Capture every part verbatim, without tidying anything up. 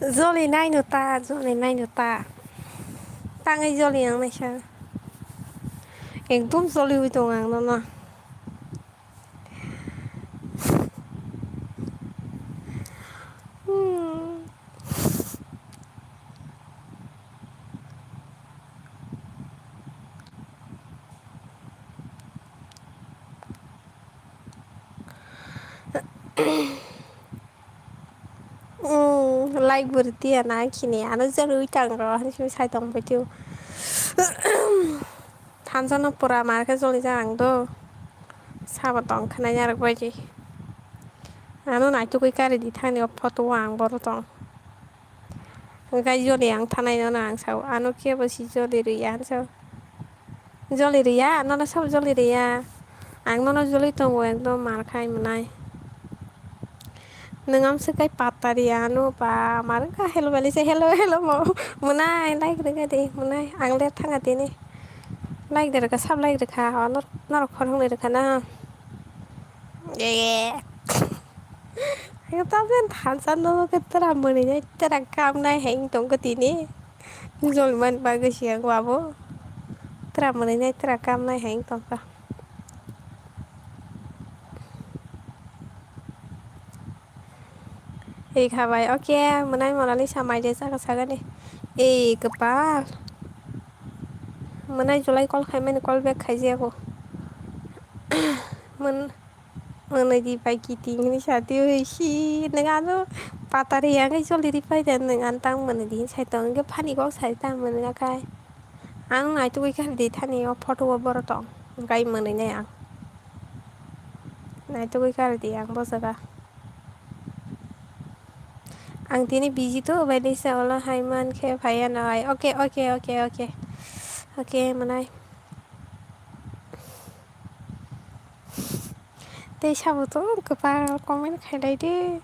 Joli naino ta, joli naino ta. Tangwi joli ang naisa. Ekdom joliwi tongo ang nono. Hmm. Hmm, like bo rwdi ya na khini, ano jolwi tang ro, hani simi sai tong bai tio. Thansa no pura mar khe joli ja ang do. Sabo tong khnai narwk bai di. Ano naitugwi kari di thani o photo o ang boro tong. Hwnkhe joli ang thanai no ang sao. Ano kebo si joli rwya ang sao. Joli rwya, nono sabo joli rwya. Ang nono joli tongo ekdom mar khai mwnai. Nwng amswk kai patta rwya ano ba mar wngkha hello belai se hello hello mo mwnai like rwkha de mwnai ang le thanga tini. Like de rwkha sab like rwkha o nor-, norok khoroknwi rwkha na. Ee. Ang tablen thansa no ke tera mwnwi nai tera kam nai heng tongkha tini. Jol man bagwi si ang wabo. Tera mwnwi nai tera kam nai heng tongkha. Rik habai, okay, mwnai Monalisa mai de chakha sagani. Ei, kwpal. Mwnai July call khaimani call back khaijago. Mwn-, mwnwi di pai kiting hinwi sadi oi si, nang ano patari yang joldi di pai de nang an tang mwnwi di sai tong, hwnkhe phani kok sai tang mwnwi nakhai. Ang naitugwi kha di thani o photo o boro tong, gai mwnwi nai ang. Naitugwi kha di ang bo jaga. Ang tini busy to, bai disa olo hai man khe phaiya no ai. Okay, okay, okay, okay. Okay, mwnai. Tei sabo to kwpal comment khailai di.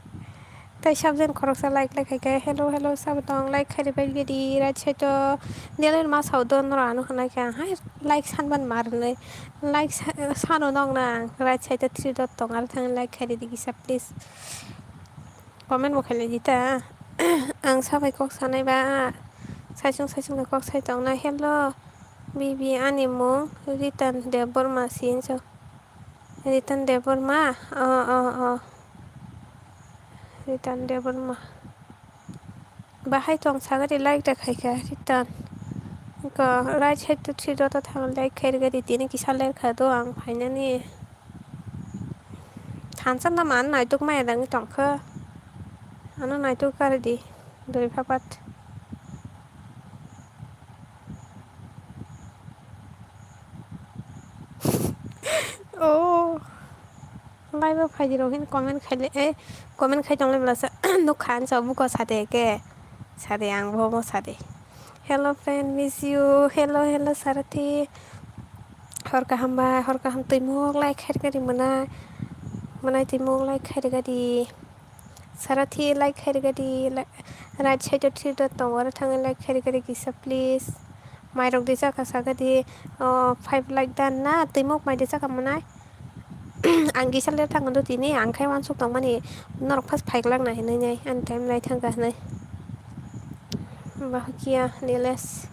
Tei sabjani khoroksa like, like khai khe, "Hello, hello," sabo tong, like khairi bai di, right side o. Nini ma sao do, norok ano hwnai khe, "Hai, like sanban mar nai." Like sa-, sano nong na ang, right side o three dot tong, aro thang like khairi di kisa, please. Comment bo khailai di ta. Ang sabai kok sanai ba. Saichung saichung bai kok sai tong na. Hello, bibi, ani mung Ritan Debbarma si hinso. Ritan Debbarma? O, o, o. Ritan Debbarma. Bahai tong sagari like da khaikha Ritan. Ko right side to three dot o thang like khairgari tini kisa lerkha do ang phainani. Thansa na man naituk maya dangwi tongkha. Ano naituk karidi. Dori phapat. Oh. Live o phaidi rok hin comment khaile, eh, comment khai tongle blasa. Nukha ang sa buko sade ke. Sade ang bo mo sade. Hello friend, miss you. Hello, hello Sarathi. Hor kaham bai, hor kaham twi mok like khairi gari mwnai. Mwnai twi mok like khairi gari. Sarathi like khairi gari. Right side o three dot tongo, aro thangwi like khairi gari kisa please. Mairok di chakha sagadi, oh, five like dan na, twi mok mai di chakha mwnai. Ang kisa le thang do tini, ang khai wansuk tongmani, norok phas phaiglak na hinwi nai, ani time lai thangkha hinwi. Bahukya Nilesh.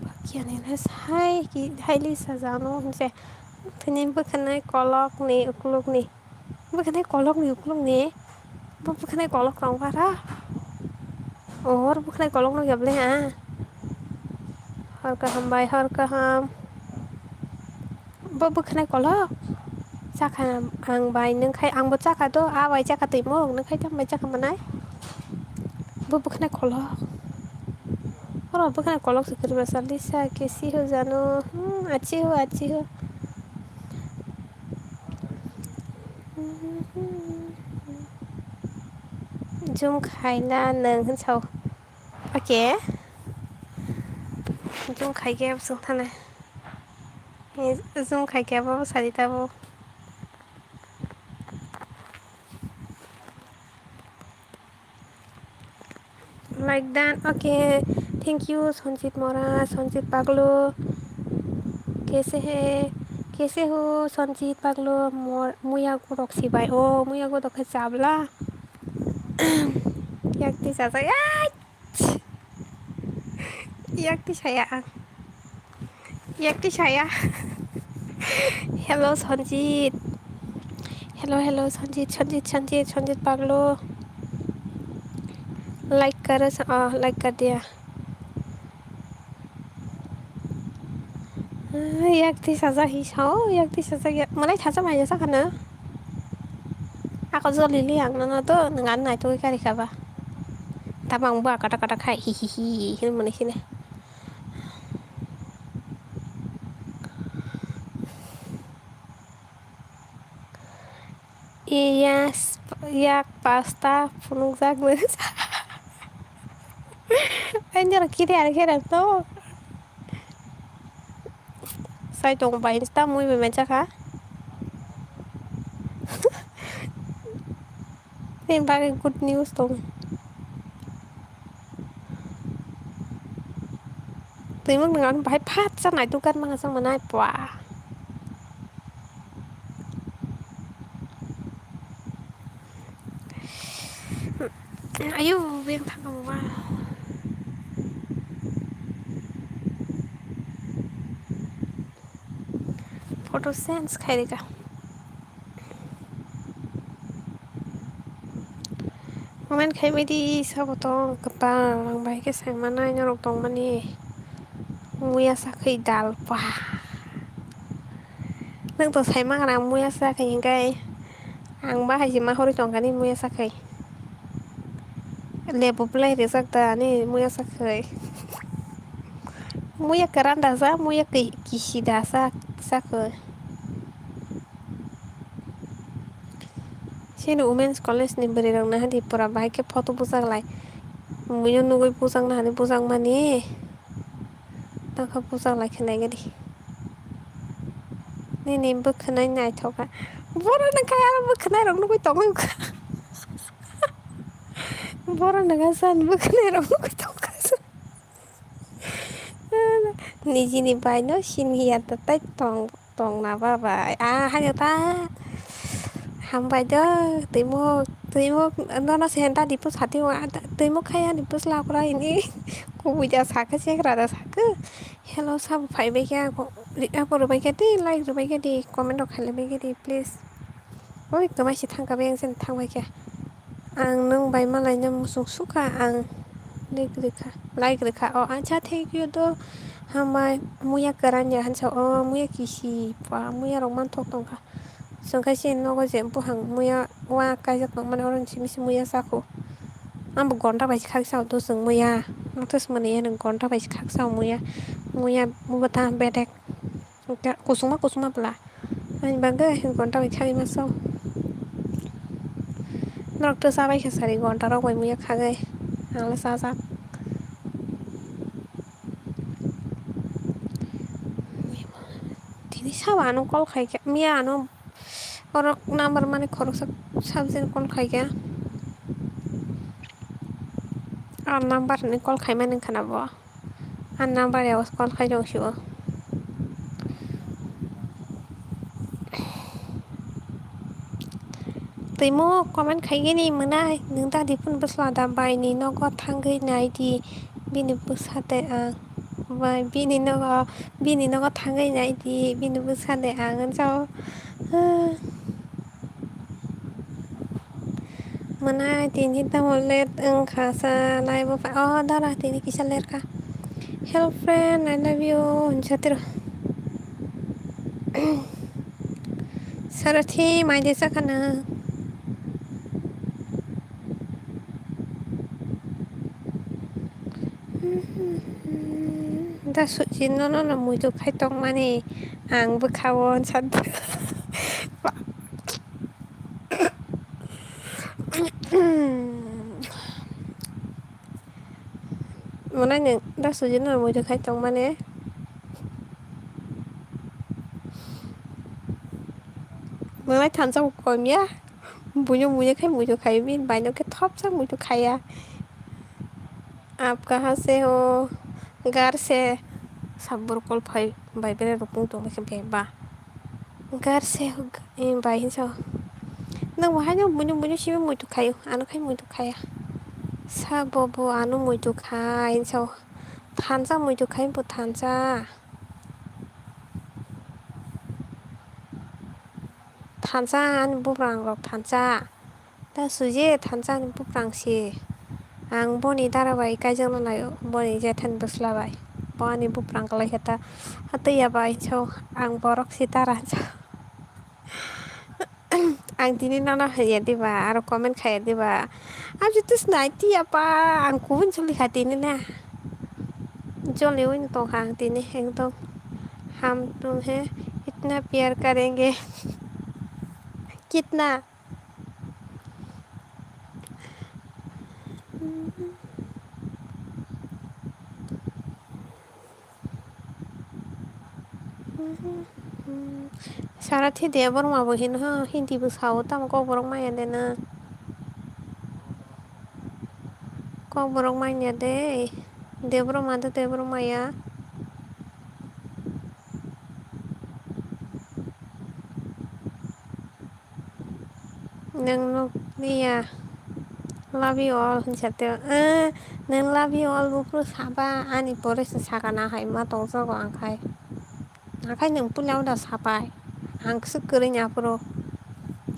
Bahukya Nilesh, hai, ki, hai Lisa jano, hinse. Tini bwkhanai kolok ni, ukluk ni. Bwkhanai kolok ni ukluk ni. Bo bwkhanai kolok tong para. Or bwkhanai kolok no yablai ha. Hor kaham bai, hor kaham. Bo bwkhanai kolok. Chakha ang bai, nwng khai ang bo chakha do, a bai chakha twi mok, nwng khai tamo bai chakha mwnai. Bo bwkhanai kolok. Oro bwkhanai kolok se kwrwi bwsa Lisa, kaise ho jano? Hmm, achi ho, achi ho. Zoom khaina nwng hwn sao. Okay. Zoom khai khe bwswng thana. Zoom khai khe abo sadi tabo. Like done. Okay. Thank you, Sanjit Mora, Sanjit Paglo. Kaise hai? Kaise ho, Sanjit Paglo? Mor-, muya godok sibai. Oh, muya godok khe chabla. Yakti sajak, ai! Yakti saya ang. Yakti saya. Hello, Sanjit. Hello, hello, Sanjit, Sanjit, Sanjit, Sanjit Paglo. Like karo sa-, oh, like kar diya. Ah, yakti sajak hi sao, yakti sajak ya. Malai sajak maya sakana. Ako jolili ang nono to, nang an nai togwi kari kaba. Tamo ang bo akata kata khai, hi, hi, hi, hi, hin mani sini. Iyas, yak pasta phunukjak nung. Ang jora kiri ari khe rang to. Sai tong bai ta mui bai mancha kha. Ni bagwi good news tong. Twi mung nang bahai phat sa nai dukan manga sa manai pwa. Ayo, beng thang mo ba. Photo sense khai rega. Comment khai bai di, sabo tong kwtal, ang bai khe sai manai norok tong mani. Muya sakhai dal pa. Nang to sai mangra muya sakhai hinkhe. Ang bahai se ma horoi tongkha ni muya sakhai. Lebu belai rijak da ani muya sakhai. Muya kwran da sa, muya ki-, kisi da sa, sakhai. Chini Women's College ni bwrwi rok naha di pura bahai khe photo bujak lai. Muiyo nugui bujak nahani bujak mani. Tangkha bujak lai khe naigadi. Nini bwkhwnai naithok kha. Borok no kaya aro bwkhwnai rok nugui tongwi kha. Borok no kaya san bwkhwnai rok nugui tongkha. Nijini bai no siniya ta tai tong. Tongna ba bai. Ah, haino ta. Hambai do. Twimuk, twimuk, nono se henta dipu sati wa, twimuk khaya dipu slakra ini. Kubui da sakhe, sekra da sakhe. Hello, sabo phai bai khe, ako, ako rwbai khe di, like rwbai khe di, comment rok khai bai khe di, please. Oi, kwmai se thang ka, beng sen thang bai khe. Ang nwng bai malaina muchung sukha, ang like rwkha, like rwkha. O acha, thank you do. Hambai, muya kwran ya hansa, o muya kisi, pa, muya rok manthok tongkha. Chwng khe chini nogo je buphang muya wa kaijak tongmani, oro ni simi se muya chakhu. Ang bo gonta bai se khaksa do chwng muya. Ang to se mani ya nwng gonta bai se khaksa muya. Muya bwtha bedek. Kusuma kusuma bwla. Ani bagwi gonta bai khagwi masa. Norok to chabai khe sari gonta rok bai muya khagwi. Ang le chajak. Tini sabo ano call khai khe. Miya ano orok number mani khoroksa subject call khai khe. Ar number ni call khai mani khana bo. Ang number ya call khai jong sio. Twimo comment khai gini mwnai, nwng dadi phun bwsla da bai ni nogo thangwi nai di, bini bwsa de ang. Bai bini nogo, bini nogo thangwi nai di, bini bwsa de ang, ang sao. Mwnai tini tamo late wngkha sa naibo pha-, oh, dara tini kisa lerkha. "Hello friend, I love you," hinsa tiro. Sarathi mai de sakha na. Da suji no, no, no, muitu khai tongmani ang bwkha o, hinsa. Mwnai nwng da suji no muitu khai tongmani. Mwnai thansa bo kom ya. Buino muitu khai muitu khai bini bai no khe thopsa muitu khaiya. Aap kahan se ho? Ghar se. Sabbur call phai bai bere rukung tong khe beba. Ghar se ho, eh, bai hinsa. Nwng bo haino buino buino simi muitu khaio, ano khai muitu khaiya. Sa bo bo ano muitu khai, so thansa muitu khai bo thansa. Thansa ani buprang rok thansa. Ta suje thansa ani buprang si. Ang boni dara bai kaijakna nai boni jethani bwsla bai. Bo ani buprang kwlai khe ta. Hatwi ya bai so ang borok si dara sa. Ang tini nono haiya diba, aro comment khaiya diba. Ang jutus nai tiya pa, ang kubun choli kha tini na. Joli win tong kha ang tini ekdom. Ham tum he, itna pyar karenge. Kitna? Sarathi Debbarma bo hino, Hindi bo sao, tamo Kokborok maya de na. Kokborok manya de, Debbarma de Debbarma ya. Nwng nukliya. Love you all hinsa teo. Eh, nwng love you all buphuru saba ani pore se sakana hai ma tongjago ang khai. Ang khai nwng puila da sapai. Ang kwswk kwrwini aphuru.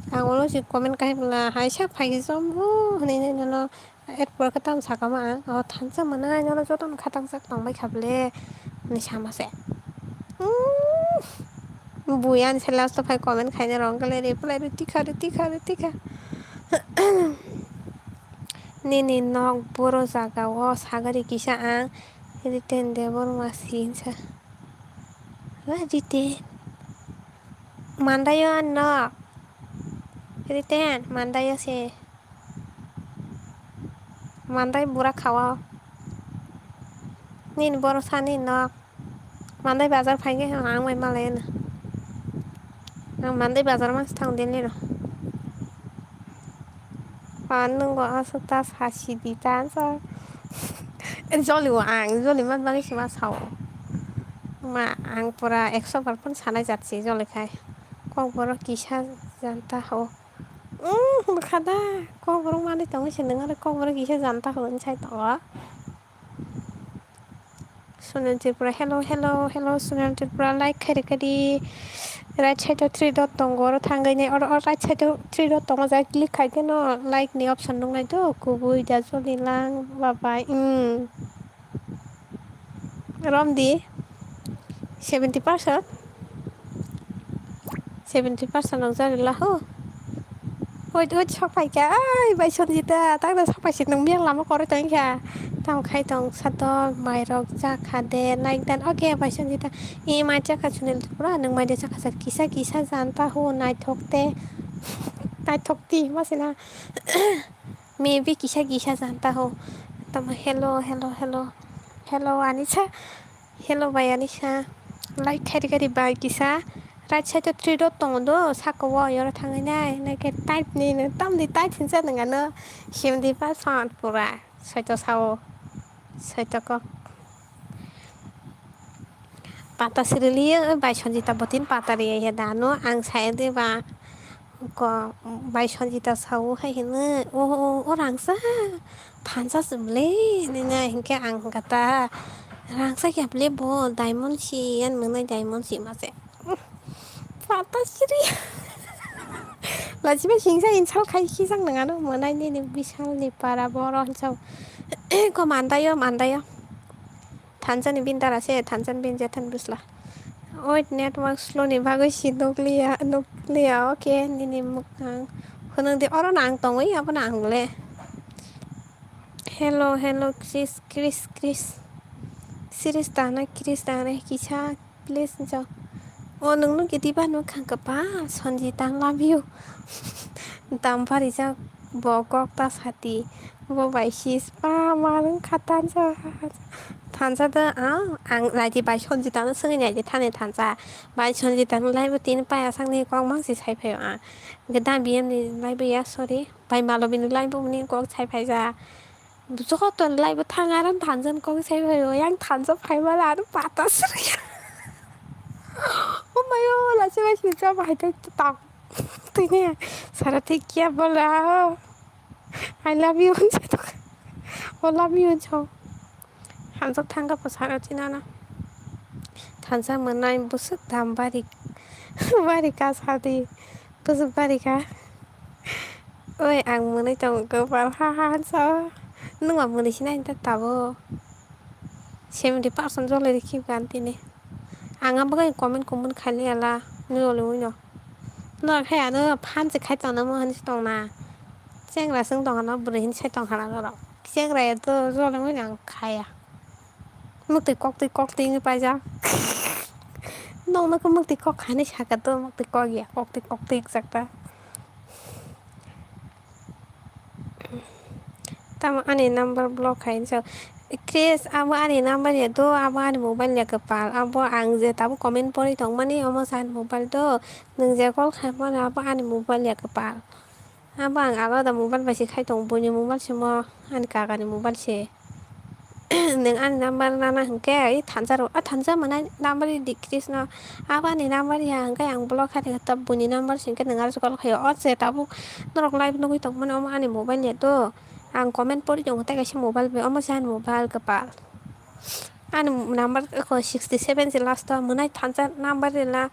Ang ulo si comment khai bwla hai sa phai khe chombo hinwi nai nono. Erpor khe tamo sakha ma ang, o thansa mwnai nono jotono khatang sak tong bai kha bwle, hinwi sama se. Umm, bui ani se last o phai comment khaina rw wng khe le reply rw tikha, rw tikha, rw tikha. Nini nok boro jaga o sagari kisa ang Riten Debbarma si hinsa. Wa Riten. Mandaio ani nok. Riten, mandaio se. Mandai bura khawa. Nini boro sani nok. Mandai bazar phaikhe ang bai malai na. Ang mandai bazar mas thang dini no. Pan nunggo aswk ta sasi di ta sa. Joli o ang, joli man bagwi se ma sao. Ma ang pura ekso bar phano sanai jat se joli khai. Kokborok kisa janta ho. Umm, bwkha da. Kokborok manwi tongwi se nwng aro kokborok kisa janta ho hinwi sai tongo. Sunil Tripura, hello, hello, hello, Sunil Tripura, like khai rwkha di. Right side o three dot tongo, oro thangwi nai, oro, oro right side o three dot tongo, jai click khai khe no like ni option nuknai do, kubui da joli lang, bye bye, umm. Romdi seventy percent, seventy percent nang jani laho. Wait, wait, sok phaikha, ai, bai Sanjita, takno sok phaisik nang miyang lama koroi tongkha. Tamo khai tong sato, mairok chakha de, like dan, okay, bai Sanjita, e mai chakha Sunil Tripura, nang mai de chakha sa, kisa, kisa janta ho, naithok te, naithok ti, masina. Maybe kisa kisa janta ho. Tamo hello, hello, hello. Hello, Anisa. Hello, bai Anisa. Like khai rwkha di bai kisa. Right side o three dot tongo do, saka o yoro thangwi nai. Nai khe type ni no, tamni type hinsa nang ano. Seventy percent pura. Soito sao. Soito kok. Pata siriliya bai Sanjita botin pata riya ya dano ang saya de ba ko bai Sanjita sao hai hino o o o rangsa thansa sumle nina hinkhe ang kata rangsa ya ble bo diamond si yan mwnai diamond si ma se pata siri lachiba singsa insal khai khisang nangano mwnai nini bisal ni para boro hinsao ko mandayo mandayo. Thansa ni bin dara se, thansa ni bin jethani bwsla. Wait, network slow ni bagwi si nukliya, nukliya, okay, nini mwkhang. Hwnwng di, oro no ang tongwi, abo no ang le. Hello, hello, Chris, Chris, Chris. Chris tana, Chris tana, kisa. Please, jo. O, nwng no kiti ba no khang kapa, Sanjita, love you. Dam pari jak, bo kok ta sati, bo bai sis, pa, ma, nwng kha tansa. Tansa da, ah, ang, naidi bai Sanjita no swngi naidi thani tansa. Bai Sanjita no laibo tini paya sangni kok mang si sai phaio ang. Geda B M ni laibo ya, sorry. Bai Malobi ni laibo ni kok sai phai ja. Joto lai bo thang aro thansa ni kok sai phai o yang thansa phai mala aro pata srwi. O mayo la se bai sini cha bai ta tak tini sara thik kiya bola. I love you. O love you cho. Hamjak thangka po saka chinana. Thansa mwnai bwswk dam bari. Bari ka sadi. Bwswk bari ka. Oi, ang mwnwi tongo kwpal, ha, ha, hansa o. Nwng ba mwnwi sinai ta tabo. Seventy percent jolai rikhi gan tini. Ang abo gai comment, comment khaili ala, nwng jolai wngno. Nwng khe ano phan se khai tongna mo hinwi tongna. Chengra swng tongna, bwrwi hinwi sai tongkha na norok. Chengra ya to jolai wngno ang khaya. Mwtwi koktwi koktwi wngwi paijak. Nokno khe mwtwi kok khainwi saka to, mwtwi kok ya, koktwi koktwi wngjakta. Tamo ani number block khainwi sao. Chris, abo ani number ya to, abo ani mobile ya kwpal. Abo ang je tabuk comment pori tongmani, omo se ani mobile to. Nwng je call khaimani, abo ani mobile ya kwpal. Abo ang alada mobile bai se khai tongo, buini mobile se mo, ani kakani mobile se. Nwng ani number nana hinkhe, ai thansa rw, a thansa mwnai number di Chris no. Abo ani number ya hinkhe ang block khai rwkha, ta buini number se hinkhe nwng aro se call khaio. O se tabuk norok live nugwi tongmani, omo ani mobile ya to. Ang comment pori tongo, tei kaisa mobile bai, omo se ani mobile kwpal. Ani number ko sixty seven se last o, mwnai thansa number rwla.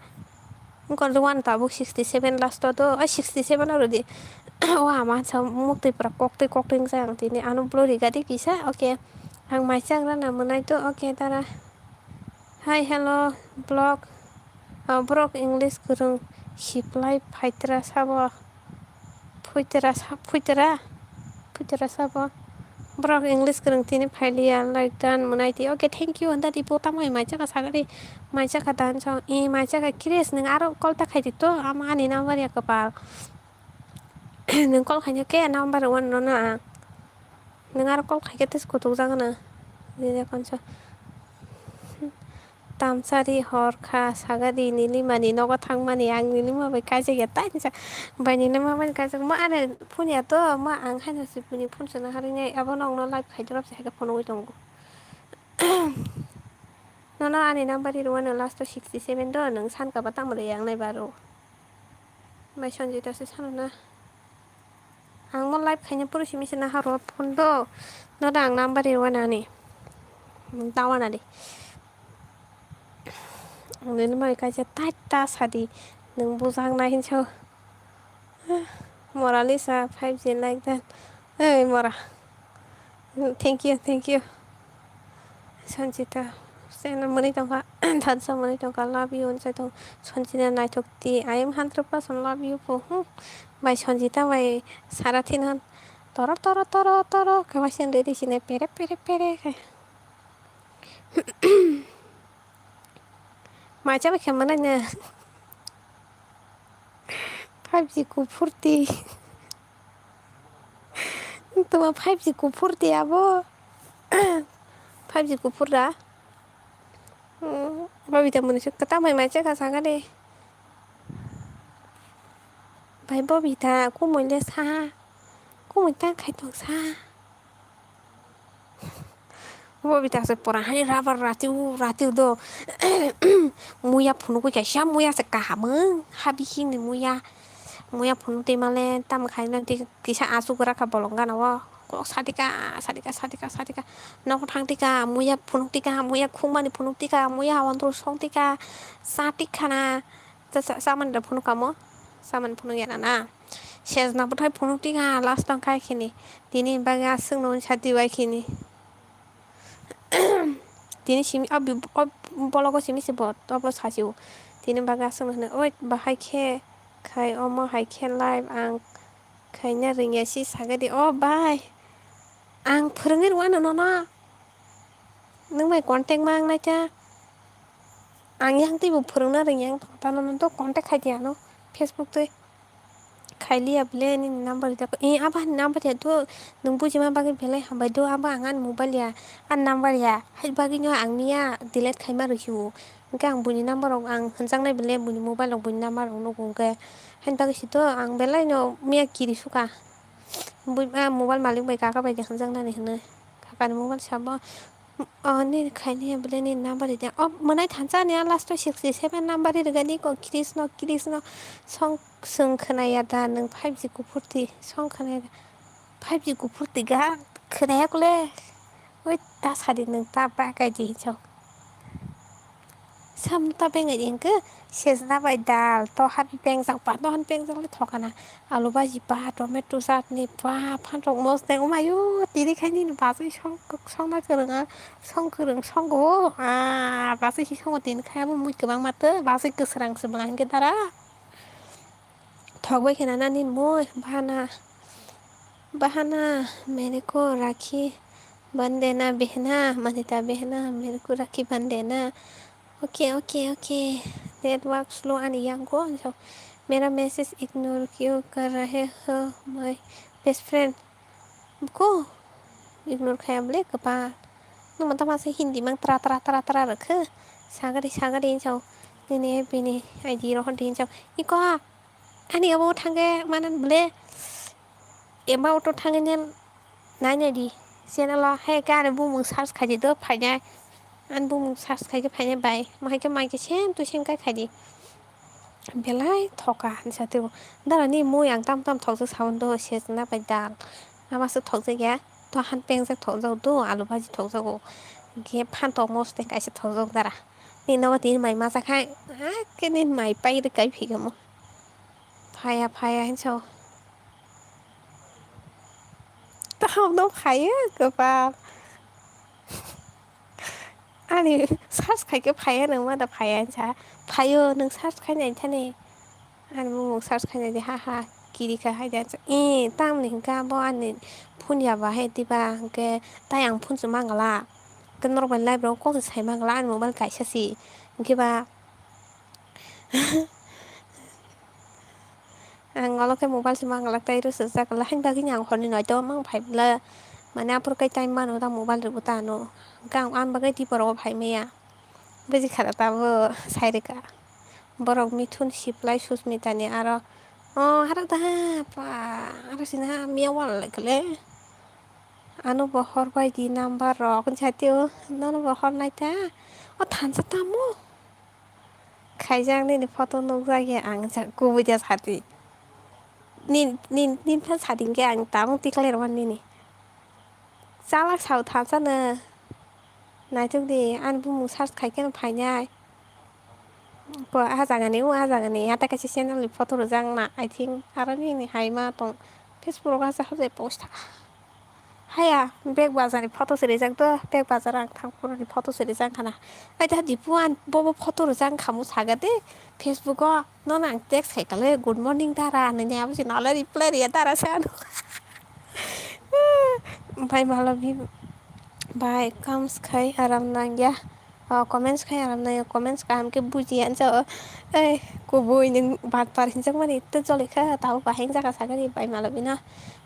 Wngkha le one tabuk sixty seven last o do, ai sixty seven oro di. O ama sa muktwi pura koktwi koktwi wngsa ang tini ano blurry gari kisa, okay. Ang maisa wngna na mwnai to, okay, tara. Hi, hello, block. Ah, borok English kwrwng siplai phaitra sabo. Phuitra sa-, phuitra? Phuitra sabo. Borok English kwrwng tini phailiya, like done, mwnai di. Okay, thank you, hwnda di, bo tamo hai maisa kha sagadi, maisa kha dan song, i maisa kha Chris, nwng aro call ta khai di to, ama ani number ya kwpal. Nwng call khaina khe number one no na ang. Nwng aro call khai khe tei se kutuk jagana. Nini konso. Tamsari hor kha, sagadi Nilimani nogo thangmani, ang Nilima bai kaijak ya, tai nisa bai Nilima bai kaijak, ma ani phone ya to, ma ang haino se bini phone sona harwi nai, abo nokno live khai dorop se hai khe phone wi tongo. Nono ani number ri rwano last o sixty seven do, nwng san kaba tamo rwi yang nai baro. Bai Sanjita se sano na. Ang mo live khaina puro simi se naharo phone do. No da ang number ri wana ni. Tawana di. Ang nini mai kaisa tai ta sadi. Nwng bujak nai hinso. Moralisa five G like that. Hey, Mora. Thank you, thank you. Sanjita, seno mwnwi tongkha, thansa mwnwi tongkha, love you, hwnwi tong. Sanjita naithok di, I am hundred percent love you po, hmm. Bai Sanjita bai Sarathino toro, toro, toro, toro, khe bai sini ready sini pere, pere, pere khe. Macha bai khe mwnai na. Five G kuphur di. Tuma five G kuphur di abo. Five G kuphur da. Hmm, Bobita muni suk kata mai mai cheka saka de. Bai Bobita kumui le sa. Kumui ta khai tong sa. Bobita se pora hai rabar ratiu ratiu do. Muya phunukui kaisa muya se kahamung. Habi hini muya. Muya phunuk twi male tam khai nang twi kisa asuk rak kha bolong gana o. Kok sadika, sadika, sadika, sadika. Nok thang tika, muya phunuk tika, muya khumani phunuk tika, muya hawantru song tika, sa tik khana. Sa, sa, samani da phunuk kamo? Samani phunuk yana na. Sejna bwthai phunuk tika, last tong khai khini. Tini bagwi aswk nung sati bai khini. Tini simi, o bi-, o bologo simi se bo, o bo sasi o. Tini bagwi aswk nung hwnwi, oi, bahai khe khai, omo hai khe live ang khaina rwngya si sagadi. O bai, ang phwrwngwi rwano nono. Nwng bai contact ma wng naikha. Ang yang twibo phwrwngna rwngya wng tongkha, tano nono to contact khai di ano Facebook twi. Khailiya bwle nini number rijak. Eh, abo ani number ya do, nwng bujima bagwi belai hambai do, abo ang ani mobile ya, ani number ya. Hai bagwino ang miya delete khaima rwsio. Hwnkhe ang buini number rok ang hwnjaknai bwle buini mobile rok buini number rok nugo hwnkhe. Haini bagwi si to ang belai no miya kiri suka. Bui, ah, mobile malik bai kaka bai de hwnjaknani hwnwi. Kakani mobile sabo. Oh, nini khaini bwle nini number ride. Oh, mwnai thansa ni last o sixty seven number ri rwgani ko Chris no, Chris no song swng khwnaya da nwng five G kuphur ti song khwnaya da. Five G kuphur ti ga khwnaya kule. Oi ta sadi nwng ta ba kai di hinsa. Sam ta bengai di hwnkhe sejna bai dal, tohan pengjak ba, tohan pengjak le thokana. Alu baji ba, tomato chutney ba, phantok mosdeng, omayo, tini khai nini bagwi song, songna kwrwng a, song kwrwng songo, ah, bagwi si songo tini khai abo mui kwbangma tw, bagwi kwsrang se bwla hwnkhe dara. Thok bai khena nani mui, bahana, bahana, mere ko rakhi bandena behna, manita behna, mere ko rakhi bandena. Okay, okay, okay. Network slow ani yang ko. So, mera message ignore kyun kar rahe ho, my best friend? Ko ignore khaya bole kwpal. Nwng tamo se Hindi mang tra tra tra tra rwkhe. Sagari sagari hinsa. Nini bini I D rohor di hinsa. Iko ani abo thangkhe manan bole. Ema auto thangkhe nang nai nai di. Channel o hai khe ani bumung search khai di do phainai. Ani bumung search khai khe phainai bai. Mahai khe mai khe same to same kai khai di. Belai thoka hinsa twibo. Dara ni mui ang tam tam thokjak sao do sejna bai dal. Ama se thokjak ya. To han pengjak thokjak do alu bhaji thokjago. Ge phan tok mosdeng kaisa thokjak dara. Ni nogo tini mai masa khai. Ake ni mai pai rwk kai phikamo. Phaya phaya hinsa. Tamo no phaiya kwpal. Ani search khai khe phaiya nwng ma da phaiya hinsa. Phaiyo nwng search khai nai thani. Ani bumung search khai nai di ha ha. Kiri kha hai da. Eh, tamni hinka bo ani phone ya ba hai diba hinke tai ang phone se mangala. Ke norok bai live rok kok se sai mangala ani mobile kaisa si. Hinke ba Ang olo khe mobile se manglak tai rw swijak, lahai bagwi ni ang horni noito mang phai bwla, mane aphuru kai time mano ta mobile rwbo ta ano, hwnkhe ang ani bagwi tipor o phai maya, buji kha da tabuk sai rwkha. Borok mithun siplai Susmita ni aro, o aro da pa, aro sina miya wal lai khe le, ano bo hor bai di number rok, hwnsa tio, nono bo hor nai ta, o thansa tamo. Khaijak nini photo nukjak ya ang kubui de sadi. Nin, nin, nin phan sadi hwnkhe ang tabuk tikhlai rwmani nini. Chalak sao thansa no. Naitok di ani bumung search khai kheno phainai. Bo ah jaga ni, o ah jaga ni. Hatai kaisa channel ni photo rwjak na, I think aro nini hai ma tong. Facebook rok hasa hasa post thaka. Haya, bag bazar ni photo se rijak do, bag bazar ang thang phuru ni photo se rijak khana. Ai da dipu an bobo photo rijak khamu saga de Facebook o, nono ang text khai kale, "Good morning dara," hinui abo se nole reply riya dara se ano. Bai malobi bai kams khai aram nangya. O comments khai aram nai, comments kaham khe buji ya, hinsa o, ei, kubui nwng batpar hinjakmani, tei joli kha, tabuk bahai wng jaka sagani bai malobino.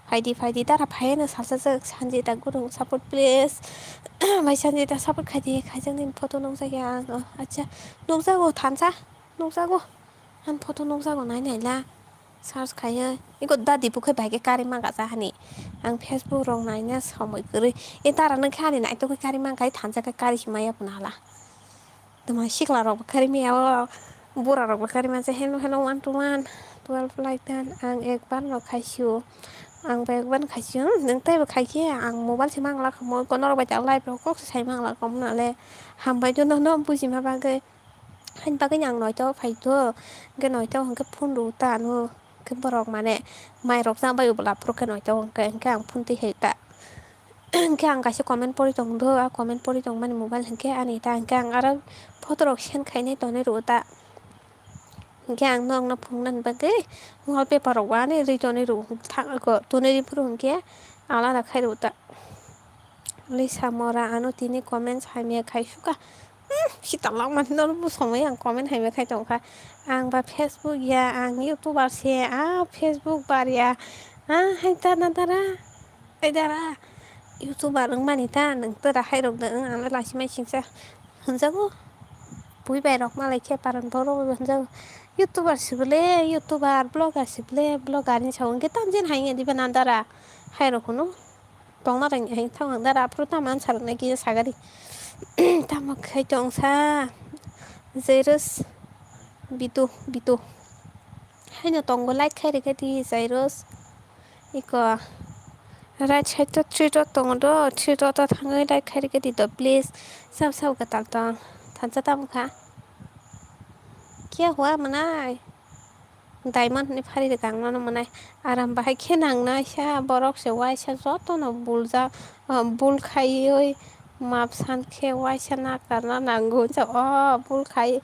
Phaidi, phaidi, dara phaiano salsa jak, Sanjita Gurung support please. Bai Sanjita support khaidi, khaijak nini photo nukjak ya ang, o, acha, nukjago thansa, nukjago, ani photo nukjago nai naila. Search khaiwi, iko da dipu khe bai khe karima gacha hani. Ang Facebook rok naina somoi kwrwi. E dara nang khe ani naitok khe karima khe thansa khe kari si maya phano hala. Tamo sikla rok bo kari maya o, bura rok bo kari maya hello hello one to one, twelve like ten, ang ekbar no khaisio. Ang bo ekbar no khaisio, nwng teibo khai khe ang mobile se mangla kha mo, kono rok bai ta live rok kok se sai mangla kha mo nale. Hambai jono no bujima bagwi. Haini bagwi ang noito phai do, hwnkhe noito hwnkhe phone rw ta ano, hwnkhe borok mane mai rok cha bai bwla phuru khe noito hwnkhe, hwnkhe ang phone twi hai ta. Hwnkhe ang kaisa comment pori tong do, a comment pori tong mani mobile hwnkhe ani ta, hwnkhe ang aro photo rok send khainai tonwi rw ta. Hwnkhe ang nokno phunuknani bagwi wallpaper rok ani rwi tonwi rw, tha-, tonwi rw phuru hwnkhe alada khai rw ta. Lisa Mora ano tini comments hamya khai suka. Hmm, sita langmani no bosongwi ang comment hamya khai tongkha. Ang ba Facebook ya, ang YouTuber se, ah, Facebook bar ya. Ah, hai ta na dara. Ai dara. YouTuber wngmani ta, nwng tora hai rok de wng, ang lachi mai singsa. Hwnjago. Bui bai rok malai khe paran borok hwnjago. YouTuber se bole, YouTuber, blogger se bole, blogger hinwi sa hwnkhe tamjani hai wngya diba na dara. Hai rok hwno. Tongna rang hai thang ang dara aphuru tamo answer rwna kisa sagari. Tamo khai tongsa. Jairus bitu bitu. Haino tongo like khai rwkhe di Jairus. Iko Right side to three dot tongo do, three dot to thangwi like khai rikhe di do, please. Sab sab kwtal tong. Thansa tamo kha. Kya hua manai? Diamond ni phari rikang nono manai. Aram bahai khe nang nai sa, borok se waisa joto no buljak, ah, bul khaiwi map san khe waisa nakarna nango. O bul khai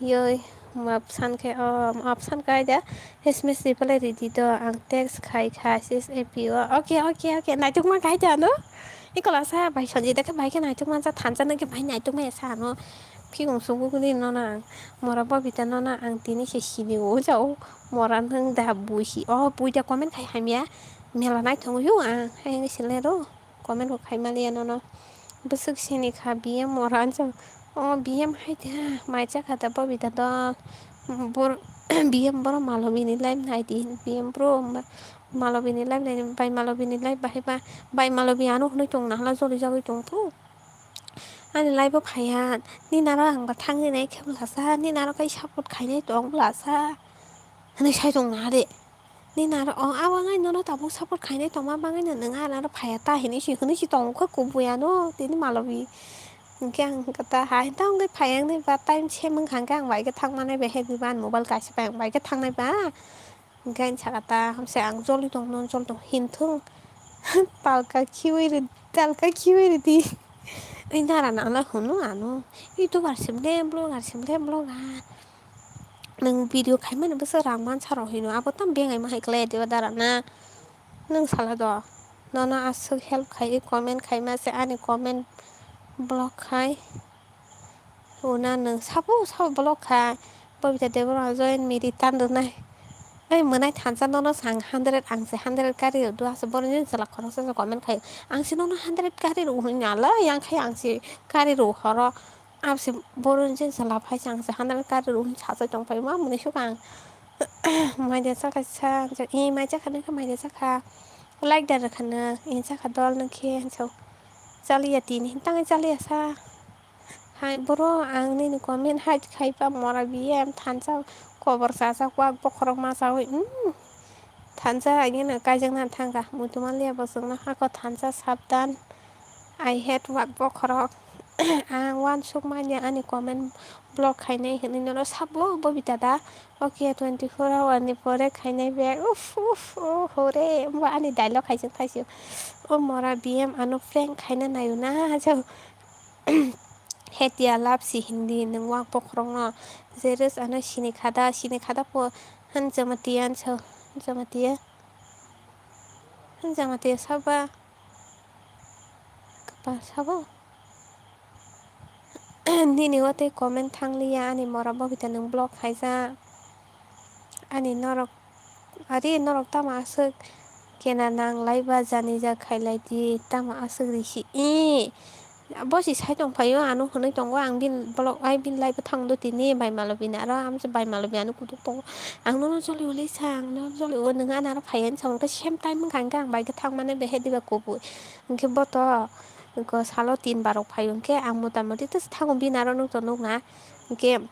Yoi, map san khe, oh, map san khe aida S M S reply ridi do, ang text khai kha, S S A P O. Okay, okay, okay, naitukma khai da no? Ikola sa bai Sanjita khe bai khe naitukma sa, Thansa no khe bai naitukma ya sa ano. Phiyung sugwi nono ang, mora Bobita nono ang tini se sini o jao, mora nang da bui si, oh, bui da comment khai hamya, mela naithok yo ang, hai wngwi se lero. Comment bo khai maliya nono. Bwswk sini kha B M mora anchong. O B M hai da, mai cha kha da Bobita dol. Bor-, B M borok Malobini live nai di hin. B M bro, ma-, Malobini live nai, bai Malobini live bahai ba, bai Malobi ano hwnwi tong nahla joli jagwi tong phu. Ani live o phaiya, nini aro ang ba thangwi nai khe bwlasa, nini aro kai support khainai tong bwlasa. Hwnwi sai tong naha de. Nini aro o, abo wngwi nono tabuk support khainai tongma bagwino nwng ano aro phaiya ta hinwi si hwnwi si tongo khe kubui ano tini Malobi. Hinkhe ang khe ta hai ta wngwi phaiya wngnai ba time se wngkha hinkhe ang bai khe thangmanai bai happy ba ani mobile kaisa bai ang bai khe thangnai ba. Hinkhe ang saka ta hamse ang joli tong nono joli tong hinthung talka khiui rw talka khiui rwdi. Ui nara nangla hwnwi ano YouTuber se ble vlogger se ble vlogger. Nwng video khaimani bwswk rang mansa rw hino, abo tamo bengaima hai khlai diba dara na? Nwng sala do, nono aswk help khai comment khaima se ani comment block khai. Una nwng sabo sabo block khai. Bobita Debbarma join me return rwnai. Ai mwnai Thansa nono sang hundred ang se hundred kari rw do asa boroni jela khoroksa se comment khai. Ang se nono hundred kari rw hwnwi nalai yang khai ang se kari rw horo. Ang se boroni je jela phai se ang se hundred kari rw hwnwi sachai tong phai ma mwnwi suk ang. Mai de chakha sa, i mai chakha nokha mai de chakha. Like da rwkha nw, i chakha dol nokhe, so. Chaliya tini, tangwi chaliya sa. Hai boro, ang nini comment hide khai pa mora B M Thansa kobor chajak wak bokhorok ma chawi, mm. Thansa ageno kaijakna thangkha, muitu manliya bwswkno hako Thansa sabdan. I hate wak bokhorok. Ang uansuk manya ani comment block khainai hinwi nono sabo Bobita da. Okay, twenty four hour ni pore khainai bag. Uff, uff, oh, hore. Bo ani dialogue khaijak thaisio. O mora B M ano prank khaina naio na, hajao. Hetia love si hindi nwng wak bokhorokno. Jeres ano sini khada, sini khada po. Han Jamatia anso. Jamatia. Han Jamatia saba. Kwpal sabo. Nini watwi comment thangliya ani mora Bobita nwng block khaijak. Ani norok, ari norok tamo aswk kena nang lai ba jani ja khailai di, tamo aswk risi i. Bo si sai tong phaio, ano hwnwi tongo, ang bini block, ai bini live o thang do tini, bai Malobini aro, amse bai Malobi ano kutuk tongo. Ang nono jolio le sa, ang nono jolio, nwng ano aro phai ani samung khe same time wngkha, hwnkhe ang bai khe thangmani behai diba kubui. Hwnkhe bo to, hwnkhe salo tin bar rok phaio, hwnkhe ang mota moti tei thango bini aro nwng to nukna. Hwnkhe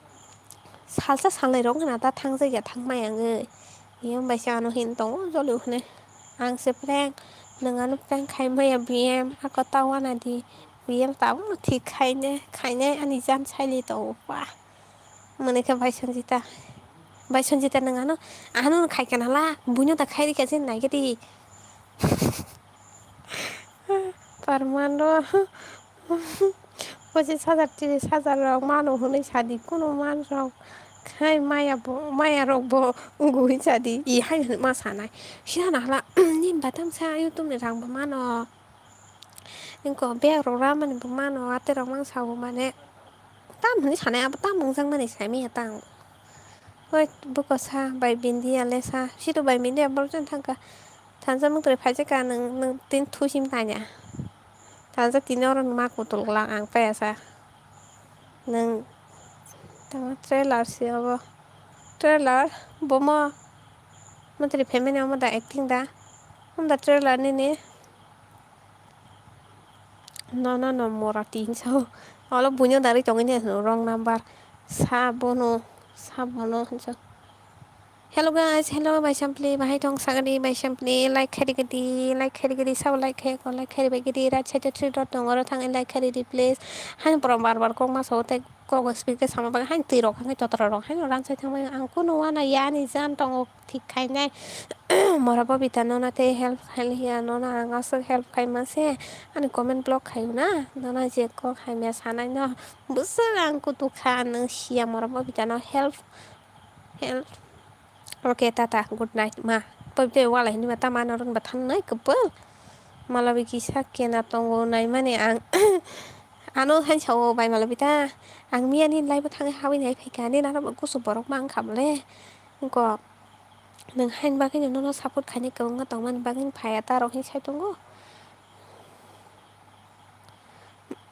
salsa salnwi rok wngkha na ta thangjak ya thangmaya wngwi. Yang bai se ano hin tongo jolio hwnwi. Ang se prank, nwng ano prank khai maya B M, ako ta wana di. B M tabukno thik khaine, khaine ani jan saili tongo, ba. Mone khe bai Sanjita. Bai Sanjita nwng ano, ano khai kana la, buino da khai rikha je nai gadi. Parmando. Pochishajar trishajar rok mano hwnwi sadi, kuno man rok khai maya bo, maya rok bo wngwi sadi, i hai hwnwi ma sanai. Sina nahla, nini batam sa YouTube ni rang bo mano. Wngkha bag rok ramani bo mano, watwi rok mangsa bo mane. Tam hwnwi sanai abo tam wngjakmani saimanya tang. Hoi bwkha sa bai bindiya le sa, sito bai bindiya borok jani thangkha. Thansa mungtwrwi phaijak kha nwng, nwng tini thusim tanya. Thansa tini oro ma kutul glak ang paya sa. Nwng tama trailer se obo. Trailer bomo mantri family omo da acting da. Omo da trailer nini. Nono no mora tin sao. Olo buino dari tongwi ne wrong number. Sa bono, sa bono hinso. Hello guys, hello bai sampli, bahai tong sagadi bai sampli, like khairi gadi, like khairi gadi, sabo like khairi ko, like khairi bai gadi, right side three dot tong oro thang like khairi di please. Hani borom bar bar kok ma so te kok speed ke sama bang hani twi rok hani totra rok hani ran sai thang bai ang kuno wana yani jan tongo thik khainai. Mora Bobita nono te help khaili ya nono ang aswk help khai ma se ani comment block khayu na nono je kok hamya sanai no bwswk ang kutu kha nung siya Mora Bobita no help. Help. Okay, tata, good night, ma. Poi poi wala hini mata ma norok ba thangnai kwpal. Malawi kisa kena tongo naimani ang. Ano hain sao bai malawi ta. Ang miya ni live thangwi hawi nai phaikha. Ani naro kusu borok ma wngkha bole. Ko. Nung hain bagwi no nono support khaini kwbangma tongmani bagwi phaya ta rok hin sai tongo.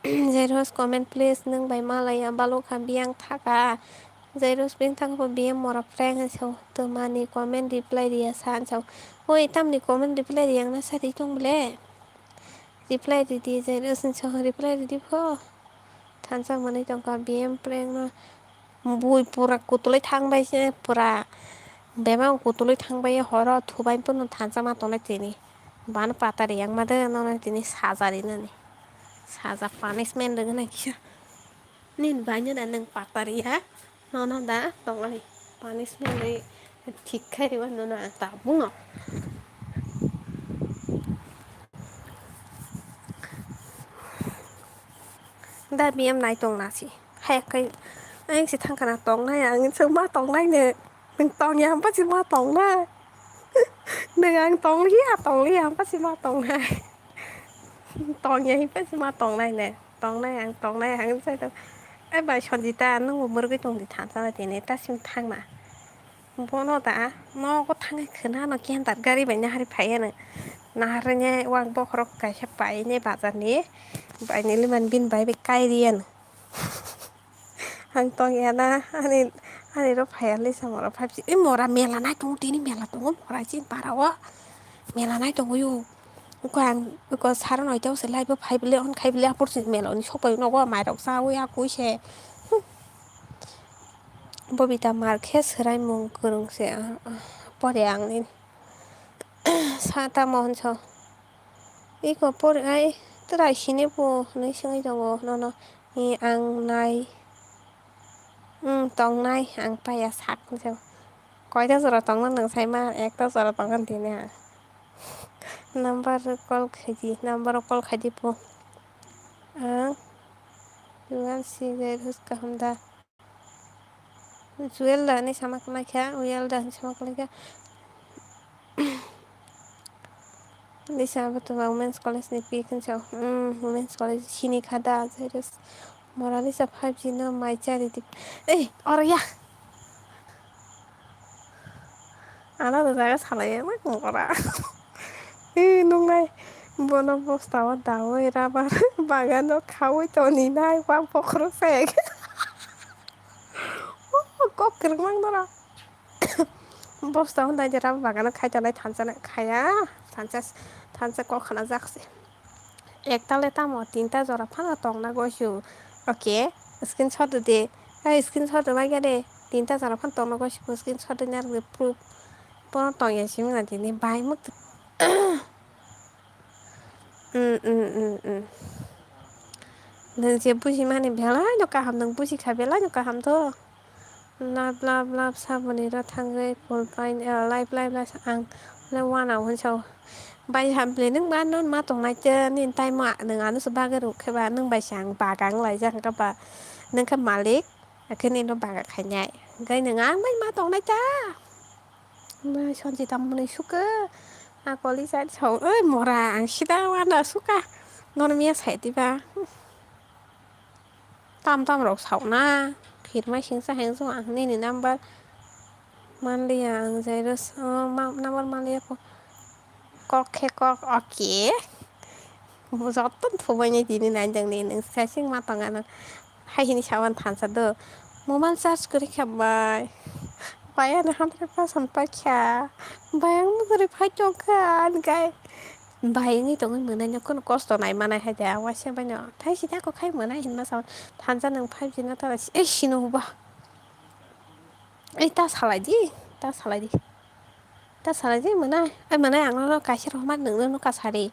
Jairus comment please, nwng bai malaya balukha biyang thaka. Jairus biyang thaka bo biyang mora prank hinso twmani comment reply riya sa hinso. Oi tamni comment reply riyang na sa ri tong bole. Reply ridi Jairus hinso reply ridi pho. Thansa manwi tongkha biyang prank no. Bui pura kutulwi thangbai se pura bebak kutulwi thangbai horo thubai phano thansa ma tongnai tini. Bana patari yang ma de nono tini saja rinani. Saja punishment rwgwna kisa. Nini baino da nwng patari ya. Nono da tongnai punishment rwi thik khai rw nono ang tabukno. Da biyam nai tong na si. Hai kai ang si thang kana tong nai ang si ma tong nai ne. Nung tong ya pa si ma tong nai. Nung ang tong li ya tong li ya pa si ma tong nai. Tong ya pa si ma tong nai ne. Tong nai ang tong nai ang sai tong. Ai bai Sanjita nung bo murgwi tong di thansa na tini ta sim thang na. Bono da nogo thangwi khwnano kenta gari bai nahari phaiya no. Naharni wak bokhorok kaisa paine bazarni baini liman bini bai bai kairiya no. Ang tongya na ani ani ro phaiya lisa mora phapsi. Ei mora mela nai tongo tini mela tongo mora chini para o. Mela nai tongo yo. Uko ang uko sara noita o se live o phai bile on khai bile apor se mela oni sopai nogo mairok chawi akui se. Bobita mar khe swraimung kwrwng se, ah, ah, pore ang nini. Sa tamo hwnso. Iko pore ai twrai sini bo hwnwi swngwi tongo nono. Ni ang nai. Hmm, tongnai ang paya sak hwnso. Koita jora tongna nang sai ma, ekta jora tongna tini ang. Number call khaidi, number call khaidi po. Ang. Yuan si je rus kaham da. Juel da hinwi sama kwlai kha, Uyal da hinwi sama kwlai kha. Lisa abo to ba Women's College ni pik hinwi sao. Hmm, Women's College sini kha da, Jairus. Mora Lisa five G no mai chari di. Ei, oro ya. Ano da jaga salai ya, mak mora. Ei, nung nai. Bono bosta o dawi rubber bagano khawi toni nai, wak bokhorok se. Oh, kok kwrwngmang dora. Bosta hwn dai jera bagano khai tongnai thansa na khaya. Thansa thansa kok khna jak se. Ekta le tamo tinta jora phano tongna goisu. Okay, screenshot de. Ai screenshot de mai gade. Tinta jora phano tongna goisu screenshot de nar proof. Bono tongya simi na tini bai muk. Mm, mm, mm, mm. Nwng je bujimani belai no kaham, nwng bujikha belai no kaham to. Love, love, love, saboni ro thangwi full pain, eh, life, life, life, ang le wana hwn sao. Bai hamle nwng ba non ma tongnai te nini time o nwng ano se bagwi rwkhe ba nwng bai se ang baga wng laijak hwnkhe ba nwng khe malik, hakhe nini no baga khainai. Hwnkhe nwng ang bai ma tongnai ta. Bai Sanjita mwnwi sukhe. A koli side sao, "Oi mora, ang sida wana suka. Nono miya sai diba." Tam tam rok sao na. Phirmai singsa hengsu ang nini number manliya ang Jairus, oh, ma-, number manliya ko. Kok khe kok, okay. Joto thubaini tini naijak ni nwng sesing ma tong ano. Hai hini sawan thansa do. Mobile charge kwrwi kha bai. Bai ano hundred percent paikha. Bai ang nuguri phai tongkha ani gai. Bai wngwi tongwi mwnai no kono kosto nai manai hai de. Waisa bai no. Thai si tako khai mwnai hinma sawan. Thansa nwng five G no tara si. Ei sino huba. Ei ta salai di. Ta salai di. Ta salai di, mwnai. Ai, mwnai, ang nono kaisa rohorma, nwng nono ka sari.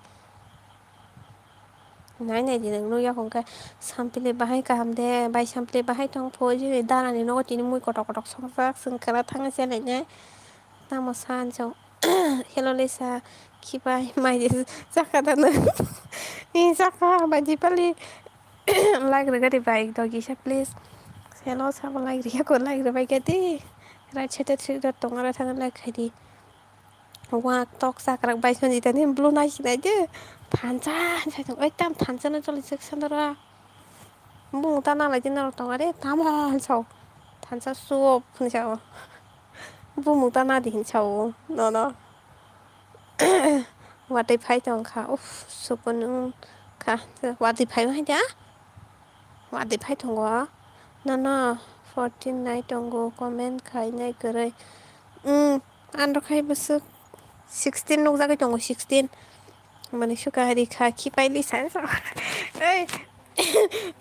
Nai nai di, nwng nukya hwnkhe. Sampili bahai kaham de, bai sampili bahai tong pho, jini dara ni nogo tini mui kotok kotok songjak, chwng kwna thangwi chelai nai. Tamo sa anso. Hello Lisa, khibai mai di chakha da nwng. Ni chakha bai di pali. Like rwgadi bai dogisa please. Hello sabo like rwya ko like rwbai gadi. Right side o three dot tongo, aro thangwi like khaidi. Wak tok chakrak bai Sanjita ni blue nai sinai de. Thansa, thansa, oi tam thansa no choli section dora. Bumung ta nalai di norok tongo re, tamo hinsa o. Thansa suo hinsa o. Bumung ta nadi hinsa o, nono. Watwi phai tong kha, uff, supun wng kha. Watwi phai hai da? Watwi phai tongo. Nono fourteen nai tongo, comment khainai kwrwi. Umm, andro khai bwswk sixteen nukjagwi tongo, sixteen. Mani suka ri kha, khipai li sai sa. Ei,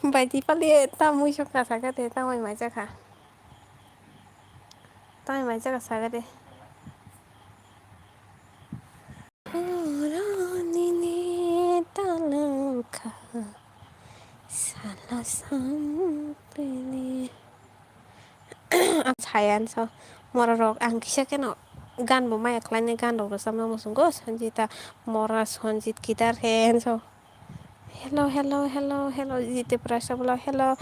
bai di pali, ta mui suka saka de, ta mai mai jakha. Ta mai mai jakha saka de. Oroni ni talangkha, sala sampili. Ang saya anso, morok rok ang kisa keno gan bo maya khlainai gan rok rwchapna muchungo, Sanjita mora Sanjit kidar he anso. Hello, hello, hello, hello, Jiti Prasa bolo, hello,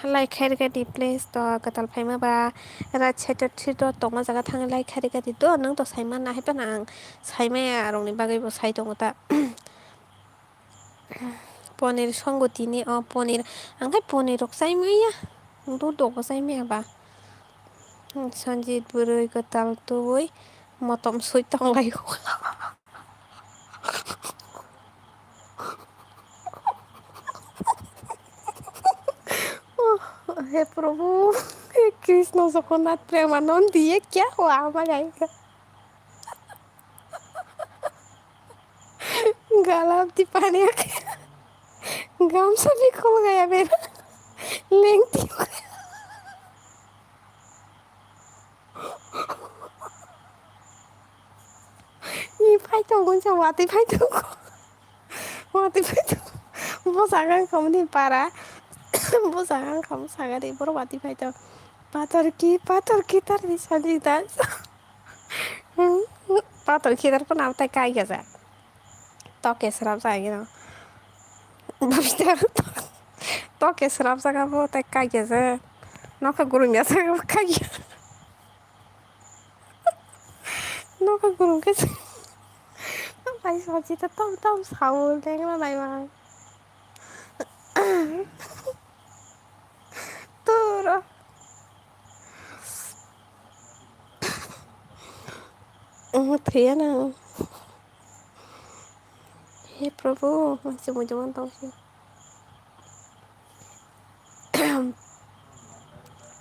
like khairikha di please to, kwtal phaima ba, right side o three dot tongma jaga thangwi like khairikha di to, nwng to saimana hai phano ang saimaya rokni bagwi bo sai tongo ta. Ponir songo tini o ponir. Ang khai ponir rok chai maya. Dudok bo chai maya ba. Sanjit bwrwi kwtal tubui motom sui tong lai. He Prabhu, he Krishna Jagannath Premanand ye kya hua hamare? Gala di pani ake. Gamsa bi khol gaya mera. Lengti. Ni phai tongo, sa watwi phai tongo. Watwi phai tongo. Bo sagang khamni para. Bo sagang kham sagari, boro watwi phai tongo. Pator ki, pator ki tar di sadi da. Pator ki tar pun autai kai gaja. Toke srap jagino. Babita toke srap jaga bo tai kagya je. Nokha gurung ya jaga bo kagya. Nokha gurung ke. Bai soji ta tom tom sawo lengra nai ma. Toro. Thwiya na. He Prabhu, mangsi mujung tong si.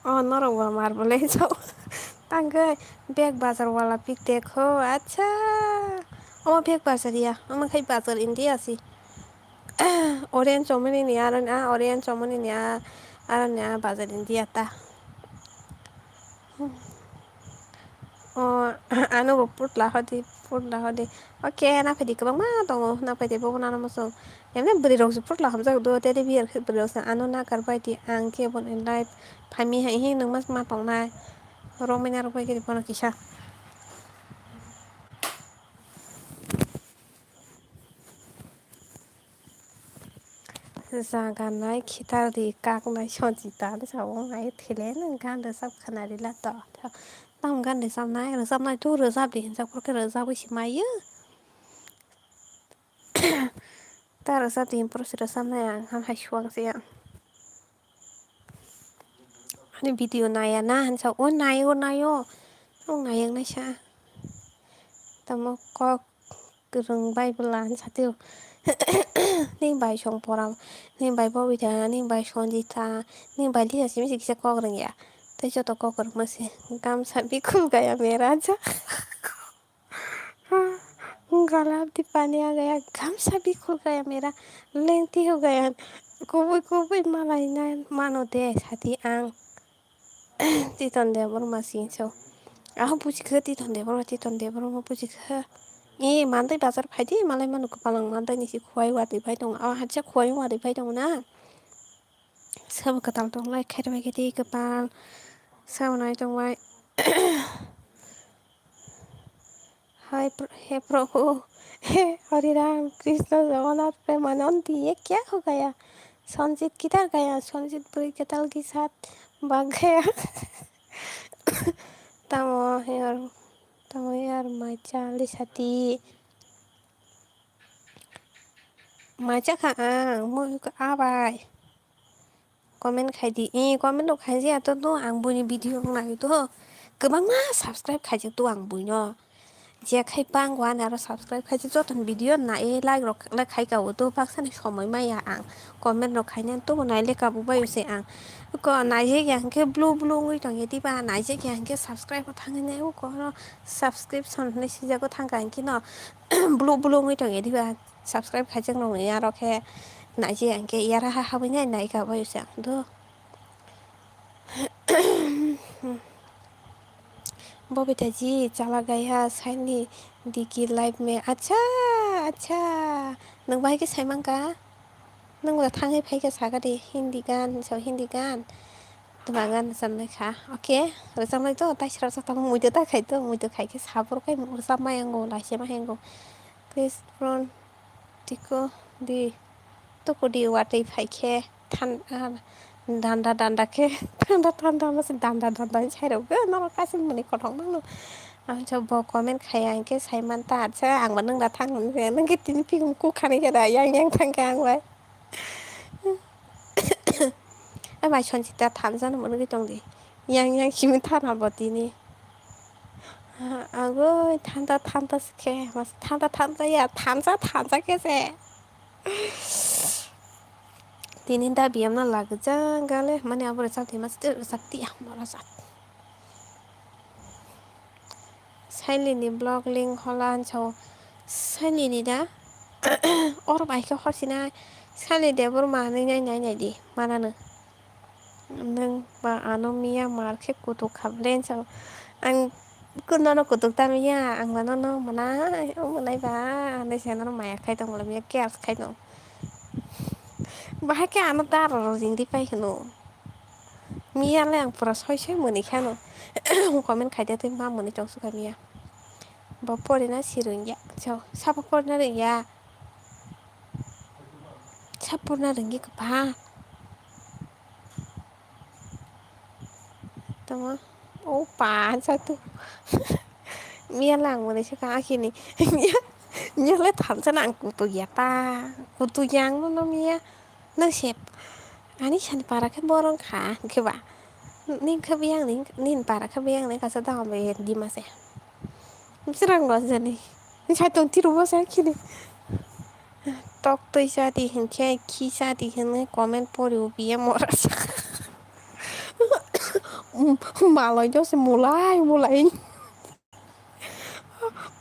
Oh, norok ba mar bolai jao. Tangkai bag bazar wala pik dekho. Acha. Omo bag bazar ya. Omo khai bazar India si. Orange omoni ni aro na, orange omoni ni a, aro ni a bazar India ta. O, ano bo putla hodi, putla hodi. Oke, na phaidi kwbangma tongo, na phaidi bobo nana muchung. Emne bwrwi rok se putla hamjak do, teddy bear khe bwrwi rok se ano na kar bai di, ang khe bo ni life phaimi hai he nung mas ma tongnai. Romina rok bai khe bono kisa. Jaga nai khitar di kaknai Sanjita ni sabo nai thele nang gan rwchap khna rila to. Tamo gan rwchapnai, rwchapnai tu rwchap di hinjak phuru khe rwchapwi se maiyo. Ta rwchap di phuru se rwchapnai ang ham hai suang se yang. Ani video naya na hinsa o nayo nayo. Ang nayang naisa. Tamo kok kwrwng bai bwla hinsa teo. Ni bai song pora, ni bai Bobita, ni bai Sanjita, ni bai Lisa simi se kisa kok rwngya. Tei joto kok rwngma se gamsa bikhul gaya mera ja. Gala di pani agaya gamsa bikhul gaya mera lengti ho gaya kubui kubui malai na mano de sati ang. Titon de borma si so. Aho buji kha Titon Debbarma, Titon Debbarma buji kha. E, mandai bazar phai di, malai manu kwpal ang mandai ni si khuai watwi phai tongo. Aho hakhe khuai watwi phai tongo na. Sabo kwtal tong lai khairok khe tei kwpal. Sabo nai tong bai. Hai pr-, he Prabhu, he Hari Ram, Krishna, Jagannath, Premanand, ye kya ho gaya? Sanjit kidhar gaya? Sanjit bwrwi kwtal ki sath bhag gaya. Tamo he ar, tamo he ar mai chali sati. Mai cha kha ang, mo abai. Comment khai di. Eh, comment rok khai ya to, to ang buini video rok nai to. Kwbangma subscribe khaijak to ang buino. Je khai bang wan aro subscribe khaijak joto ni video nai, like rok like khai ka o to, baksa ni somoi maya ang. Comment rok khai nai to bo nai le ka bo bai se ang. Ko nai je ya hwnkhe blue blue wngwi tong ya diba, nai je ya hwnkhe subscribe o thang nai o ko no subscription hinwi sijak o thang ka hwnkhe no blue blue wngwi tong ya diba. Subscribe khaijak rok ni aro khe naijak hwnkhe yara ha habwi nai naikha bai se ang do. Bobita ji chala gaiha saini diki live me. Acha, acha. Nwng bahai khe saimang ka? Nwng bo thangwi phai khe saga di Hindi gan, so Hindi gan. Tuma gan rwchapnai kha. Okay, rwchapnai to, tai sra rwchap tamo, muitu ta khai to, muitu khai khe sabur khai rwchap ma yango, laise ma yango. Please, Ron, tiko di, tuku di, watwi phai khe than-, ah, danda danda khe, thanda thanda ma se danda danda sai rok, eh, norok kaisa mwnwi kothok mano. Ang chwng bo comment khai ya, hwnkhe sai man ta, acha, ang bo nwng da thang hwnwi, nwng khe tini phikung kuk khani khe da, yang yang thang khe ang bai. Ai bai Sanjita thansa no mwnwi tong di. Yang yang simi thana bo tini. Agoi thanta thanta se khe, mas thanta thanta ya, thansa thansa khe se. Tini da biyam no lagajak gale, mani abo rwchap di mas rwchap di ya, mora chap. Sailini vlog link hola hinsa o. Sailini da? Oro bai khe horsina Saili Debbarma hinwi nai nai nai di manano. Nwng ba ano miya mar khe kutuk kha ble hinsa o. Ang nono kutuk ta miya, ang ba nono mwnai, o mwnai ba hinwi se nono maya khai tong miya, care khai tong. Bahai khe ano daro rw jing di pai hwno. Miya le ang pura soi soi mwnwi kheno. Comment khai de tei ma mwnwi tong sukha miya. Bo porina si rwngya. So, sabo porina rwngya. Sa porina rwngya kwpha. Tamo. O pa, sa tu. Miya le ang mwnwi sukha akhini. Miya, miya le thansa na ang kutu ya ta. Kutu yang no miya. Nang se, ani sani para khe borong kha, hwnkhe ba? Ning khe biyang ni, nini para khe biyang ni kasa dam bai dima se. Bisrang rw jani. Ni sai tong tiru bo se khini. Tok twi sa di hwnkhe, khi sa di hwnwi comment pori o biya mora sa. Maloi do se mulai, mulai.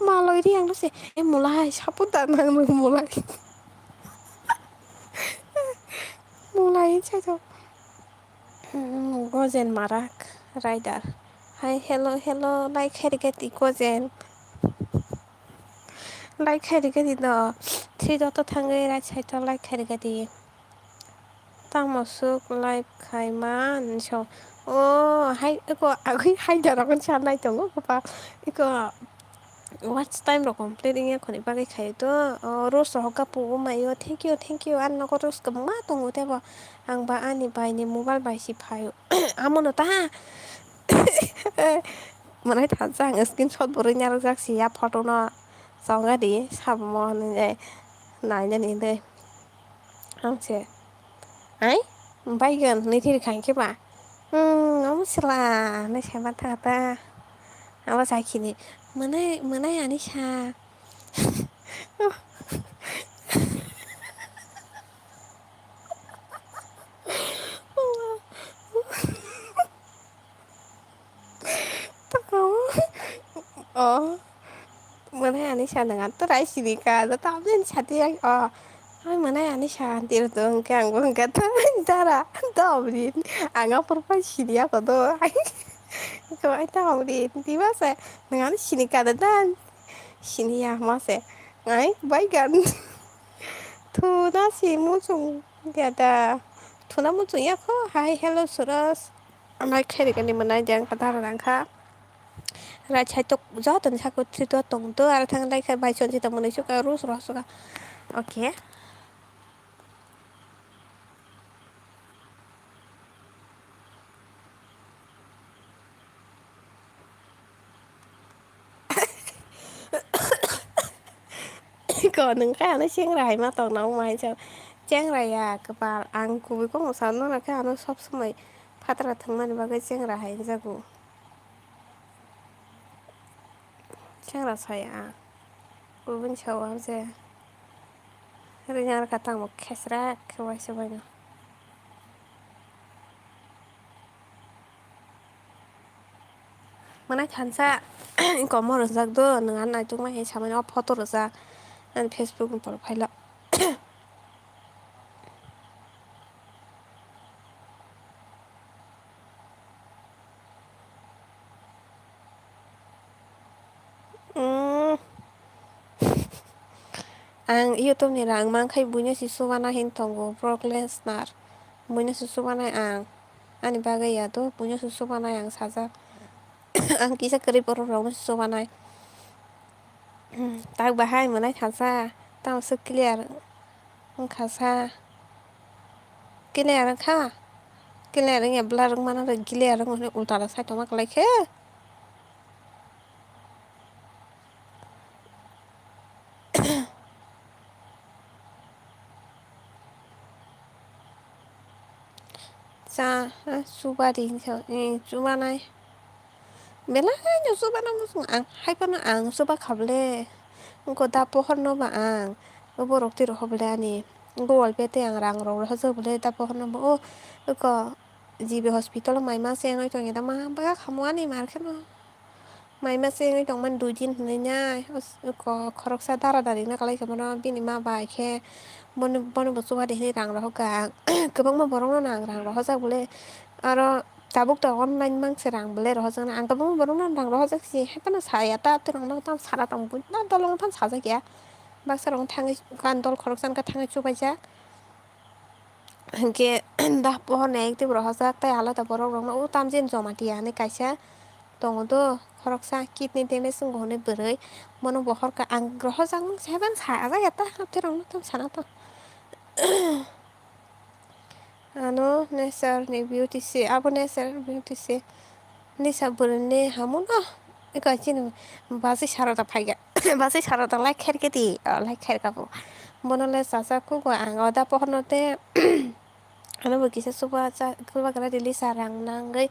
Maloi ri ang se, e mulai, sapo da nang nang mulai. Mulai sai to. Hmm, Gojen Marak Rider. Hai, hello, hello, like khai rikha di Gojen. Like khai rikha di do. Three dot o thangwi right side o like khai rikha di. Tamo swk live khai man so. O hai ko agwi hai dara kon sa nai tongo ko pa. Iko watch time rok complete wngya khoni bagwi khai to. O rose rok ka pu mai o. Thank you, thank you. Ang nogo rose kwbangma tongo tebo. Ang ba ani bai ni mobile bai si phai o. Amo no ta. Mwnai thansa ang screenshot bo rwina rwjak si ya photo no. Chonga di sabo mo hinwi nainani hinwi. Ang se, "Ai, baigan," hinwi thiri kha hinkhe ba, "Hmm, omo sila," hinwi sai mantha ta. Abo sai khini, "Mwnai, mwnai ani sa." O, mwnai ani sa nang to rai sini ka, da tablen sati yang, o, ai mwnai ani sa tiro to hwnkhe ang bo hwnkha ta dara, dobri, ang aphuru pai sini ako do, ai, Ko ai ta hong di, di ba se, nang ani sini ka da dan, sini ya ma se, ai bai gan. Thu na si mu chung ya da, thu na mu chung ya ko, hai hello Suros, amai khairi gani manai jang ka dara nang kha. Rai chai tok joto ni saka twi to tong to, aro thang lai kha bai chonchi tong mani suka rus rw suka. Okay. Ko nung kha ano chengra hai ma tong nang mai cha. Chengra ya kwpal ang kubui kok sa no na kha ano sob somoi phatra thang mani bagwi chengra hai jago. Chengra saya. Kubun sawa je. Ringar katang mo khesra khe waisa baino. Manai thansa komo rwjak do, nwng ani naituk ma hai samani o photo rwjak ani Facebook ni profile o. Mm. Ang YouTube ni rang mankhai buino si subana hin tongo, Brock Lesnar. Buino si subanai ang. Ani bagwi ya do, buino si subanai ang sajak. Ang kisa kwrwi borok rokno si subanai. Tak bahai mwnai thansa, tamo swk clear wngkha sa. Clear wngkha? Clear wngya blur wngmano clear wngmani ulta rok sai tongma kwlai khe. Cha, ha, chuba di hinwi sa, eh, chubanai. Belai no chubanai muchung ang, hai phano ang chuba kha bwle. Wngkha da pohor no ba ang, borok twi rw ho bwle ani. Wngkha wal pete ang rang rok rohorjak bwle da pohor no ba o, wngkha G B hospital o mai ma se wngwi tongya da ma bwkha khamu ani mar kheno. Mai ma se wngwi tongmani dui din hinwi nai, os-, ko-, khoroksa dara dari wngna kwlai khe bono bini ma bai khe bono, bono bo chuba di hinwi rang rohorkha. Kwbangma borokno no ang rang rohorjak bwle, aro tabuk tabuk online mang se rang bwle rohorjaknai, ang kwbangma borokno rang rohorjak si hai phano saya ta, tei rokno tamo sana tong buino dolong phano sajak ya, baksa rok thangwi kan dol khoroksa wngkha thangwi chubaijak. Hinkhe da pohor ni active rohorjak tei alada borok rokno o tamjani Jamatia hinwi kaisa tongo do, khoroksa kidney damage wngo hinwi bwrwi, bono bo horkha ang rohorjak mung se haiphano sajak ya ta, tei rokno tamo sana tong. Ano nature ni beauty se, abo nature beauty se. Nisa bwrwini hamuno eko chini bachwi sarota phaikha. Bachwi sarota like khairkhe di, o, like khairkha bo. Bono le chachak kugo ang oda pohorno tei ano bo kisa chuba cha, chubagra rili sa rang nangwi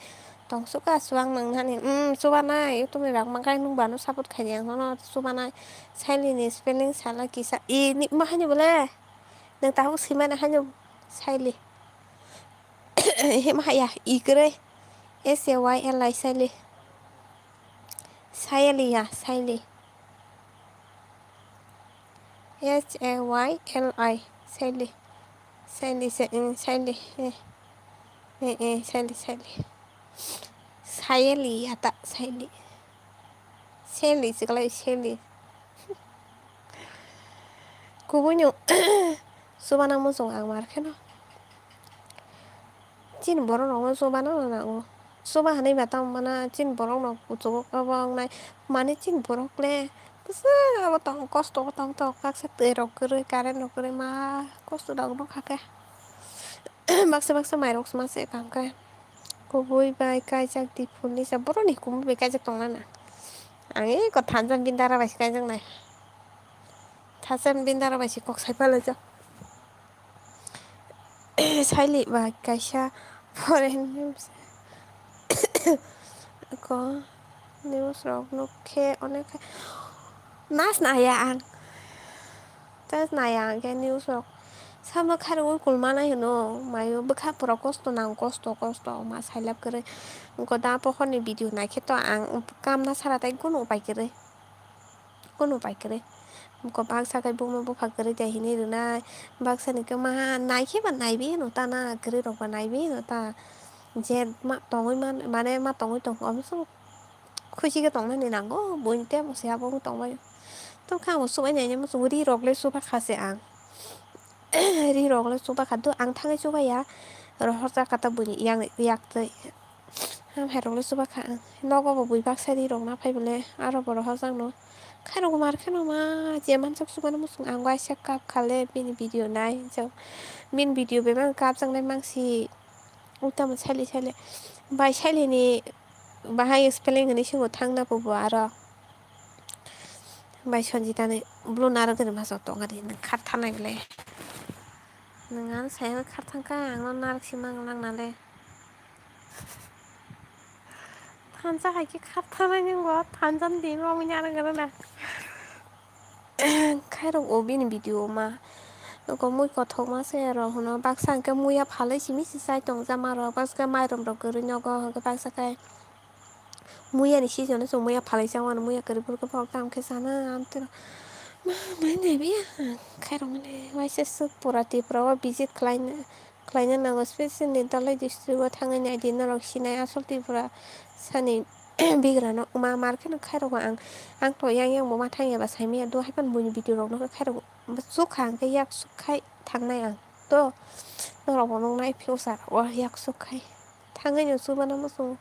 tongsukha, chuwang nang nani. Umm, chubanai, YouTube ni rang mankhai nung bo ano support khaidi ang nono chubanai. Sailini spelling sala kisa, i ni ma haino bole? Nang tabuk swimani haino Saili. Hima haya, i kwrwi. S A Y L I, Saili. Sayali ya, Saili. S A Y L I, Saili. Saili, Sa-, mm, Saili. Eh, eh, eh, Saili, Saili. Sayali ya ta, Saili. Saili, se kwlai, Saili. Kubui no, chubana muchung ang mar kheno. Chini borok rok no chubana no nango. Chuba hinui ba tamo mana chini borok no kuchugo obo wngnai. Mani chini borok le bwswk abo tong kosto o tong tong kaksa twi rok kwrwi current rok kwrwi ma kosto rok nukha khe. Baksa baksa mai rok se ma se kam khe. Kubui bai kaijak di phul ni sa borok ni kubui bai kaijak tong nana. Ang eko thansa bini dara bai se kaijak nai. Thansa bini dara bai se kok sai palaijak. Saili ba kaisa foreign news ko news rok nuk khe onek nas naya ang. Tas naya ang khe news rok sama kharwi kulmanai hwno maio bwkha pura kosto nang kosto kosto ma sailab kwrwi. Goda pohorni video naikhe to ang kamna sara tai kunu upai kwrwi. Kunu pai kwrwi. Buko baksa khe buma bupha kwrwi de hinwi rwnai. Baksa ni khe maha nai khe ba naibi hino ta na, kwrwi rok ba naibi hino ta. Je ma tongwi man, mane ma tongwi tong, omo se khusi khe tongnani nango, buini tei omo se abo wng tongbaio. Tongkha ang bo chubaini aini muchungo ri rok le chuba kha se ang. Ri rok le chuba kha, do ang thangwi chubaiya, rohorjak kha ta buini yang yak twi. Hamhai rok le chuba kha ang. Nogo bo bui baksa ri rok na phai bole, aro bo rohorjak no. Khairok mar kheno ma, je manjak chubani muchung ang waisa kap kha le bini video nai. Bini video bebak kapjaknai mangsi. Utamo saili saili. Bai sailini bahai spelling hwnwi swngo thangna bo bo aro. Bai Sanjitani blue narwk gwnwi masa tongo di, nwng khar thanai bwle. Nwng ano saya khar thangkha, ang no narwk si mang lang nale. Thansa hai khe khar thanai nang bo, thansa ni din romwi narwk gwnwi na. Khairok o bini video ma. Nokho mui kothok ma se aro hwno baksa hwnkhe muya phalai simi se chai tong jama rok, baksa mairum rok kwrwi nogo hwnkhe baksa khe. Muya ni season o chwng muya phalai chang mano, muya kwrwi phuru khe borok tamo khe sana amtwino ma mai nai biya. Khairok mani waisa swk pura Tripura o visit khlaina, khlaina nango, specially Dhalai district o thangwi nai di norok sinai asol Tripura sani bigrano ma mar kheno khairok ang, ang to yang yang bo ma thangya ba saimaya do haiphano buini video rok no khairok chukha hwnkhe yak suk khai thangnai ang to norok bo nuknai future o yak suk khai. Thangwi no chubana muchung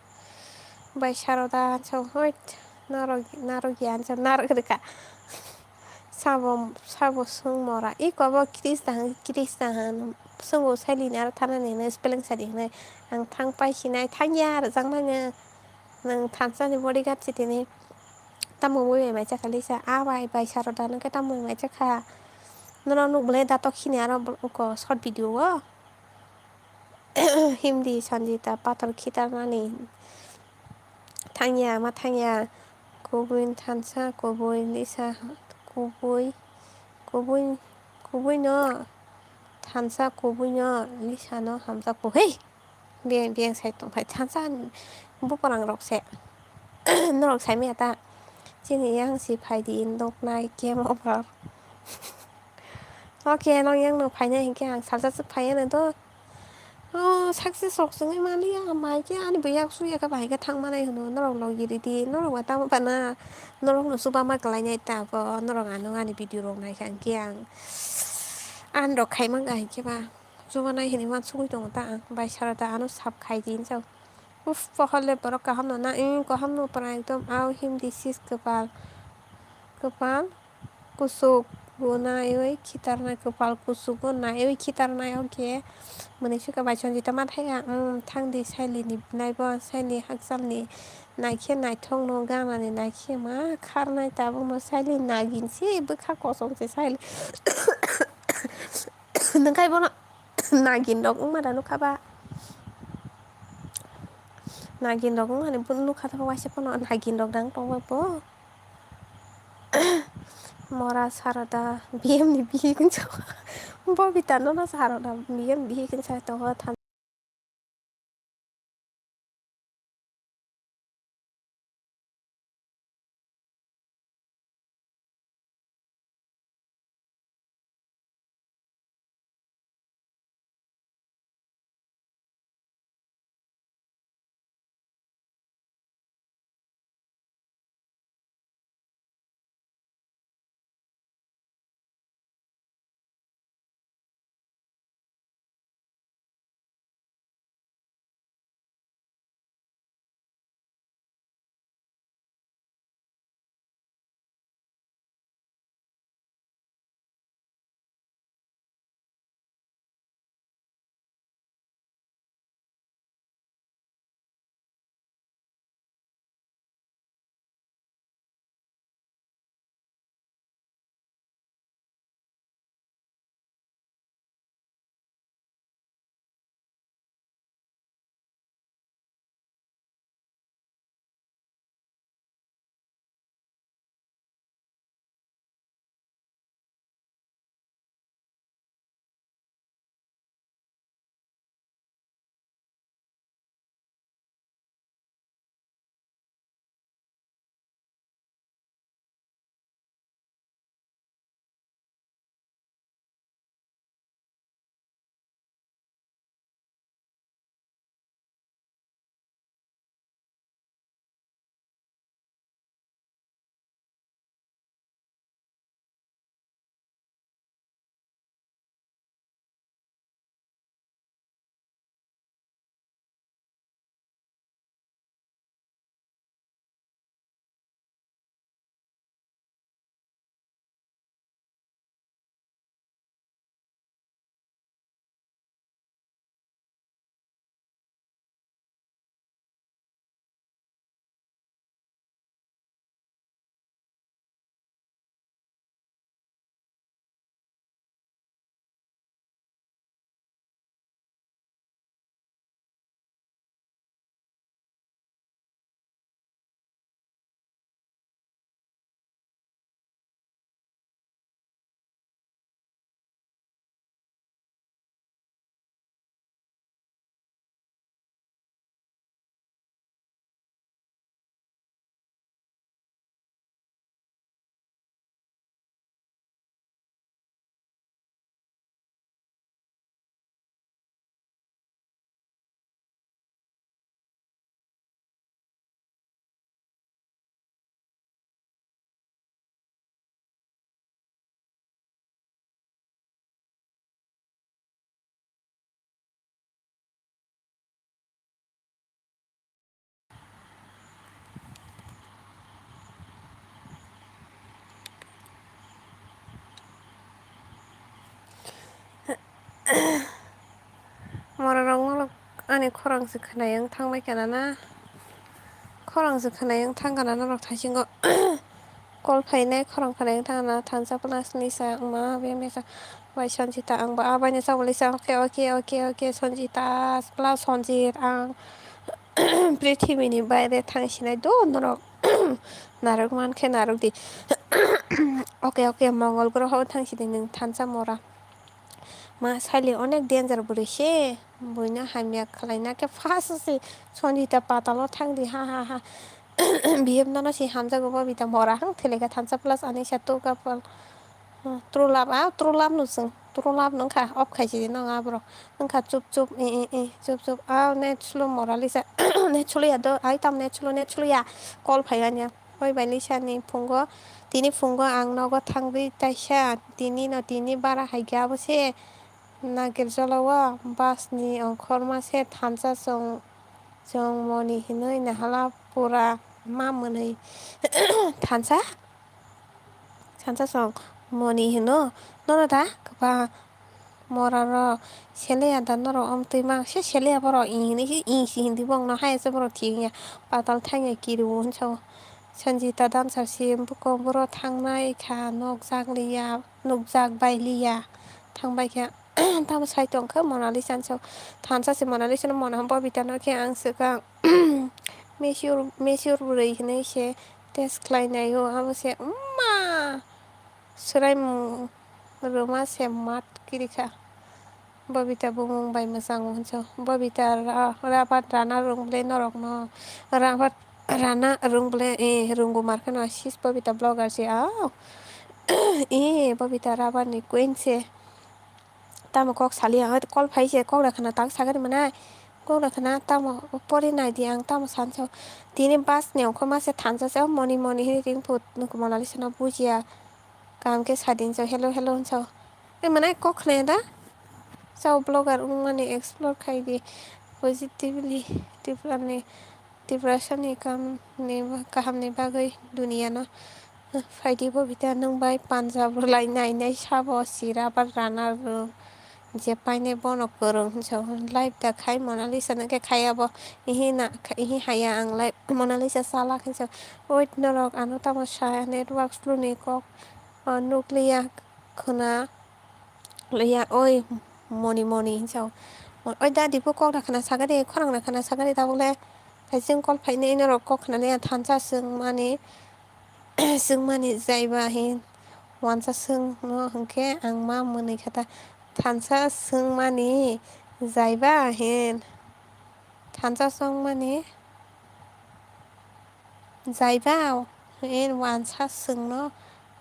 bai Saroda answer hoit narok narok ya answer narok rwkha. Sabo sabo swng mora iko bo Krista hwn Krista hwn swngbo sailini aro thanani hwnwi spelling sadi hwnwi ang thang pai sinai thangya rwjaknai nwng thansa ni bodyguard si tini tamo movie bai mai chakha lisa a bai bai Saroda nokhe tamo movie mai chakha nono nuk bwlai datok sini aro short video o. Himdi Sanjita pathor khitarnani thangya ma thangya kubui thansa kubui lisa kubui kubui kubui no thansa kubui no lisa no hamjak bo hei biyang biyang sai tongphai thansa buphang rok se norok saimaya ta chini yang si phaidi nuknai game over. Oke, nang yang no phainai hinkhe ang salsa swk phaiya no do. Oh, success rok chwngwi manliya, mai khe ani bo yak su ya khe bahai khe thang manai hwno, norok logi ridi, norok ba tamo bana, norok no chuba ma kwlainai ta bo, norok ano ani video rok naikha hinkhe ang ani rok khai mangkha hinkhe ba, chubanai hinwi uansugwi tongo ta ang, bai Saroda ano sap khai di hinjao. Uff, pohor le borok kaham no na, ing kaham no pora ekdom, au himdi sis kwpal, kwpal. Kuchuk bo naiwi khitarnai, kwpal kuchuk bo naiwi khitarnai, oke. Mwnwi sukha bai Sanjita ma thaiya, um, thangdi sailini naibo, saili hakchalni naikhe naithokno ganani naikhe ma kharnai tabukno saili nagin se bwkha kosom se saili. Nwngkhai bono nagin rok wngma da nukha ba? Nagin rok wngmani bo nukha ta waisa phano nagin rok dang tongma bo. Mora Saroda B M ni bihik hinsa. Bobita nono Saroda B M bihik hinsa tongo. Khorang se khwnai wng thangbai kana na? Khorang se khwnai wng thang kana norok thaisingo? Call phainai khorang khwnai wng thang kana? Thansa plus ni sa wngma beng beng sa. Bai Sanjita ang ba abai ni sa wngli sa. Okay, okay, okay, okay. Sanjita plus Sanjit ang prithibini baire thang sinai do norok. Narwk man khe narwk di. Okay, okay, Mongol groho thang sidi nwng thansa mora. Ma Saili onek danger bwrwi se, buino hamya khlaina khe first se Sanjita patalo thangdi, ha, ha, ha. Bihemno no se hamjago Babita mora hang thwileka thansa plus ani sa two couple. Hmm, true love, ah, true love no chwng, true love no wngkha, off khai sidi no aborok. Wngkha chup chup, eh, eh, eh, chup chup. Ah, net slow Moralisa, net slow ya do, ai tam net slow, net slow ya. Call phai ania. Oi bai Lisa ni phungo, tini phungo ang nogo thangwi taisa, tini no tini bara hai khe abo se. Nagirjala o bus ni ongkhorma se thansa chwng, chwng moni hinwi nahala pura ma mwnwi thansa, thansa chwng moni hino nono da kwbang mora rok seleya da norok omtwi mang se seleya borok ing hinwi se ing si hindi bongno hai se borok thik ya patal thangya kiriwo hinsa o Sanjita dansa si buko boro thangnai kha nokjak liya. Nukjak bai liya thang bai khe tamo sai tong khe Monalisa hinwi sa-o. Thansa se Monalisa no mona Bobita no khe ang swkang mature, mature bwrwi hinwi se test khlai nai o, abo se wngma swraimung rwma se mat kiri kha. Bobita bumung bai mwchang o hinwi sa-o. Bobita ra-, rabat rana rwng bwle norok no rabat rana rwng bwle, eh, rwngbu mar kheno sis Bobita vlogger se, ah. Ee, Bobita rabar ni queen se. Tamo kok saliya, hoi call phai se, kok da khna tak sagani manai. Kok da khna tamo pori nai di ang tamo sansa. Tini bus ni ongkhorma se thansa se, moni moni hini ring phut nuku Monalisa no bujiya. Kaham khe sadin sa, hello hello hinsa. E manai kok khna da. Sa vlogger wngmani explore khai di positively Tripura ni. Tiprasani kam ni ba-, kahamni bagwi duniano phaidi Bobita nwng bai Punjab rwlai nainai sabo sira ba rana rw je painai bono kwrwng hinsa live da khai Monalisa no khe khai abo ihi na ihi haya ang live Monalisa chalak hinsa wait norok ano tamo sa network slow ni kok nukliya khwna. Leya oi moni moni hinsa o. Oi dadi bo kok da khna sagade khorang da khna sagade tabuk le. Thaising call phainai norok kok khna leya thansa swngmani swngmani jaiba hin wansa swngno hinkhe ang ma mwnwi kha ta thansa swngmani jaiba hin thansa swngmani. Jaiba, e wansa swngno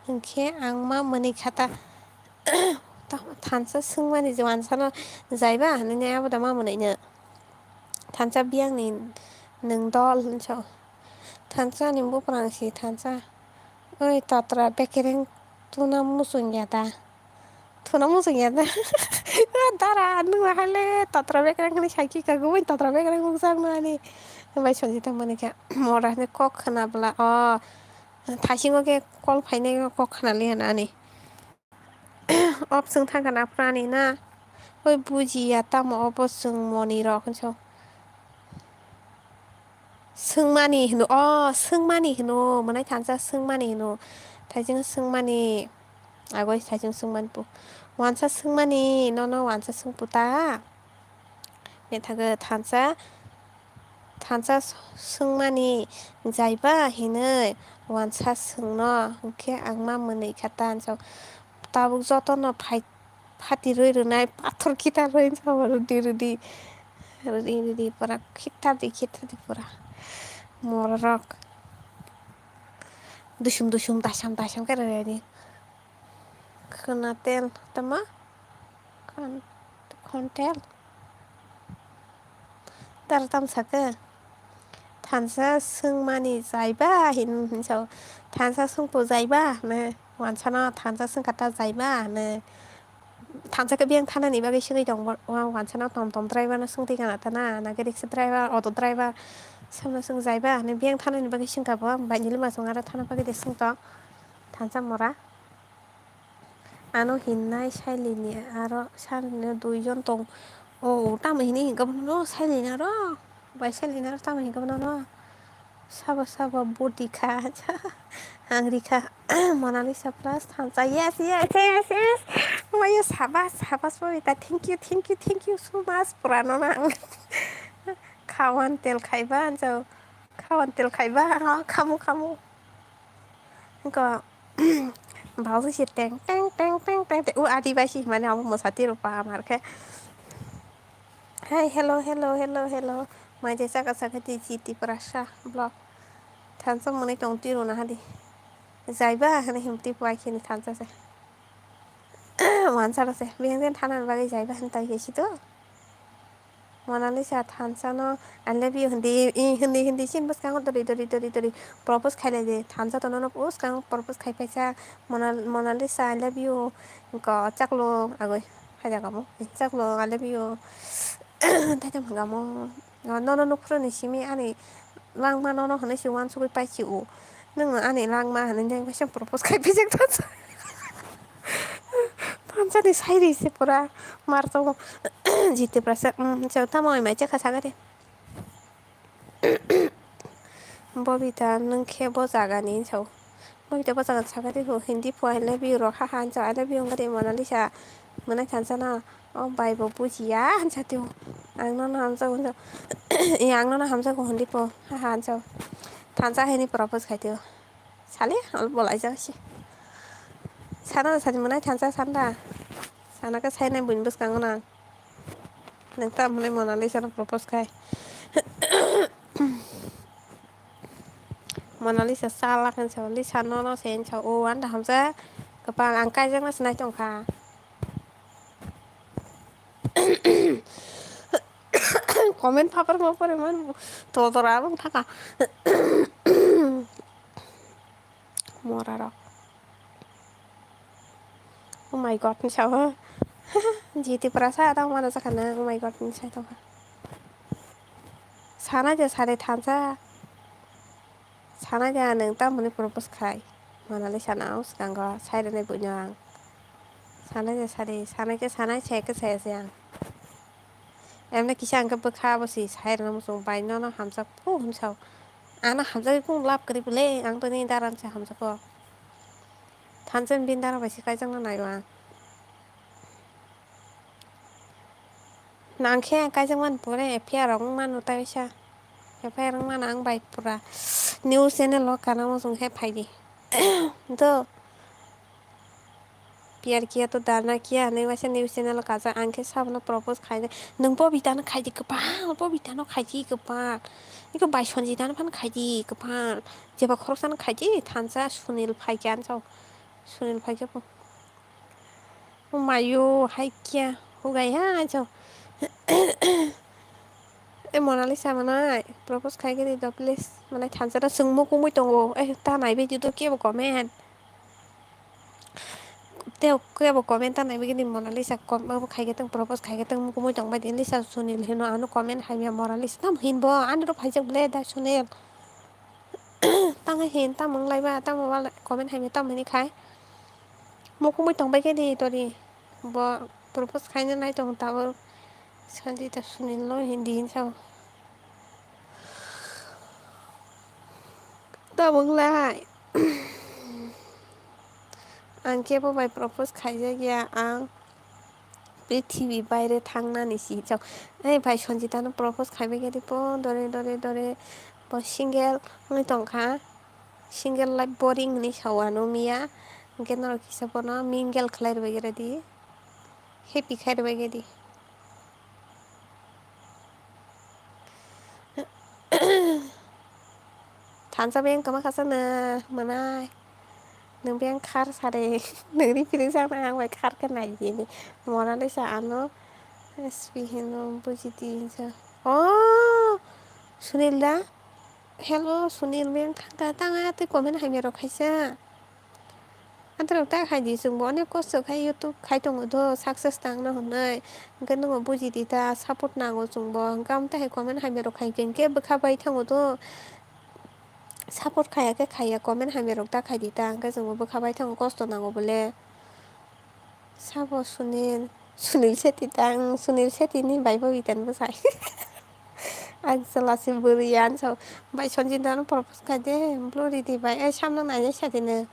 hinkhe ang ma mwnwi kha ta. Thansa swngmani je wansano jaiba hinwi abo da ma mwnwino. Thansa biyangni nwng dol hinsa. Thansa ni buprang si thansa. Oi tatra bekereng tuna muchung ya da. Thuna muchung ya da. Dara, nwng haile tatra bekereng hinwi saiki ka gubui tatra bekereng mukjak no ani. Bai Sanjita mani khe mora hinwi kok khna bwla. O, thaisingo khe call phainai kok khna liya na ani. Op chwng thang kana phrani na. Oi bujiya tamo obo chwng moni rok hinso. Swngmani hino, o swngmani hino, mwnai thansa swngmani hino. Thaising swngmani, agoi thaising swngmani pu. Wansa swngmani, nono wansa swngpu ta. Nethago thansa, thansa swngmani jaiba hinoi wansa swngno, hinkhe ang ma mwnwi kha ta hinso. Tabuk jotono phai. Phati rwi rwnai pathor khitar rwi hinsa rwdi rwdi. Rwdi rwdi pura khitar di khitar di pura. Morok. Dusum dusum dasam dasam khe rwdi. Khwna tel tama. Khon, khon tel. Tar tam sakhe. Thansa swngmani jaiba hin, hinsa. Thansa swngpo jaiba hwnwi. Wansano thansa swngkha ta jaiba hwnwi. Thansa khe biyang thanani bagwi swngwi tong bo. Wa-, wansano tom tom driver no swngtwi kana ta na. Nake riksha driver, auto driver. Samno swng jaiba hwnwi biyang thanani bagwi swngkha bo. Bai nili masung aro thana bagwi de swngtong. Thansa mora. Ano hinnai Sailini aro Sailini duijon tong, Oh, tamo hini hinkhe bono no, sailina ro. Bai sailina ro, tamo hinkhe bono no. Sabo sabo boti kha. Ang rikha. Monalisa plus thansa. Yes, yes, yes, yes. Mayo sabas, sabas Babita. Thank you, thank you, thank you so much. Purano na ang. Khawan tel khaiba, anjao. Khawan tel khaiba, ang khamu, khamu. Ko, bausi si teng, teng, teng, teng, teng, teng. U adibasi mane abo mosati rupa amar khe. Hai, hello, hello, hello, hello. Mai je saka saka di ji Tiprasa vlog. Thansa mwnwi tong tiro na hadi. Jaiba hwnwi him tipo ai khini thansa se. Wansara se. Bengden thanan bagwi jaiba hwn tai khe si to. Monalisa thansa no I love you hindi, i hindi, hindi sin bwskango dori, dori, dori, dori propose khailai de. Thansa to nono bwskango propose khai paisa. Monal-, Monalisa, I love you. Ko chaklo agoi. Hai jaga bo. Chaklo, I love you. Thaitham hwnga mo. Nono nukphuru ni simi ani langma nono hwnwi se uansugwi paisi o. Nwng ani langma hwnwi neng kaisa propose khai pijak thansa. Thansa ni sairi se pura mar tongo. Jiti prasa, mm, chao tamo mai chakha sagari. Bobita nwng khe bo jaga ni sao. Bobita bo jaga ni sagari ho hindi po I love you rok ha ha hinsa I love you wngkha de Monalisa. Mwnai thansa no o bai bo bujiya hinsa tio. Ang nono hamjago hinsa. Ang nono hamjago hindi po ha ha hinsa. Thansa hini propose khai tio. Sale, ol bolai jao si. Sana sani mwnai thansa sanda. Sana ka sai nai buini bwskango nang. Nang ta mwnai Monalisa no propose khai. Monalisa sala kan sa Lisa nono sen sa o anda hamsa. Kapang ang kaijak na sinai tongkha. Comment papar papar man to to ra bang thaka. Mora rok. Oh my god, ni sao. Jiti prasa ada mana sakana. Oh my god, ni sai tongkha. Sana je sare thansa. Sana je aneng ta mani propose khai. Manali sana aus kangga sai rene bunyang. Sana je sare, sana ke sana sai ke sai se ang. Emne kisa ang ke bwkha bo si sai rene musung bai nono hamsa pu hum sao. Ana hamsa pu lap kari bole ang to ni daran se hamsa ko. Thansen bin dara bai se kaijang na nai ba. Nang khe kaijak mani pore F I R rok wng mano ta bisa. F I R wng mano ang bai pura news channel o kana muchung khe phaidi. Do. Piyar kiya to darna kiya hinwi waisa news channel o kajak ang khe sabono propose khainai. Nwng Bobita no khaidi kwbang, Bobita no khaidi kwbang. Iko bai Sanjita no phano khaidi kwbang. Jeba khoroksa no khaidi thansa Sunil phaikhe ansa. Sunil phaikhe bo. Mayo hai kya hugai ha ajo. E Monalisa manai propose khai gini do please. Manai thansa da sung mukumui tongo. E ta nai bidi do kebo comment. Teo kebo comment ta nai bidi Monalisa kom abo khai gatang propose khai gatang mukumui tong bai di Lisa Sunil hino ano comment hai ya Monalisa tam hin bo ani ro phaijak ble da Sunil. Tamo hin tamo lai ba tamo wala comment hai ya tam hini khai. Mukumui tongbai khe di tori. Bo propose khaina nai tong tabuk. Sanjita Sunil no hindi hinsa. Tabuk lai. Ang kebo bai propose khaijak ya ang. Prithibi baire thangnani si chao. Ei bai Sanjita no propose khaibai khe di po dore dore dore. Bo single wngwi tongkha. Single life boring hinwi sao ano miya. Hwnkhe norok kisa bono mingle khlai rwbaikhe di. Happy khai rwbaikhe di. Thansa beng kwma khasa na manai. Nwng beng khar sare. Nwng ri phiri sakna ang bai khar khe nai jini. Monalisa ano S P hino buji di hinsa. Oh! Sunil da? Hello, Sunil beng thangkha tanga tei comment hamya rok khaisa. Antarok ta khai di chwng bo onek kosto khai YouTube khai tongo do success tangna hwnwi. Hwnkhe nwng bo buji di ta support nango chwng bo. Hwnkhe amo ta hai comment hamya rok khai khe hwnkhe bwkha bai thango do. Support khaya khe khaya comment hamya rok ta khai di ta hwnkhe chwng bo bwkha bai thango kosto nango bole. Sabo Sunil. Sunil Shetty tang, Sunil Shetty ni bai bo itan bwsai. Ang chwla se bwrwi ya, ang sao, "Bai Sanjita no propose khai de, bwrwi di bai, ai samno naina Shetty no."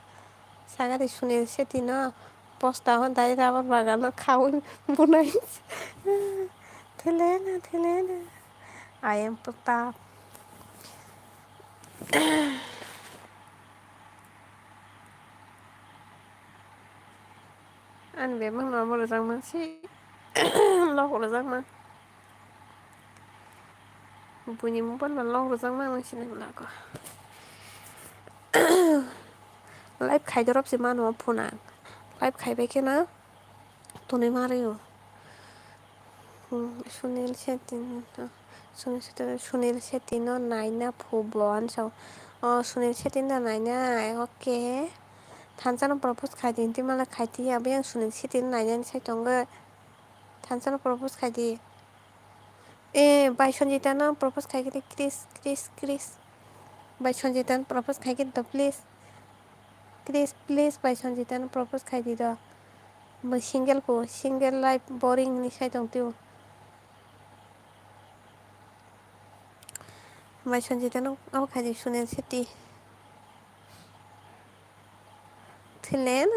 Sagari Sunil Shetty no posta ho dai rubber bagan o khaui bunai. Thilena, thilena. I am Pratap. Ani bebak no bo rwjakma si lok rwjakma. Buini mobile bai lok rwjakma ang sinai lago. Live khai dorop se mano phone ang. Live khai bai khe na tonwi ma rw-o. Hmm, Sunil Shetty no, Sunil Shetty, Sunil Shetty no naina phu bo, ang sao. O, Sunil Shetty no naina, okay. Thansa no propose khai di, hinti mala khai di, abo yang Sunil Shetty no naina ni sai tongo. Thansa no propose khai di. E, bai Sanjita no propose khai di, Chris, Chris, Chris. Bai Sanjita no propose khai di, please. Chris, please, bai Sanjita no propose khai di do. Bo single phu, single life boring hinwi sai tong tio. Bai Sanjita no abo khai di Sunil Shetty. Thailand,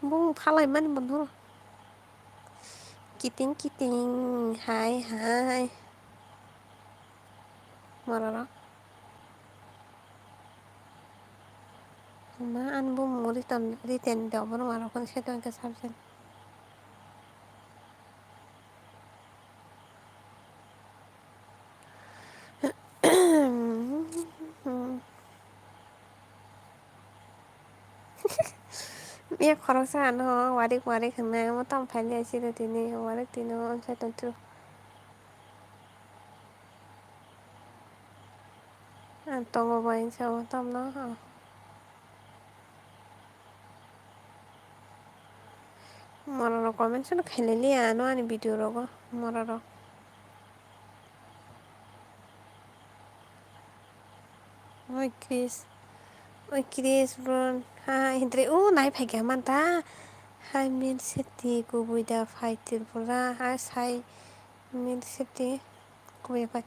bung phalai mani bo no. Kiting kiting, hai hai. Mora rok. Ma, ani bumung written, written de obono ma rok, kono se tongkhe subject. Miya khoroksa ano warik warik hwnwi omo tamo phailiya siro tini warik tini o onsa tongthu. Ang tongo bai sao tamno. Mora rok comment sono khailai liya ano ani video rogo mora rok. Oi Chris, oi Chris bro, ha hindre o nai phai kha man ta. Hai men seti kubui da phai Tripura, ha sai. Mil siti kubui pai.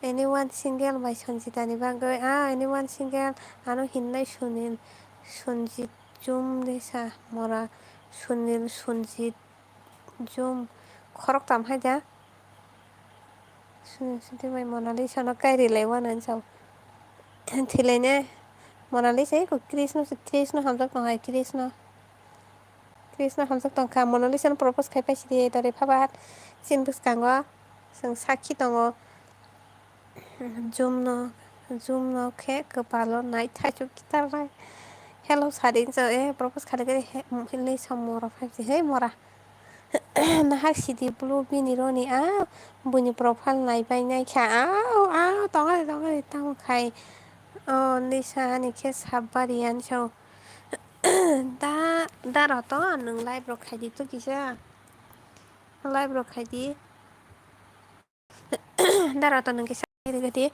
Anyone single bai Sanjita ni bagwi? Ah, anyone single? Ano hinnai Sunil, Sunjit Jum risa mora. Sunil, Sunjit Jum. Khorok tam hai da. Sunil siti bai Monalisa no kai rilai wana sao. Thilai ne Monalisa eko Krishna se, Krishna hamjak tong hai Krishna. Krishna hamjak tongkha, Monalisa no propose khai paisidi, dore phabat chini bwskango chwng sakhi tongo. Jumno, jumno khe kwpalo nai thaichuk kitarnai. Hello sadi, eh, propose khalikhe he, hinwi sa mora phaisi, "Hei mora, nahar sidi blu bini roni a buini profile naibai naikha, au, au, tongari, tongari, tamo khai." O, hinwi sa ani khe sap bari ani sao. Da, da rw to, nwng live rok khai di to kisa. Live rok khai di. Da rw to nwng kisa khai di.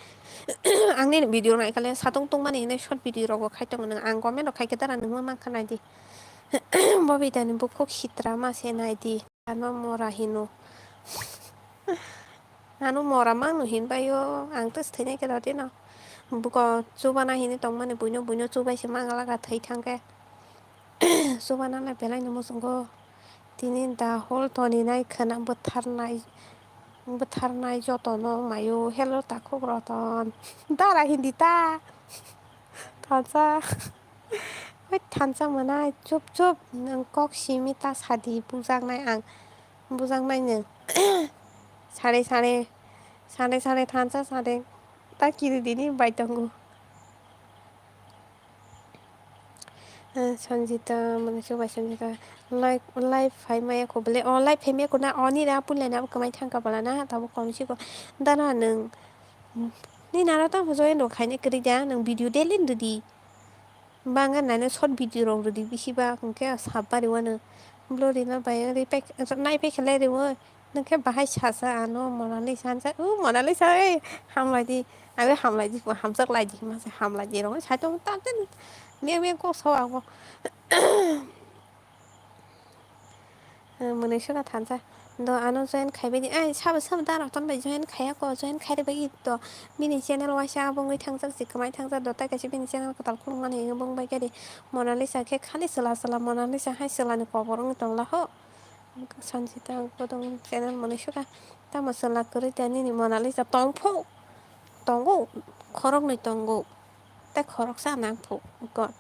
Ang nini video nai kale satung tungmani hinwi short video rogo khai tongo nwng. Ang comment rok khai khe da rw nwng ma mankha nai di. Bobita ni bukhuk sitra ma se nai di. Ano mora hino. Ano mora mangno hinbaio, ang to swthainai khe rw di no. Buko chubana hinwi tongmani buino, buino chubai se mangala kha thwi thangkhe. Chubana le belai no muchungo. Tini da hol toni nai khwna bwtharnai, bwtharnai jotono maio hello takhuk roton. Dara hindi ta. Thansa. Hoi thansa mwnai chup chup nwng kok simi ta sadi bujaknai ang. Bujaknai nwng. Sade sade, sade sade thansa sade ta kiri dini bai tongo. Ah, Sanjita, mane sobai Sanjita, live, live phai maya ko bole, oh, live phai maya ko na, oni na, pun lena, kamai thang ka bala na, tabo kom si ko, dana nung, ni nara ta join ro khaine kri da, nung video delete rw di. Bang nai no short video rok rw di, bisi ba hwnkhe sap bari wano. Blo rina bai ri pek, nai pek khe lai rw. Nwng khe bahai sasa ano Monalisa hinsa, o Monalisa, ei, hamlai di, ang hamlai di, hamjak lai di, masa hamlai di, rong sai tong ta den, meng meng kok sao abo. Mwnwi sora thansa, Do ano join khaibai di. Ai, sabo sabo da Roton bai join khaiya ko, join khairi bai to. Bini channel waisa abo wngwi thangjak, si kwmai thangjak do, tai kaisa bini channel kwtal khulumani wngwi bung bai khe di. Monalisa khe khali chwla chwla, Monalisa hai chwlani kobor wngwi tongla ho. Sanjita ang bodong channel mwnwi sukha. Tamo chwla kwrwi da nini Monalisa tongphu. Tongo, khoroknwi tongo. Tei khoroksa nangphu.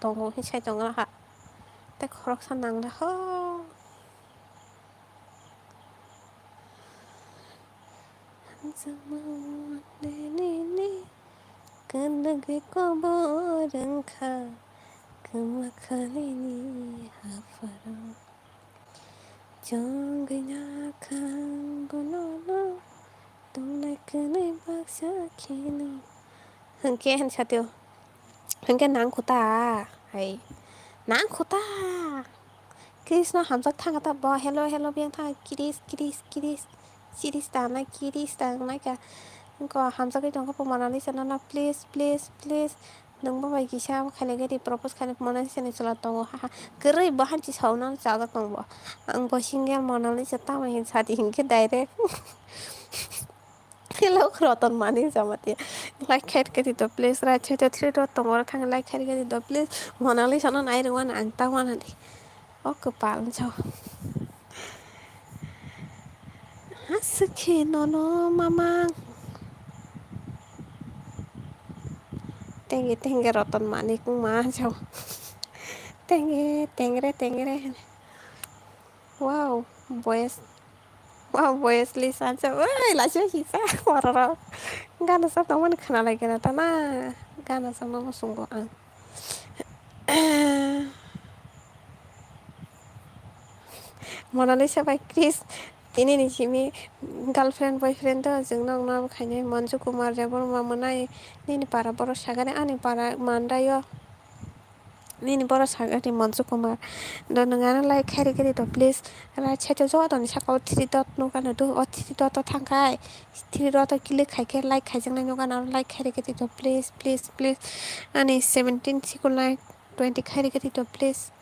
Tongo hin sai tongla ha. Tei khoroksa nangla ho. Hamjakma wngkha nini, kwnwi kobor wngkha, kwma kha nini hapharo. Chongwi nakhang bonono, tongnai kwnwi baksa kheno. Hwnkhe hin satio. Hwnkhe nang khuta, hai. Nang khuta. Krishna hamjak thanga ta bo, hello, hello, biyang thanga, kiris, kiris, kiris. Kiris ta nai, kiris ta nai ka. Ko hamjagwi tongkha po Monalisa no, no, please, please, please. Nwng bo bai kisa abo khailai gari propose khainai Monalisa ni chwla tongo, ha, ha. Kwrwi bo hanchi sauna chajak tong bo. Ang bo single Monalisa tamo hin sadi hinkhe direct. Hello, Roton mani jamatia. Like khair khe di to, please. Right side o three dot tongo, oro thang like khair khe di to, please. Monalisa no nai rwna ang ta wana di. O kwpal jao. Aswk khe nono mamang. Tenge, tenge, Roton mani kung ma jao. Tenge, tengre, tengre. Wow, boys. Wow, boys, listen. Oi, laisya sisa, wararo. Gana sa tongmani khna lai gana ta na. Gana sa ma musungo ang. Monalisa bai Chris. Tini ni simi girlfriend, boyfriend to, jeng nong no khainai Manju Kumar Debbarma mwnai. Nini para borok sagani ani para mandaio. Nini borok sagani Manju Kumar. Do nwng ano like khairi khairi to please. Right side o joto ni saka o three dot nukha no do. O three dot o thangkhai. Three dot o click khaikhe like khaijaknai nukha no like khairi khairi to please, please, please. Ani seventeen sikul like twenty khairi khairi to please.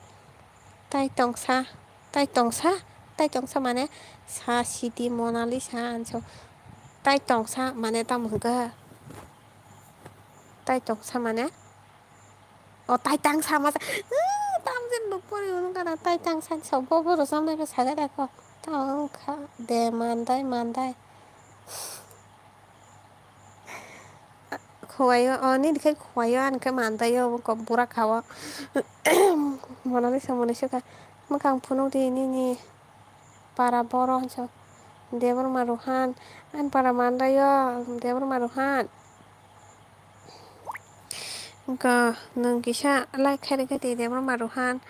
Tai tongsa, tai tongsa, tai tongsa mane sa sidi Monalisa anso. Tai tongsa mane tamo hwnkha. Tai tongsa mane. O tai tangsa ma sa. Tam je nuk pori unu kana tai tangsa so bo bo rosam nai sa ga da ko. Tongkha de mandai mandai. Khuaio, o nini khe khuaio, ani khe mandaio, obo kok bura kha o. Monalisa mwnwi sukha, mwkhang phunuk di nini para boro hinso. Debbarma Rohan, ani para mandaio, Debbarma Rohan. Wngkha nwng kisa like khairikhe di Debbarma Rohan.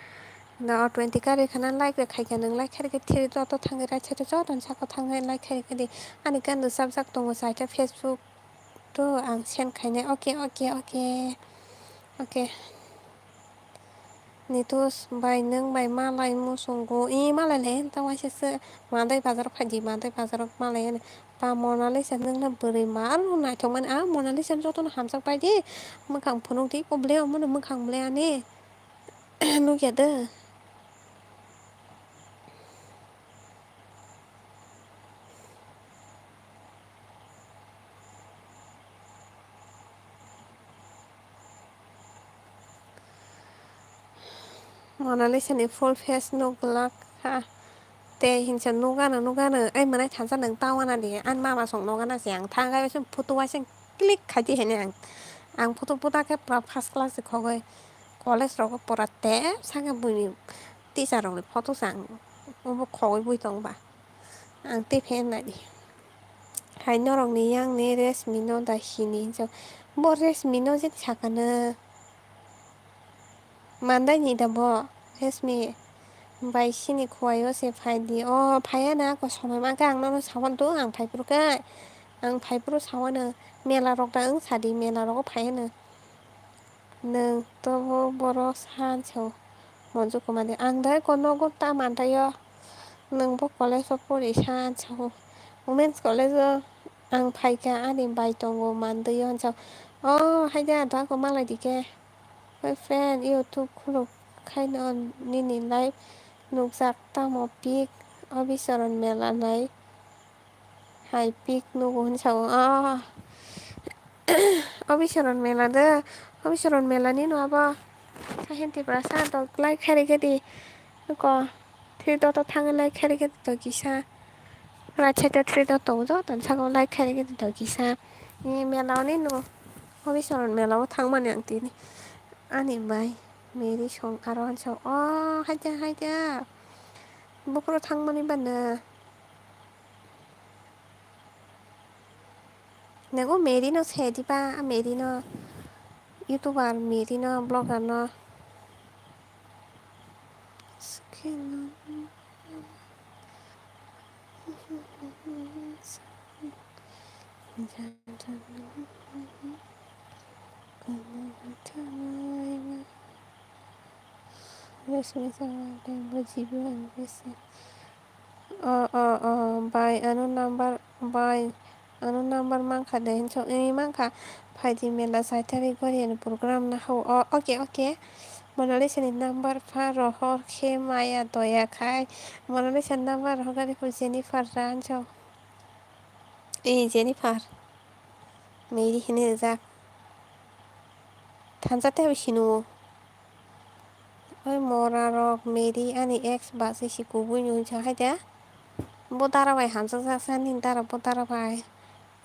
Da o twenty kari khana like rwkhaikhe nwng like khairikhe three dot o thangwi right side o joto ni saka o thangwi like khairikhe di. Ani gana rwchapjak tongo chaita Facebook. To ang send khainai. Okay, okay, okay. Okay. Nitus bai nwng bai malai muchungo. I malai le ta waisa se mandai bazar phaidi, mandai bazar malai ani. Pa Monalisa nwng na bwrwi ma alo naithok mani. A Monalisa joto no hamjak pai di. Mwkhang phunuk di ko ble omo no mwkhang ble ani. Nukya de. Monalisa ni full face nuk glak kha. Tei hinsa nugano, nugano, ai mwnai thansa nwng ta wana di, ani mama song nugana se ang thang gai se photo waisa click khai di hene ang. Ang photo buda khe pura first class se khogoi. College rogo pura tep saka buini teacher rokni photo se ang obo khogoi bui tong ba. Ang tei phen nai di. Hai norokni yang ni Resmi no da hini hinsa. Bo Resmi no je saka na. Mandai ni da bo, Resmi bai sini khuaio se phai di. O, phaiya na, ako somoi ma khe ang nono sawan do, ang phaiphuru khe, ang phaiphuru sawano, mela rok da wng sadi, mela rogo phaiya na. Nwng to bo boro san so, Manju Kumar de, ang da ko nogo ta mandaio, nwng bo college o pori san so, Women's College o ang phaikha, ani bai tongo mandaio hinsa. O, haida, da ko malai di khe. My friend, YouTube khuluk khaino nini live nukjak tamo pik, Abhicharan mela nai Hai pik nugo hinwi sao. Ah. Obisoron mela de. Obisoron mela ni no abo. Sahin Tiprasa to like khairikhe di. Ko. Three dot o thangwi like khairikhe di to kisa. Right side o three dot tongo joto ni saka o like khairikhe di to kisa. Ni mela oni no. Obisoron mela o thangmani ang tini. Ani bai. Meri song aro hinwi sao. Oh, haida, haida. Buphuru thangmani bana. Nego Meri no se diba, a Meri no, YouTuber Meri no, vlogger no. Bujibo ang bisi. O, o, o, bai, ano number, bai, ano number mankha de, hinso, eh, mankha. Phaidi mela saitari gori ani program na hao. O, okay, okay. Monalisa ni number pha rohor khe maya doya khai. Monalisa ni number rohor gari phu Jennifer ra, hinso. Eh, Jennifer. Meri hini rijak. Thansa tei abo sinu. Oi mora rok, Meri ani ex bachwi si kubui ni hinsa hai da. Bo dara bai hamjak jak sa nini dara bo dara bai.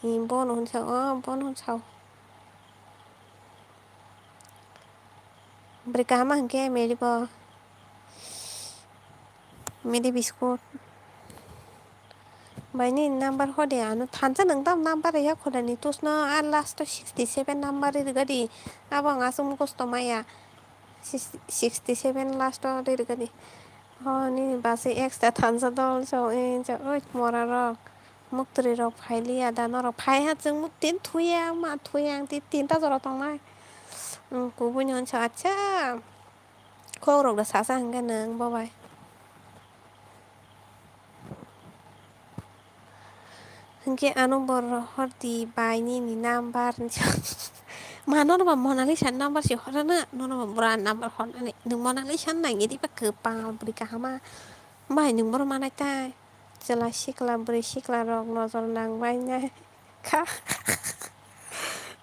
Ni bono hinsa o, bono hinsa o. Bwrwi kaham ma hinkhe Meri bo. Meri biskut. Bai nini number hode ano thansa nwng tam number ya khorani tusno a last o sixty seven number ri gadi. Abo ang aswk mukhos tongmaya. Sixty seven last o ri gadi. Ho nini basi extra thansa dol so e ja oi mora rok. Muktri rok phailiya da norok phai ha chwng muktin thuya ma thuya ang ti tinta jora tongnai. Kubui ni hinsa acha. Kok rok da sasa hinkhe nwng bo bai. Hinkhe ano bo rohor di bai nini number. Ma nono ba Monalisa ni number se horana, nono ba bura ni number hornani. Nwng Monalisa ni nangya diba kwpal bwrwi kahama. Bai nwng bono manai tai. Chwla sikla bwrwi sikla rok nojor nang bai nai. Kha.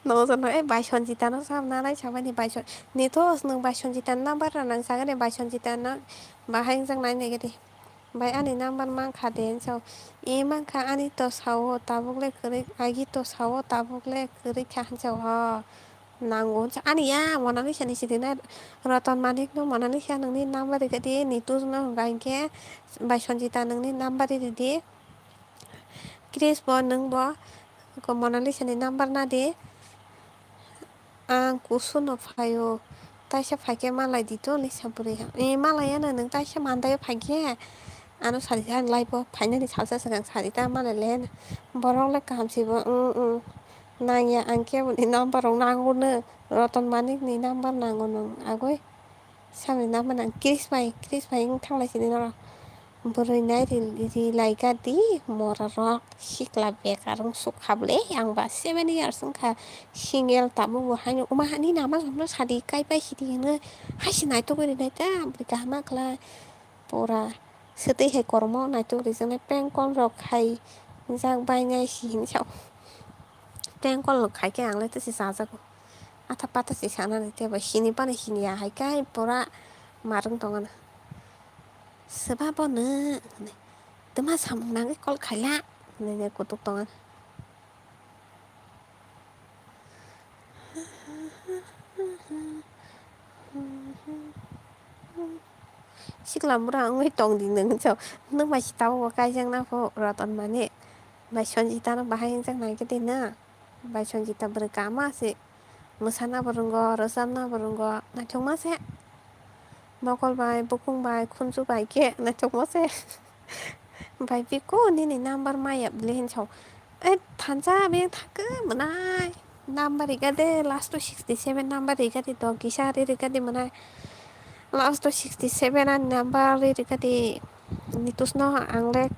Nojor no, eh, bai Sanjita no sam nanai samani bai San-, ni to nwng bai Sanjita ni number rw nang sagani bai Sanjita no bahai wngjak nai nai gadi. Bai ani number mankha de hinsa o. E mankha ani to sao tabuk le kwrwi, agi to sao tabuk le kwrwi kha hinsa o. Nango hinsa ani ya Monalisa ni sidi nai Ratan Manik no Monalisa nwngni number rw gadi ni tus no hwnka hinkhe bai Sanjita nwngni number rw di. Chris bo nwng bo ko Monalisa ni number na di. Ang kusu no phaio. Taisa phaikhe malai di to Lisa bwrwi. E malai ya na nwng taisa mandaio phaikhe. Ano sari ang live o phainani salsa swkang sari ta malai le. Borok le kaham se bo. Mm, mm. Nangya ang kebo ni number rok nango no. Ratan Manik ni number nango nwng agoi. Samni nama nang Chris bai, Chris bai wng thanglai sini norok. Bwrwi nai ri, ri lai gadi mora rok sikla bekar wng suk kha bwle. Ang ba seven years wng kha single tabuk bo haino. Oma hani nama jono sadi kai pai sidi hwnwi hai se naitok ri nai ta bwrwi kaham ma khlai. Pura swtwi hai kormo naitok rijak nai prank call rok khai jak bai nai si hinwi sa o. Prank call rok khai khe ang le tei se chajago. Atha patha se sanani tei bai sini pani sini ya hai khe pura marwng tongana. Swba bono hwnwi, "Twma samung nangwi call khaila," hwnwi kutuk tongana. Sikla bwrang wngwi tong di nwng, so, nwng bai si tabuk bo kaijak na pho Ratan Manik bai Sanjita no bahai wngjak nai khe de na. Bai Sanjita bwrwi kama se mwsana bo rwngo, rwchapna bo rwngo, naithokma se. Mokol bai, bukhung bai, khunju bai khe naithokma se. Bai biko nini number maya bwle hinwi sao. Eh, thansa beng thangkhe mwnai. Number rika de, last o sixty seven number rika de, to kisa ri rika de mwnai. Last o sixty seven ani number ri rika de. Nitus no ang le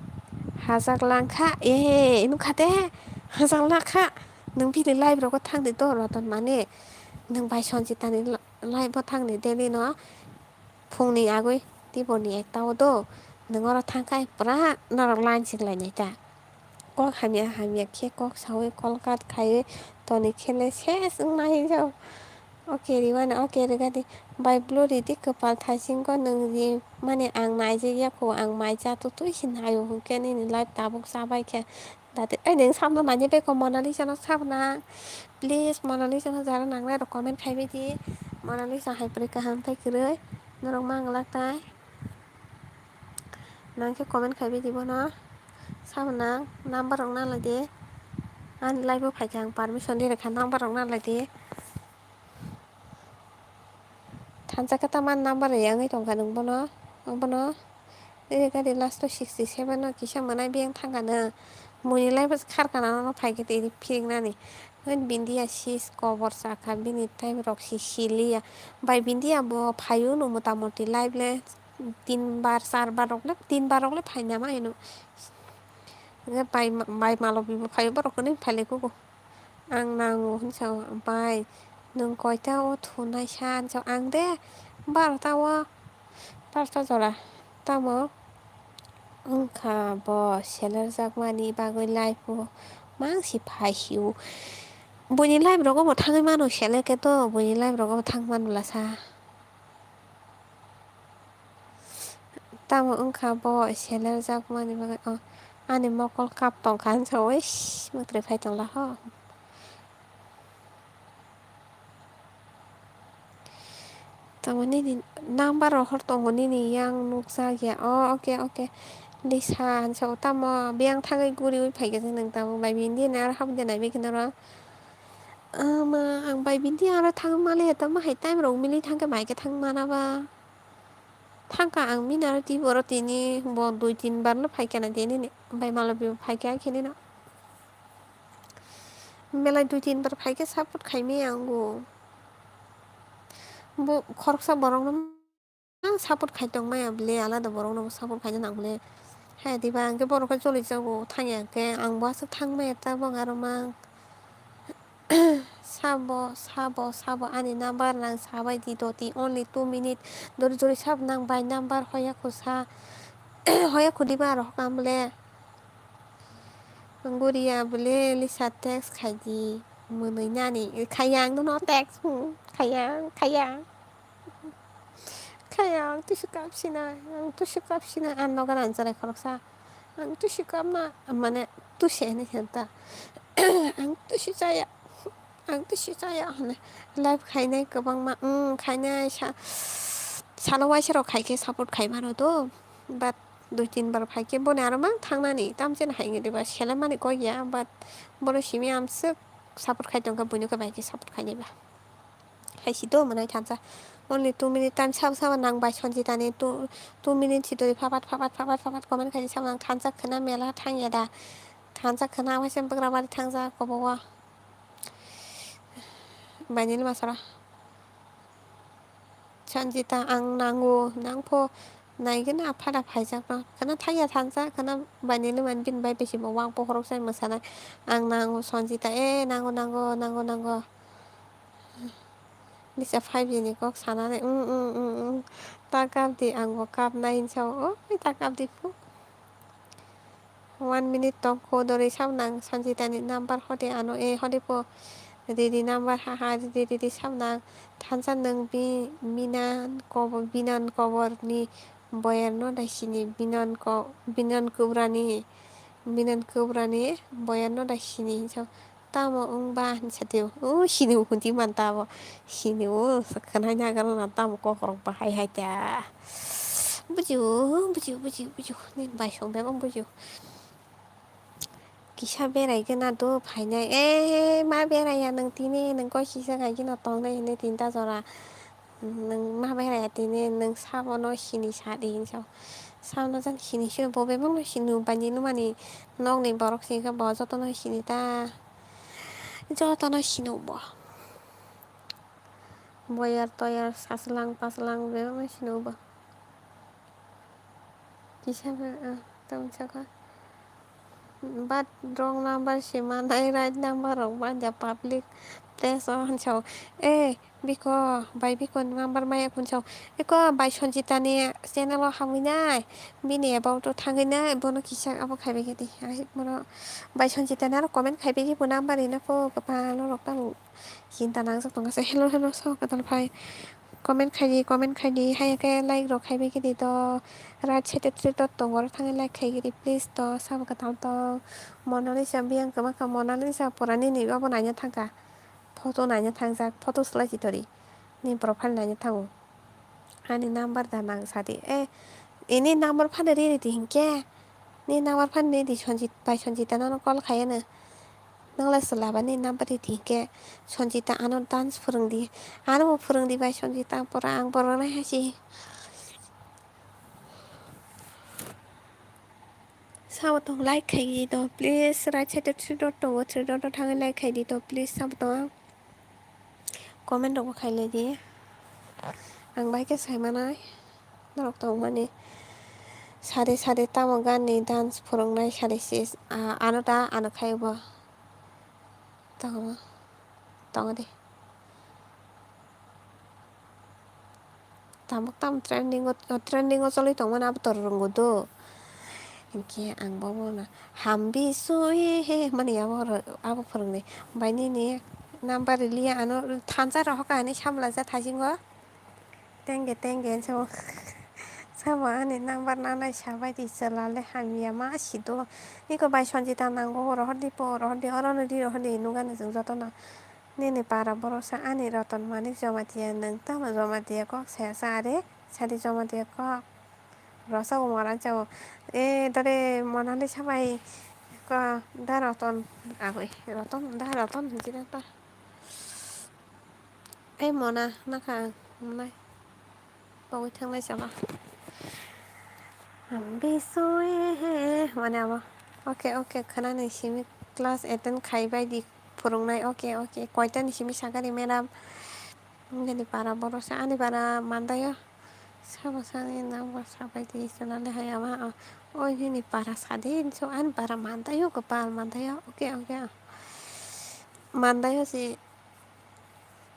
hajak lang kha, eh, nukha de, hajak lang kha. Nwng bini live rogo thang di to, Ratan Manik. Nwng bai Sanjita ni live o thang di daily no. Phungni agwi tiboni ekta o do. Nwng oro thang kha, pura norok line siklai nai ta. Kok hamya hamya khe kok saui call cut khaiwi toni khe le ses wngnai hinjao. Oke riwani oke rwgadi. Bai blue ridi kwpal thaisingo nwng ri mani ang naijak ya kho ang mai cha tutui se naio hwnkhe nini life tabuk chabai khe. Dati ai nwng samno nani beko Monalisa no sabna. Please Monalisa no jara nangnai rok comment khaibai di. Monalisa hai pore kaham tai kwrwi norok manglak tai. Nang khe comment khaibai di bono. Sabo nang number rok nang lai di. Ani live o phaikha ang permission ri rwkha number rok nang lai di. Thansa khe tamo number riyangwi tongkha nwng bono. Bono. Iri gari last o sixty seven o kisa mwnai biyang thangkha nwng. Buini live o kharkana no phaikhe twi phiriknani. Hwn bindiya sis kobor sakha bini time rok si siliya. Bai bindiya bo phaio no motamoti live le. Tin bar, char bar rok le, tin bar rok le phaina ma hino. Hingke bai, bai malo bibo phaio borok hwnwi phailai kugo. Ang nango hwnwi sao, "Bai, nwng koita o thunai sa?" hwnwi sao. Ang de, "Barota o, barota jora." Tamo wngkha bo selerjakmani bagwi life o mangsi phai sio. Buini life rogo bo thangwi mano, seler khe to buini life rogo bo thang man bwlasa. Tamo wngkha bo selerjakmani bagwi, o, ani mokol cup tongkha hinsa, uish, mwtrwi phai tongla ho. Tamo nini number rohor tongo nini yang nukjak ya. O, oke, oke. Lisa hinsa, o, tamo biyang thangwi guriwi phaikha se nwng tamo bai bini aro habde naibi khe noro. Ama, ang bai bini aro thang mali ya, tamo hai time rok mili thangkhe bai khe thang mana ba. Thangkha ang mina aro twi boro tini bo dui tin bar no phaikha na tini ni. Bai malo bo phaikha khe nino. Belai dui tin bar phaikhe support khaimaya ang bo. Bo khoroksa borok no mang support khai tongmaya bwle, alada borok no support khaina nang bwle. Hai diba ang khe borok khe choli jago thangya khe ang bo aswk thangmaya tabok aro mang. Sabo, sabo, sabo, ani number nang sabai di doti, only two minute. Dori dori sabo nang bai number hoya kho sa, hoya kho diba aro hokam le. Guriya bole Lisa text khai di, mwnwi nani, khaya ang no text, hmm, khaya, khaya. Khaya ang tusu kapsina, ang tusu kapsina, ang nogo nang jarai khoroksa. Ang tusu kapna, mane tusu hwnwi khe ta. Ang tusu chaya, ang tusu chaya hwnwi. Live khainai kwbangma, mm, khainai sa-, salo waisa rok khaikhe support khai mano to. But dui tin bar phaikhe boni aro mang thangnani, tamcheno hai wngwi diba, selemani kok ya, but bono simi amswk support khai tongkha, buino khe bai khe support khainai ba. Hai si do mwnai thansa. Only two minute time sabo sabo nang bai Sanjitani two, two minute si dori phapat, phapat, phapat, phapat comment khaidi sabo nang thansa khwna mela thangya da. Thansa khwna waisa bugra bari thangsa kobo o. Bainili masara. Sanjita ang nango, nangpho naigwna aphara phaijakno. Khwna thangya thansa, khwna bainili man bini bai bisi bo wang pohorok sai mwsana. Ang nango Sanjita, eh, nango, nango, nango, nango. Lisa five G ni kok sanani, mm, mm, mm, mm. Ta kap di, ang bo kap nai hinsa o, oi, ta kap di phu. One minute tong kho, dori sabo nang Sanjita ni number hode ano, eh, hode pho. Riri number, ha, ha, riri, riri sabo nang. Thansa nwng bi-, binan kobor, binan kobor ni boyar no dai sini, binan ko-, binan kubra ni, binan kubra ni boyar no dai sini hinsa. Tamo wngba hinsa twi, o sini o hwnti man tamo, sini o khwnai nagar na tamo kokrok bahai hai ta. Bujiu, bujiu, bujiu, bujiu, nini bai song bebak bujiu. Kisa berai gana do phainai, eh, ma berai ya nwng tini, nwng koi kisa khai gana tongnai hinwi tinta jora. Nwng ma berai ya tini, nwng sabono sini sa di hinsa. Sabono jan sini sini bo bebakno sini bainini mani nokni borok sini khe bo jotono sini ta. Jotono sini bo. Boyar toyar saslang paslang bebakno sini bo. Kisa be, ah, tamo saka. But wrong number se manai, right number rok manja public. Tei so hwnsa o, "Eh, biko, bai biko number maya," hwnsa o. "Eko bai Sanjita ni channel o hamwi nai, bini about o thangwi nai, bono kisa abo khaibai khe di." Ai bono bai Sanjita ni aro comment khaibai khe bo number rina pho kwpal norok tamo chinta nangjak tongkha se. Hello, hello, so kwtal phai. Comment khaidi, comment khaidi, hai khe like rok khaibai khe di to. Right side o three dot tongo, oro thangwi like khai khe di, please to. Sabo kwtal tong. Monalisa biyang kwma kha, Monalisa pura nini abo naina thangkha. Photo naina thangjak, photo swlai si tori. Ni profile naina thango. Ani number da nang sadi. Eh, ini number phano ri ri di hinkhe. Ni number phano ri di Sanjit, bai Sanjita nono call khaiya no. Nang lai swlaba ni number ri di hinkhe. Sanjita ano dance phwrwng di. Ano bo phwrwng di bai Sanjita, pura ang borok nai hasi. Sabo tong like khai di to, please. Right side o three dot tongo, three dot o thangwi like khai di to, please. Sabo tong. Comment rok bo khai lai di. Ang bai khe sai manai. Norok tong mani. Sari sari tamo gan ni dance phwrwng nai sari sis. Ah, ano ta, ano khai bo. Tong, tong di. Tamo tamo trending o, trending o choli tongmani abo to rwngo do. Hinkhe ang bo bono hambi sui he mani abo ro-, abo phwrwngni. Bai nini number riliya ano thansa rohor ka hinwi samlaijak thaisingo. Tengge tengge hinwi sabo. Sabo ani number nanai sabaidi chwla le hamya ma sido. Iko bai Sanjita nango rohor di po rohor di orono di rohor di nukani chwng jotono. Nini para borok sa ani Roton Manik Jamatia, nwng tamo Jamatia kok saya sa are, sadi Jamatia kok. Rosa umar ancha o. E dore Monalisa bai ko da Roton agoi. Roton da Roton hinjina ta. E Mona nakha nai. Pogwi thanglai chama. Bisoi he, mane abo. Okay, okay, khwnani simi class attend khai bai di phwrwngnai. Okay, okay. Koitani simi sakani madam? Nini para borok sa ani para mandaio. Sabo sani number sabai di chwla le hai ama. Oi nini para sadi so ani para mandaio kwpal mandaio. Okay, okay. Mandaio si.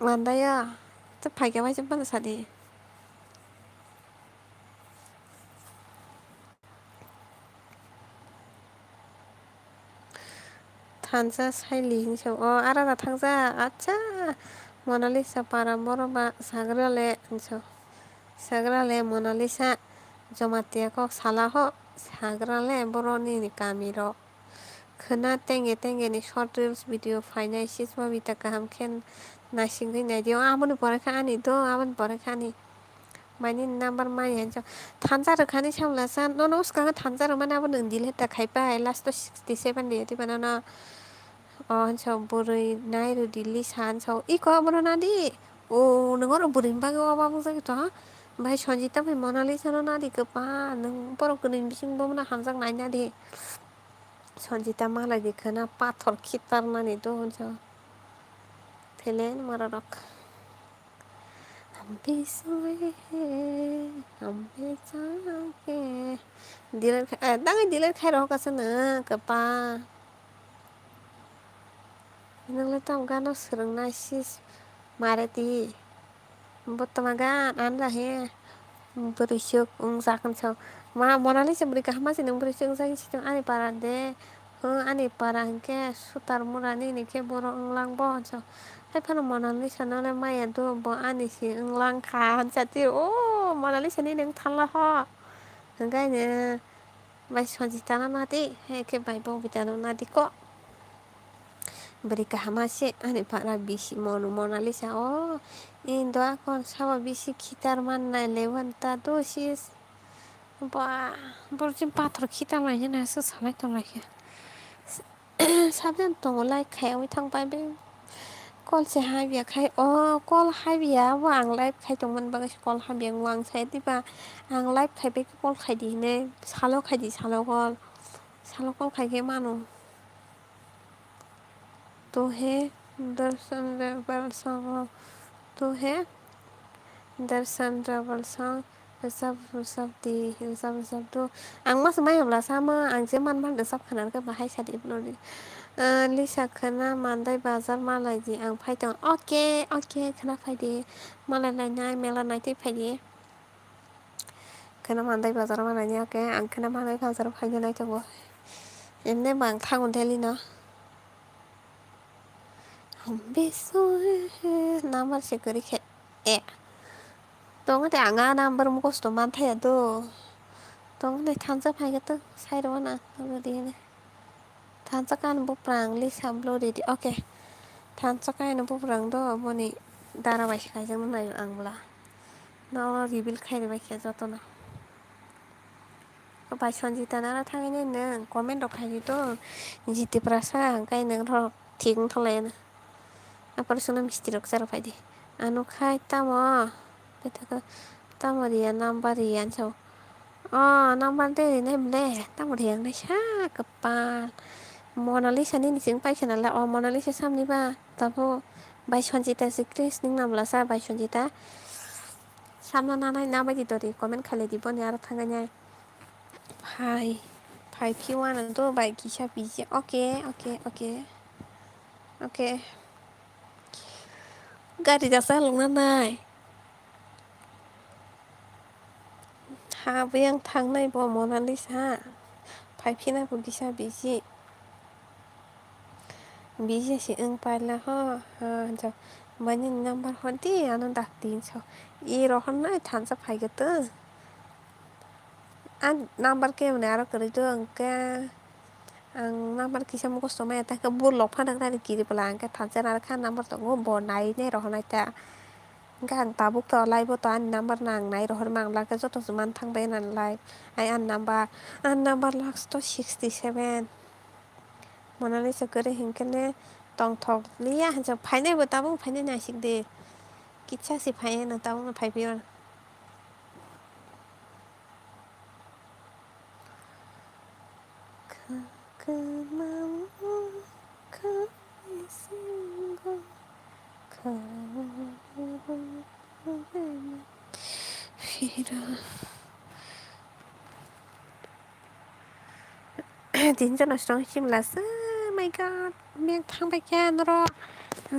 Mandaio. Tei phaikhe waisa phano sadi. Thansa saili hinwi sa o, arara thangsa, acha, Monalisa para borok ba sagra le hinwi sa o. Sagra le Monalisa, Jamatia kok sala ho, sagra le borok nini kami rok. Khwna tenge tenge ni short reels video phainai, sis Babita kaham khe naisingwi naidi. O aboni pore khe ani do, aboni pore khe ani. Bai nini number maya hinwi sa o. Thansa rwkhani samla sa, nono swkang thansa rwmani abo nwng delete ta khaipai, last o sixty seven rwya diba nono. O hinwi sa o bwrwi nai rw delete sa hinwi sa o. Iko abono nadi. O nwng oro bwrwini bagwi o babuk jagwi tong ha. Bai Sanjita bai Monalisa no nadi kwpal, nwng borok kwnwi bising bono hamjak nai nadi. Sanjita malai di khwna pathor khitar nani do hinwi sa o. Thailand mara rok. Bisoi, bisoi. Delete khai, eh, dangwi delete khai rohor ka chwng kwpal. Nwng le tamo gana swrwng nai sis mare di. Bo tama gan an da he. Bwrwi swk wngjak hinwi sa o. Ma Monalisa bwrwi kaham ma se nwng bwrwi swk wngjak hinwi sa o ani para de. Hwng ani para hinkhe sutar mura nini khe borok wnglang bo hinwi sa o. Hai phano Monalisa no le maya do bo ani se wnglang kha hinwi sa twi o Monalisa nini wng thanla ho. Hinkhe ani bai Sanjita no nadi hai khe bai Bobita no nadi ko. Bwrwi kaham ma se ani para bisi Mon-, Monalisa o. Indo akon sabo bisi khitar mannai lewan ta do sis. Ba, borok chini pathor khitar lai hwnwi aswk salai tong lai khe. Sabjani tongo like khai wngwi thang pai be. Call se habya khai, o call habya, bo ang live khai tongmani bagwi se call habya wngwi ang sai diba. Ang live khai bai khe call khai di hinwi, salo khai di, salo call. Salo call khai khe mano. Tu he darshan rebel song, tu he darshan rebel song, rwchap rwchap di, rwchap rwchap tu. Ang mas maya bwla sama, ang je man man rwchap khana khe bahai sadi bwloni. Ah, Lisa, khwna Mandai bazar malai di, ang phai tongo. Oke, oke, khwna phai di. Malai lainai, mela naitwi phai di. Khwna Mandai bazar malai di, oke, ang khwna Mandai bazar phai di nai tongo. Emne bang thango daily no. Bisu number se kwrwi khe. Eh. Tongo de, ang a number mukhosto man thaya do. Tongo de, thansa phai khe to sai rw na, number di ne. Thansa kan buprang Lisa Blue Didi. Okay. Thansa kan buprang do, boni dara bai se khaijak nai ang bla. No reveal khai rw bai khe joto no. Bai Sanjita nara thangwi nai nwng comment rok khai di to. Jiti prasa hwnkhe nwng rok thik wng thok lai no. Apor sono misti rok charo phai di. Ano khai tamo. Tamo riya number riya so. O number de rinai ble. Tamo riya nai sa kwpal. Monalisa nini sing paisa nala. O Monalisa samni ba. Tabo bai Sanjita si Chris ning namla sa bai Sanjita. Samno nanai na bai di dori comment khai lai di boni aro thangwi nai. Phai, phai phiwano do bai kisa biji. Okay, okay, okay. Okay. Gari da chalok nanai. Ha, buyang thangnai bo Monalisa. Phai phina bo kisa biji. Biji si wng paila ho. Ha, jo. Mani number hor di, ano dak tin so. I rohor nai thansa phai gotong. Ang number khe hwnwi aro kwrwi do hwnkhe, ang number kisa mukhusto maya, ta khe borok phano nani kiri bwla, hwnkhe thansa nang kha number tongo, bo nai nai rohornai ta. Hwnkhe ang tabuk to live o to ani number no ang nai rohor mangla khe, joto se man thang bai ani live. Ai ani number, ani number last to sixty seven. Monalisa kwrwi hwnkhe ne tongthok liya, hwnsa phainai bo tabuk phainai naisik de. Kitsa se phaiya no tabuk no phai phio. Tinjon aswk simla se, my God, beng thang bai kha norok.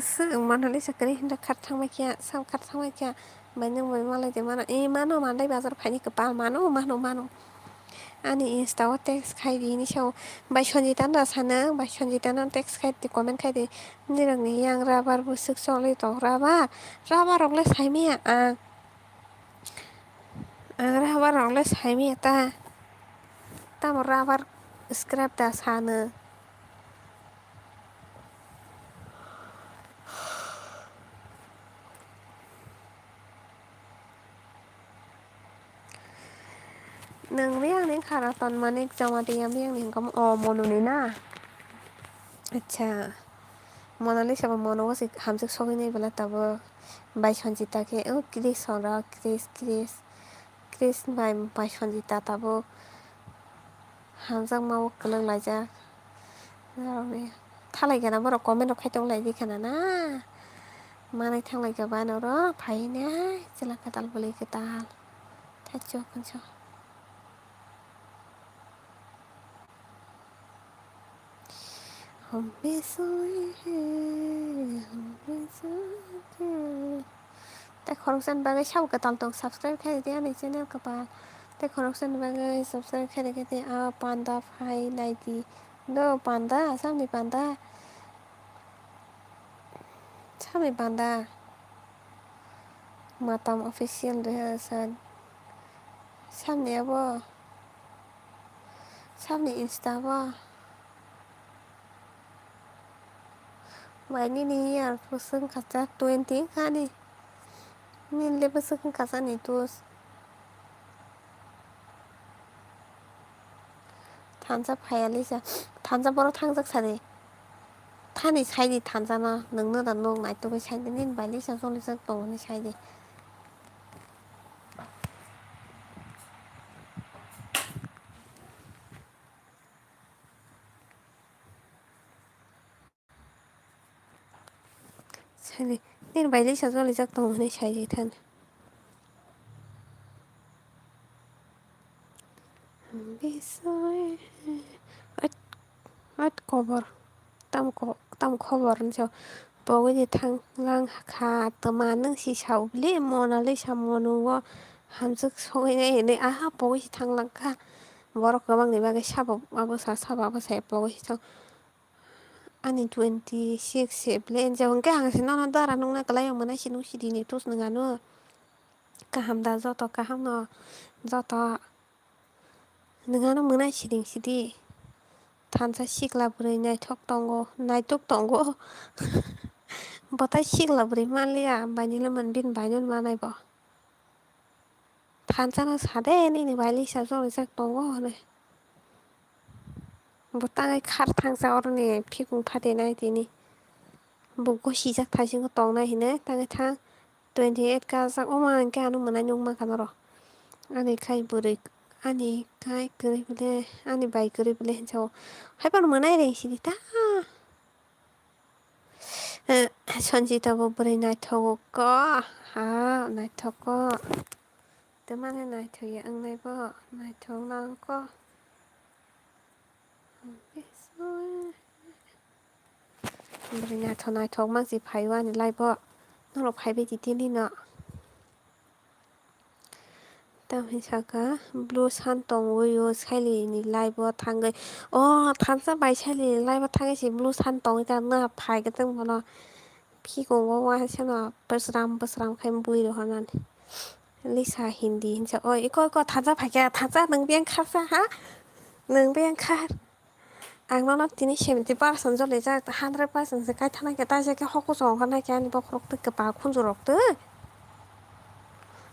Se Monalisa kwrwi hinda khar thang bai kha, sal khar thang bai kha. Bai nwng bai malai de mano, e mano, Mandai bazar phaini kwpal mano, mano, mano. Ani Insta o text khai di, hini sao bai Sanjita no da sana, bai Sanjita no text khai di, comment khai di. Nirok ni yang rubber bwswk choli tong, rubber, rubber rok le sai maya ang. Ang rubber rok le sai maya ta. Tamo rubber scrap da sano. Nwng miyang ni khara ton manik joma twi miyang ni hwnkhe o Monu ni na? Acha. Monalisa bo Monu o se hamjak sogwi nai bwla tabuk. Bai Sanjita khe, o Chris hwnra, Chris, Chris. Chris bai, bai Sanjita tabuk. Hamjakma o kwlwng laijak. Thalai gana borok comment rok khai tong lai di khana na. Manai thang lai kha ba norok phai nai chwla kwtal bwlwi kwtal. Thaichuk hwnso. Hum bhi soye hai, hum bhi soye hai. Tei khoroksa ni bagwi sabo kwtal tong, subscribe khai di ani channel kwpal. Tei khoroksa ni bagwi subscribe khai di, khai di, ah, panda phai nai di. Do panda, samni panda. Samni panda. Matam official de sa. Samni abo. Samni Insta bo. Bai nini year bwswk wngkha cha twenty wngkha ni. Nini le bwswk wngkha cha ni tus. Thansa phaiya lisa. Thansa borok thangjak sadi. Thani saidi thansa no, nwngno da nuk naitugwi saidi, nini bai lisa jolijak tongo hinwi saidi. Sani, nini bai lisa jolijak tongo hinwi sai di thani. Bisoi, at, at kobor. ko-, tamo khobor hinwi sao. Pogwi se thang lang kha, twma nwng si sao bwle, Mona Lisa mono o hamjwk sogwi nai hinwi, aha pogwi se thang lang kha. Borok kwbangni bagwi sabo abo sa, sabo abo sa, pogwi se thang. Ani twenty six se bwle, je hwnkhe ang se nono dara nukna kwlai, omo nai se nung sidi ni tus nung ano. Kaham da, joto kaham no, joto. Nwng ano mwnai siding sidi. Thansa sikla bwrwi naithok tongo, naitok tongo. Bwtai sikla bwrwi manliya, bainile man bini baino manai bo. Thansa no sade nini bai Lisa chongjak tongo hinwi. Bo tangwi khar thangsa oroni phikung phatinai tini. Bo gosijak thaisingo tongnai hinwi tangwi thang. Twenty eight kajak, omo hwnkhe ano mwnai nukmankha norok. Ani khai bwrwi, ani khai kwrwi bwle, ani bai kwrwi bwle hinwi sao. Haiphano mwnai reng sidi ta. Eh, Sanjita bo bwrwi naithogo ko, ha, naithogo. Tamani naithokya wngnai bo, naithok lang ko. Bwrwi naithok naithok mang si phaiwi ani life o. Norok phaibai di tini no. Tamni saka blue sun tongwi o Sailini life o thangwi. O thansa bai Sailini life o thangwi si blue sun tongwi ta na phai kwtwng bono. Phikungo uansano bwsram bwsram khai bui rohornani. Lisa hindi hinsa, "Oi, iko, iko, thansa phaikha, thansa nwng biyang kharsa ha? Nwng biyang khar. Ang nono tini seventy percent jolijak, hundred percent se kaithana khe, taisa khe hoku chong kha naikhe ani bokhorok twi kwpal khunjurok twi."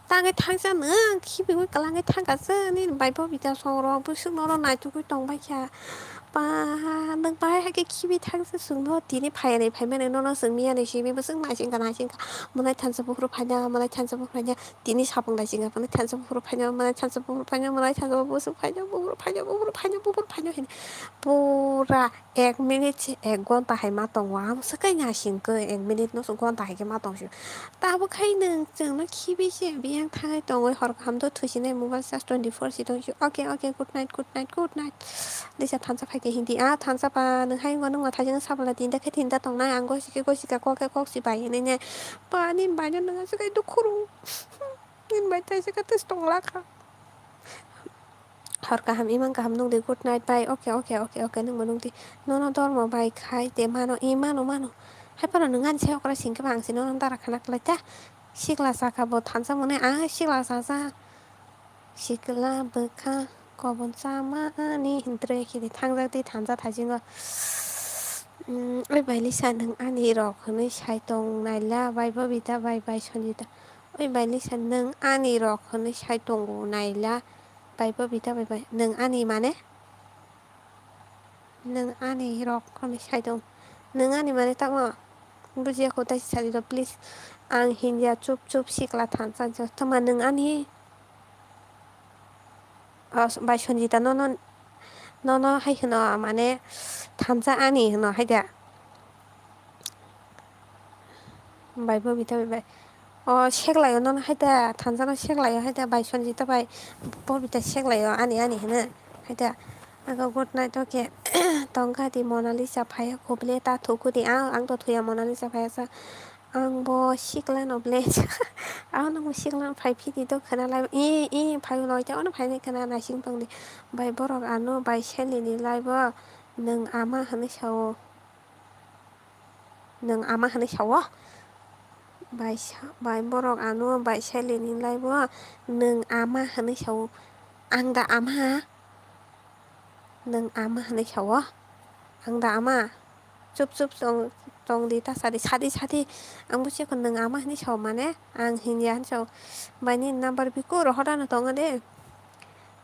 Tangwi thangsa nwng khibiwi kwlangwi thangkha se, nini bai bo bita songrok bwswk nono naitugwi tongbaikha. Ba, nwng bahai hai khe khibi thangsa chwngno tini phaiyanwi phaimani nono chwng miyani simi bwswk naisingkha naisingkha. Mwnai thansa buphuru phaina, mwnai thansa buphuru phaina, tini sapung naisingkha, mwnai thansa buphuru phaina, mwnai thansa buphuru phaina, mwnai thansa buphuru phaina, buphuru phaina, buphuru phaina, buphuru phaina hinwi pura ek minute se ek gonta hai ma tongo. Amo swkang naisingkha, ek minute no gonta hai khe ma tongsi. Tabuk khai nwng chwngno khibi se biyang thangwi tongwi hor kaham do thusinai mobile charge twenty four si tongsi. Okay, okay, good night, good night, good night. Lisa thansa phaikhe hindi, "Ah, thansa ba, nwng hai wngma nungma thaising sabala tinta khe tinta tongnai, ang gosike gosika kok khe kok si bai hinwi ne." Ba, nini baino nwng aswk hai dukhu rw. Nini bai taisa khe tus tong lakha. Hor kaham, imang kaham nungdi, good night, bye. Okay, okay, okay, okay, nungbo nungdi. Nono dormo bai khai de mano, i mano, mano. Hai phano nwng ani se okra singkhe ba ang se nono dara khana kwlai ta. Sikla saka bo thansa mone, ah, sikla sasa. Sikla bwkha kobon chama ani hintre khidi thangjak di thansa thaisingo. Mm, oi bai Lisa nwng ani rok hinwi sai tong naila, bai Babita bai, bai Sanjita. Oi bai Lisa nwng ani rok hinwi sai tongo naila, bai Babita bai, bai nwng ani mane? Nwng ani rok hinwi sai tong. Nwng ani mane tamo? Bujiya kho taisa sadi rw please. Ang hinya chup chup sikla thansa jo. Tama nwng ani? O, bai Sanjita nono, nono hai hwno mane thansa ani hwno hai da. Bai Babita bai bai. O seklaio nono hai da, thansa no seklaio hai da, bai Sanjita bai Babita seklaio ani ani hwno hai da. Aga good night, okay. Tongkha di Mona Lisa phaiya khuble ta thuku di, ang, ang to thuya Mona Lisa phaiya sa. Ang bo sikla no ble. Ano bo sikla no phai phidi do khwna lai. I, i, phai loi ta ono phai ni khwna naising tong di. Bai borok ano bai Sally ni life o nwng ama hwnwi sao. Nwng ama hwnwi sao? Bai sa-, bai borok ano bai Sally ni life o nwng ama hwnwi sao. Ang da ama? Nwng ama hwnwi sao? Ang da ama? Chup chup tong, tong di ta sadi, sadi, sadi. Ang bo chikon nwng ama hwnwi sao mane? Ang hinya hwn sao. Bai ni number biku rohor ano tongo de.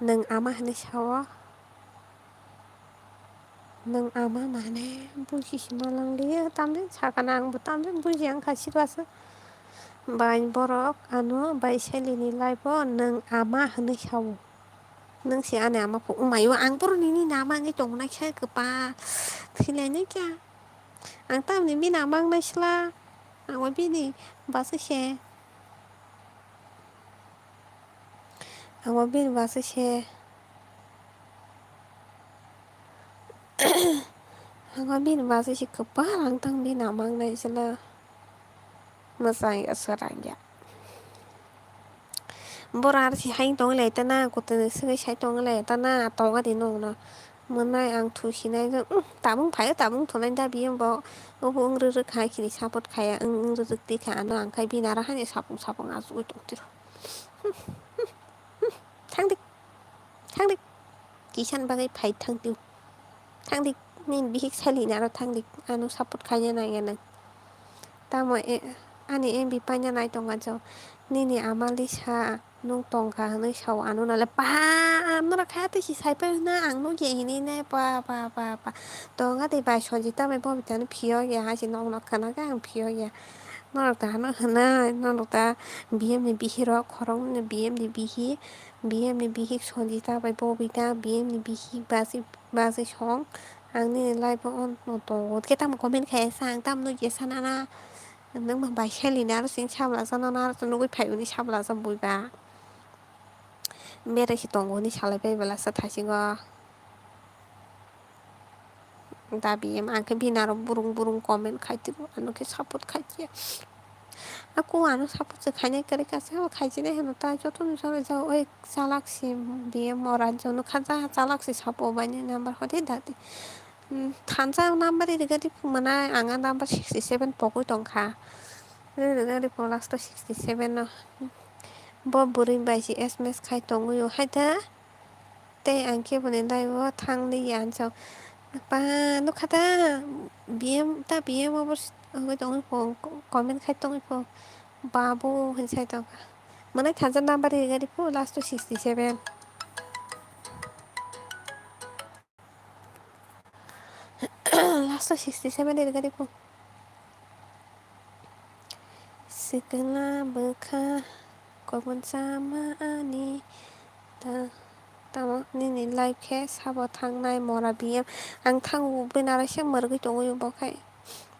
Nwng ama hwnwi sao? Nwng ama mane buji si ma lang liya, tamjani sakha na ang bo tamjani buji ang kha sikla se. Bai borok ano bai Sally ni life o nwng ama hwnwi sao. Nwng se ani ama phu wngmai o, ang bohrok nini nama wngwi tong nai khe kwpal thwi lai nai kha. Ang tamni bini ama wng nai sla, ang bo bini bwswk se. Ang bo bini bwswk se. Ang bini bagwi se kwbang tang bini amang nai sila. Mwchang ya swrang ya. Bora ar si hai tong lai ta na, kotoni swngwi sai tong lai ta na, tonga di nong no. Mwnai ang thu sinai, "Hmm, tabung phai, tabung thonai da biyem bo." Obo wng rwrwk hai khini support khaya, wng, wng rwrwk ti kha ano, ang khai bini aro hani sapung sapung achugwi tong tiro. Thang di, thang di. Kisan bagwi phai thang tio. Thang di, nini bihik sali naro thang di, ano support khaina nangya nang. Tamo e, ani M B paina nai tonga jo, nini ama Lisa. Nwng tongkha hwnwi sao ano nale pa norok kha tei si sai pai hwna ang nukya hinwi nai pa pa pa pa tongkha tei bai Sonjita bai Bobita no phiyok ya hai se nok nok khwna khe ang phiyok ya norok ta hwnwi norok ta B M ni bihik rok khoroknwi ni B M ni bihik B M ni bihik Sonjita bai Bobita B M ni bihik basi basi song ang nini live o on tongo khe tamo comment khe sa ang tamo nukya sana na. Nwng ma bai selina aro sini sabla jana na aro nugui phai uni sabla jang bui ba. Berai si tongo hwnwi salai pai bwla sa thaisingo. Dabi em ang khe bini aro burung burung comment khai tiro ano khe support khai ya. Aku ano support se khainai kwrwi kasa khai sinai hwno ta joto ni sori jao oi chalak si B M o ranjo no kha ja chalak si sabo bai ni number hodi dadi. Hmm, thansa number iri gadi phumana ang a number sixty seven pogwi tongkha. Iri gadi phung last o sixty seven no. Bo bwrwi bai si S M S khai tongwi o hai da. Tei ang khe boni live o thang li ya ang chok. Pa nukha da B M ta B M obo wngwi tongwi phung comment khai tongwi phung. Babu hwn sai tongkha. Mwnai thansa number iri gadi phung last o sixty seven. Last o sixty seven iri gadi phung. Sikla bwkha kobon chama ani ta tamo nini live khe sabo thangnai mora B M ang thango bini aro se mwrwgwi tongwi bo khai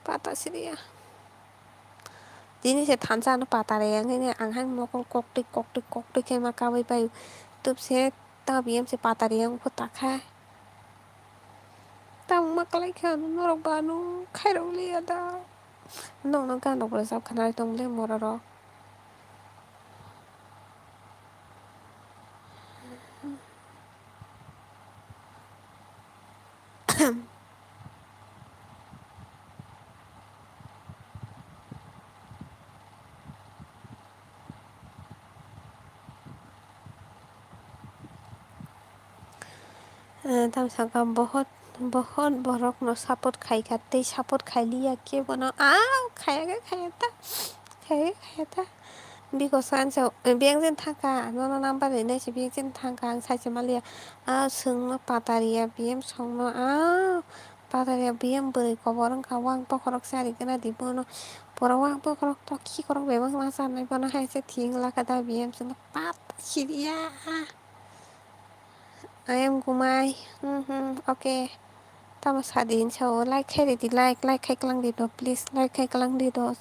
pata siriya. Tini se thansa ano pata re yang hini ang hai mokol koktwi koktwi koktwi khe ma kabai pai tubse ta B M se pata re yang kho ta khai. Tamo ma kwlai khe ano norok ba ano khairok liya da. Nokno gan rok bo rwchap kha nai tong le mora rok. Eh, tamo sakha bohot, bohot borokno support khaikha tei support khailiya khe bono, ah, khaya khe khaya ta, khaya khe khaya ta. Bikosa ansa, eh, biyang jen thangkha, nono number rinai se biyang jen thangkha, ang sai se maliya. Ah, swngno patariya, biyang songno, ah, patariya, biyang bwrwi kobor wngkha, wang bokhorok chari gana di bono. Pura wang bokhorok tokhi korok bebak ma chanai bono hai se thik lakha da biyang chwngno pat siriya, ah. I am Gumai. Hmm, hmm, okay. Tamo sadi hinsa o like khai ridi, like, like khai klang di do, please, like khai klang di do.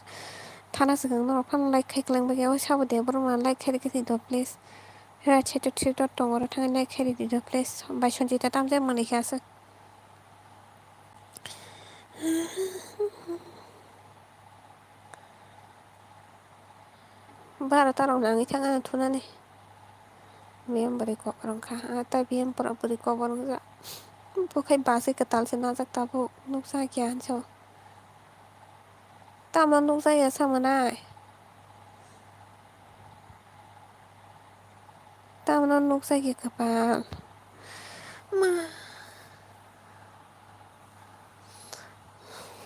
Thana swkang norok phano like khai klang bagwi o sabo de borok ma like khai rikhe di do, please. Right side o three dot tongo oro thangwi like khai ridi do, please. Bai Sanjita tamjak manwi khe aswk. Baro tarok nangwi thang ano thunani. Biyang bwrwi kok rwngkha. Ah, tei biyang bwrwi kok rwngjak. Bo khai bachwi kwtal se najak tabuk. Nukjakya hinso. Tamo nukjakya samanai. Tamno nukjakya kwpal. Ma.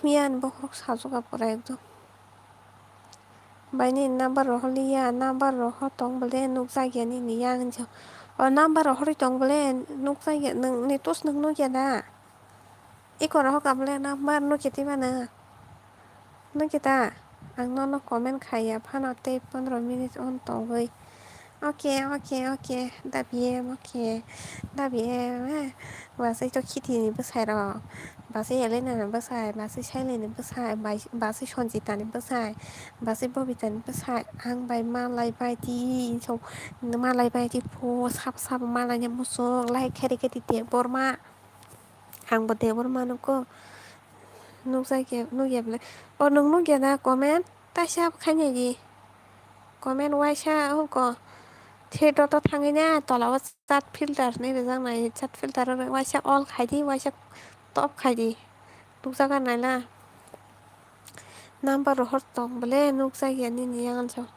Miyani bokhorok sajwk apore ekdom. Bai nini number rohorliya, number rohor tong bole nukjakya nini yang hinjo. O number rohorwi tong bole nukjakya, nwng ni tus nwng nukya da? Iko rohor ka bole number nukya twi mano? Nukya ta? Ang nono comment khaiya phano tei pondro minute on tongwi. Okay, okay, okay. Da B M, okay. Da B M, eh. Bwsai to khiti ni bwsai rok. Bwsai Elena ni bwsai, bwsai Saili ni bwsai, bai-, bwsai Sanjita ni bwsai, bwsai Bobita ni bwsai. Ang bai malai bai di, so malai bai di pho, sabo sabo malai ni muchung, like khe rikhe di Debbarma. Ang bo Debbarma nukgo. Nukjakya, nukya bwle. O, nwng nukya da comment? Taisa khainai di. Comment waisa hwnko. Thread o to thangwi na tola o chat filter hinwi rijak nai. Chat filter o waisa all khai di, waisa top khai di. Nukjak ar nai la. Number rohor tong bwle, nukjakya nini yang anso.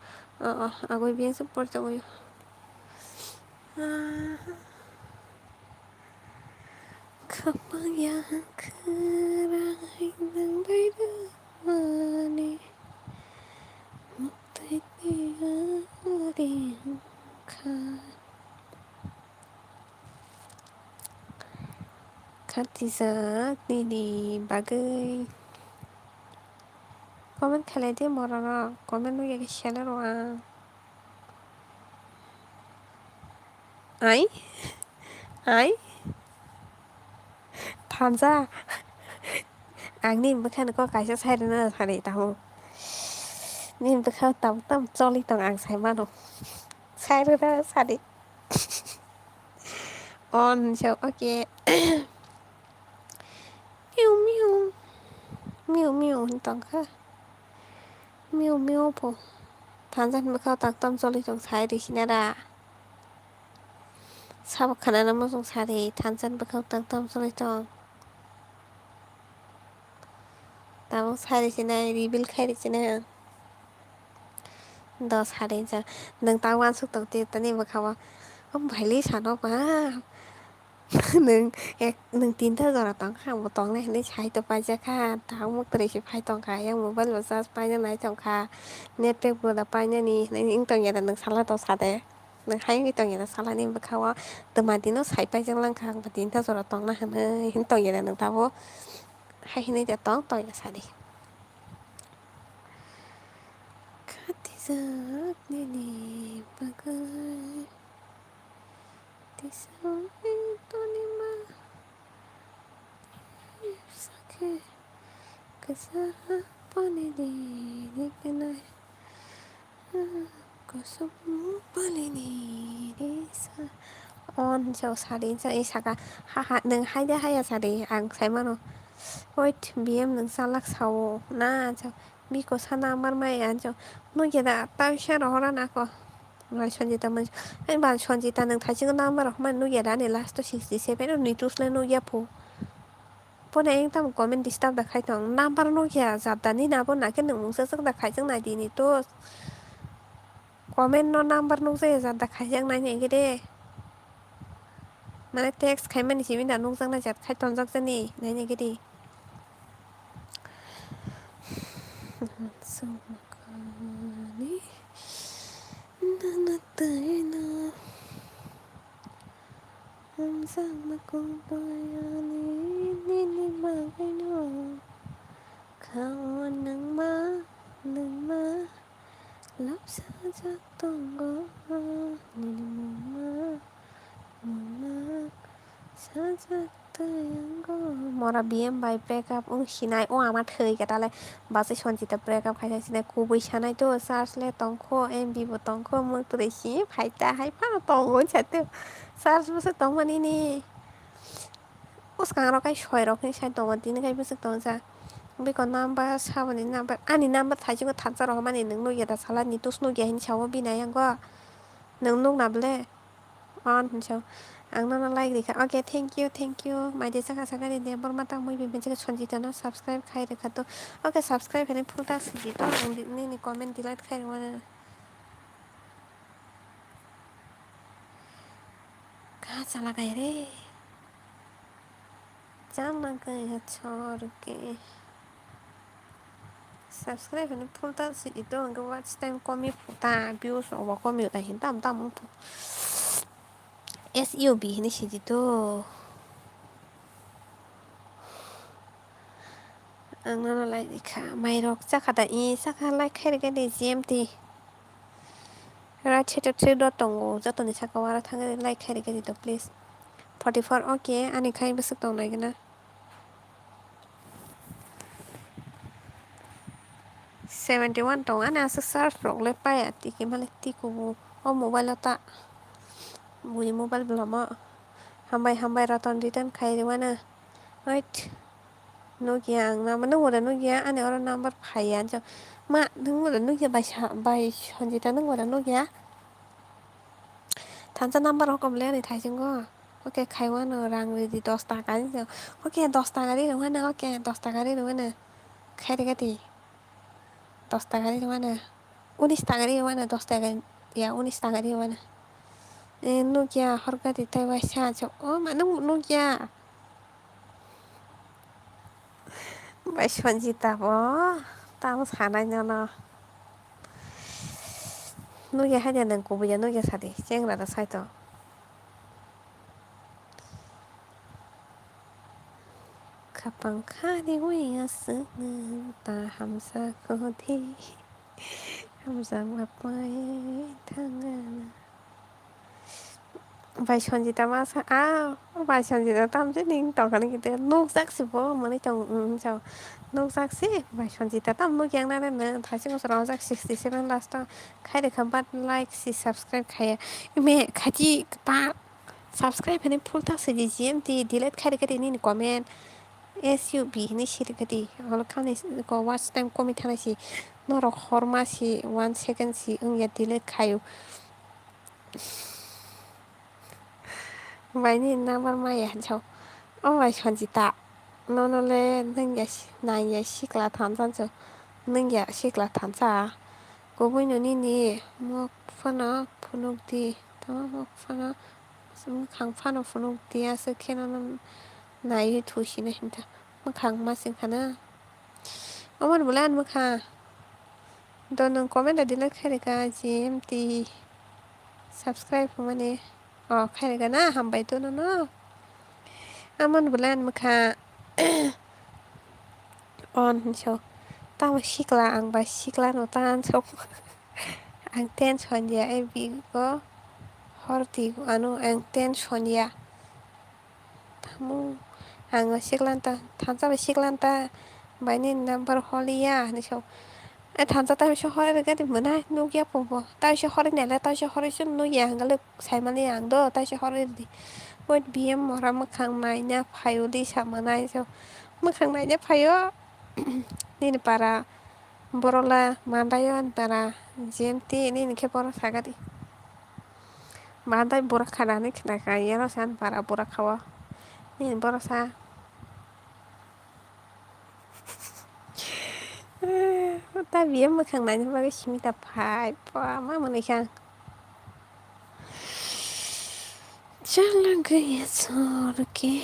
O, o, agwi biyang se pori tongwi. Ah. Khapang ya khwrang nang bai rwmani muktwi twi ari wngkha. Khatijak nini bagwi. Comment khlai di bororok, comment no ya khe sele rw ang. Ai? Ai? Thansa? Ang ni bwkha no kok kaisa sai rwna sadi tamo. Ni bwkha tam tam choli tong ang sai mano. Sai rwna sadi. On so, okay. Miu miu. Miu miu hin tong kha. Miu miu po. Thansa ni bwkha tam tam choli tong sai rw sina ra. Sabo khana na muchung sari, thansa ni bwkhao tang tam choli tong. Tabuk sari sinai, reveal khai ri sinai ang. Do sari ja, nwng ta uansuk tong twi tani bwkhao. O bhailwi sano ba. Nwng ek, nwng tinta jora tong kha, bo tongnai hinwi sai to paijak kha. Tabuk muktwrwi se phai tong kha, yang mobile bo charge paina nai tong kha. Net pack bo da painani hinwi wng tong ya da nwng sala to sade. Nwng hai wngwi tong ya da salani bwkhao twma dino sai paijak lang kha, ang bo tinta jora tongna hinwi hin tong ya da nwng tabuk. Hai hinwi da tong tong ya sadi. Khatijak nini bagwi tisa wngwi tongni ma. Sakhe kwchak pani di, di kwnai. Kosom palini di sa. On hinsa sadi hinsa, e saka. Ha ha, nwng hai de haya sadi, ang sai mano. Wait, B M nwng salak sao na, hinsa. Biko sana amar mai, hinsa. Nugya da, ta bisa rohora nako. Mai Sanjita man, ai ba Sanjita nwng thaisingo number rok man nugya da ni last o sixty seven o ni tus le nugya phu. Pone ang tamo comment disturb da khai tong. Number nugya jat da ni na bo na khe nwng mungsa swk da khai jang nai di ni to. Comment no number nukjak ya jat da khai jang nai ni gede. Mane text khai mani simi da nukjak nai jat khai tongjak jani nai ni gede. Sumkani nana twi no. Hamjakma kok bayani nini bagwino. Kha o nwngma, nwngma lobsajak tongo. Nini mungma, mungma sajak twi wngo. Mora B M bai break up wng sinai, o ama thwi khe tale. Bachai Sanjita break up khaisa sinai, kubui sanai to, charge le tongkho, M B bo tongkho, mwtwrwi si phai ta hai phano tongo wngsa to. Charge bo se tongmani ni. Bwskango kai soi rok hinwi sai tongo, tini kai bwswk tongsa. Biko number, saboni number, ani number thaisingo thansa rohormani nwng nukya da sala ni tus nukya hinwi sao bini ayang go. Nwng nukna ble? On hinwi sao. Ang nono like rikha. Okay, thank you, thank you. Mai de saka saka de Debbarma tang mui bini channel Sanjita no subscribe khai rikha to. Okay, subscribe hinwi full ta sidi to. Ang di-, nini comment delete khai rwmani. Kaha chala kai re. Chang nang kai ha chor ke. Subscribe hinwi full ta sidi to, hwnkhe watch time komi phuta, views rok bo komi ta hin tam tam wng phu. S U B hinwi sidi to. Ang nono like rikha, mai rok chakha da, i chakha like khai rikha de G M T. Right side o three dot tongo, jotoni saka o aro thangwi like khai rikha di to please. Forty four, okay, ani khai bwswk tong nai gana. Seventy one tong, ani aswk charge rok le paya tiki male tikubu o mobile o ta. Bui mobile bolamo. Hambai hambai Ratan Ritan khai rwmano. Wait. Nukya ang number, nwng bo da nukya, ani oro number phaiya, ang chok. Ma, nwng bo da nukya, bai sa, bai Sanjita, nwng bo da nukya? Thansa number hokom le ani thaisingo. Okay, khaiwano rang ridi dos taka ni. Okay, dos taka ri rwmano, okay, dos taka ri rwmano. Khai rega di. Dos taka ri rwmano. Unis taka ri rwmano, dos taka, ya, unis taka ri rwmano. Eh, nukya, horga di tai waisa, chok. Oh, ma, nwng nukya. Bai Sanjita bo tamo sanai nono. Nukya haida nwng kubui ya nukya sadi, chengra da saito. Khapang khani wi aswk nwng ta hamsa kodi. Hamsa ma pai thangana. Bai Sanjita masa, ah, bai Sanjita tamse ning tongkani kite nukjak si bo, mani tong, um, chao. Nukjak si, bai Sanjita tam nukya nare no, thaisi bosor ojak sixty seven last o. Khai rikha, but like si subscribe khaya. Ime, khachi pa, subscribe hini full tak si di G M T, delete khai rikha di nini comment. S U B hini si rikha di, olo kani ko watch time komi thana si, norok horma si, one second si wngya delete khayu. Bai ni number maya jao. O bai Sanjita. Nono le nungya si-, nangya sikla thansa cho. Nungya sikla thansa. Kubui no nini mok phano phunuk di. Tamo mok phano mwkhang phano phunuk di. Aswk khe nono naiwi thusi na hinta. Mwkhang ma sing khana. Oman bwle ang mwkha. Do nwng comment da delete khai rwkha G M T subscribe hwnmani. O khai rwkha na, hambai do nono. Oman bwle ang mwkha. On hinso. Tamo sikla ang bai sikla no tan sok. Ang tension ya e bigo. Horti ano ang tension ya. Tamo ang siklan ta, thansa bai siklan ta, bai ni number holiya hinwi sao. E thansa ta bisa hoi rwgadi mwnai, nukya pungbo. Ta bisa hori nele, ta bisa hori chwng nukya hwnkhe saimani ang do, ta bisa hori rwdi. Wait, B M mora mwkhang naina phaio di samanai sao. Mwkhang naina phaio, nini para borok la mandaio ani para G M T nini khe borok sagadi. Mantai bura khana hinwi khna kha, yero se ani para bura kha o. Nini borok sa. Ta B M mwkhang naina bagwi simi ta phai. Pua ma mwnwi kha. Chala gaya chhor ke.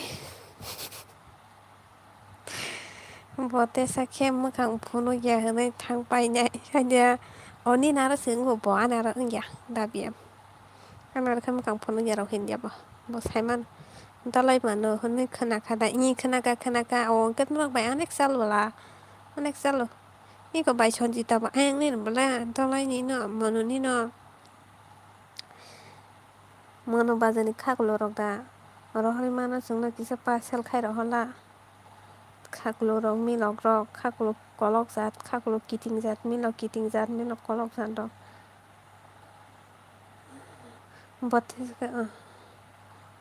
Bo tesa khe mwkhang phunukya hwnwi thang painai. Haida oni naro se wngo bo, ani aro wngya da B M. Ani aro khe mwkhang phunukya rok hinya bo. Bo saiman dolai mano hwnwi khna kha da. Ini khna kha, khna kha. O hwnkhe norok bai onek sal bwla. Onek salo. Iko bai Sanjita bo ayang nini bwle dolai nino, mano nino. Mano bajani khaklo rok da. Rohorwi mano chwngno kisa parcel khai rohorla. Khaklo rok, milok rok, khaklo kolok jat, khaklo kiting jat, milok kiting jat, milok kolok jat rok. Bwtwi khe, ah.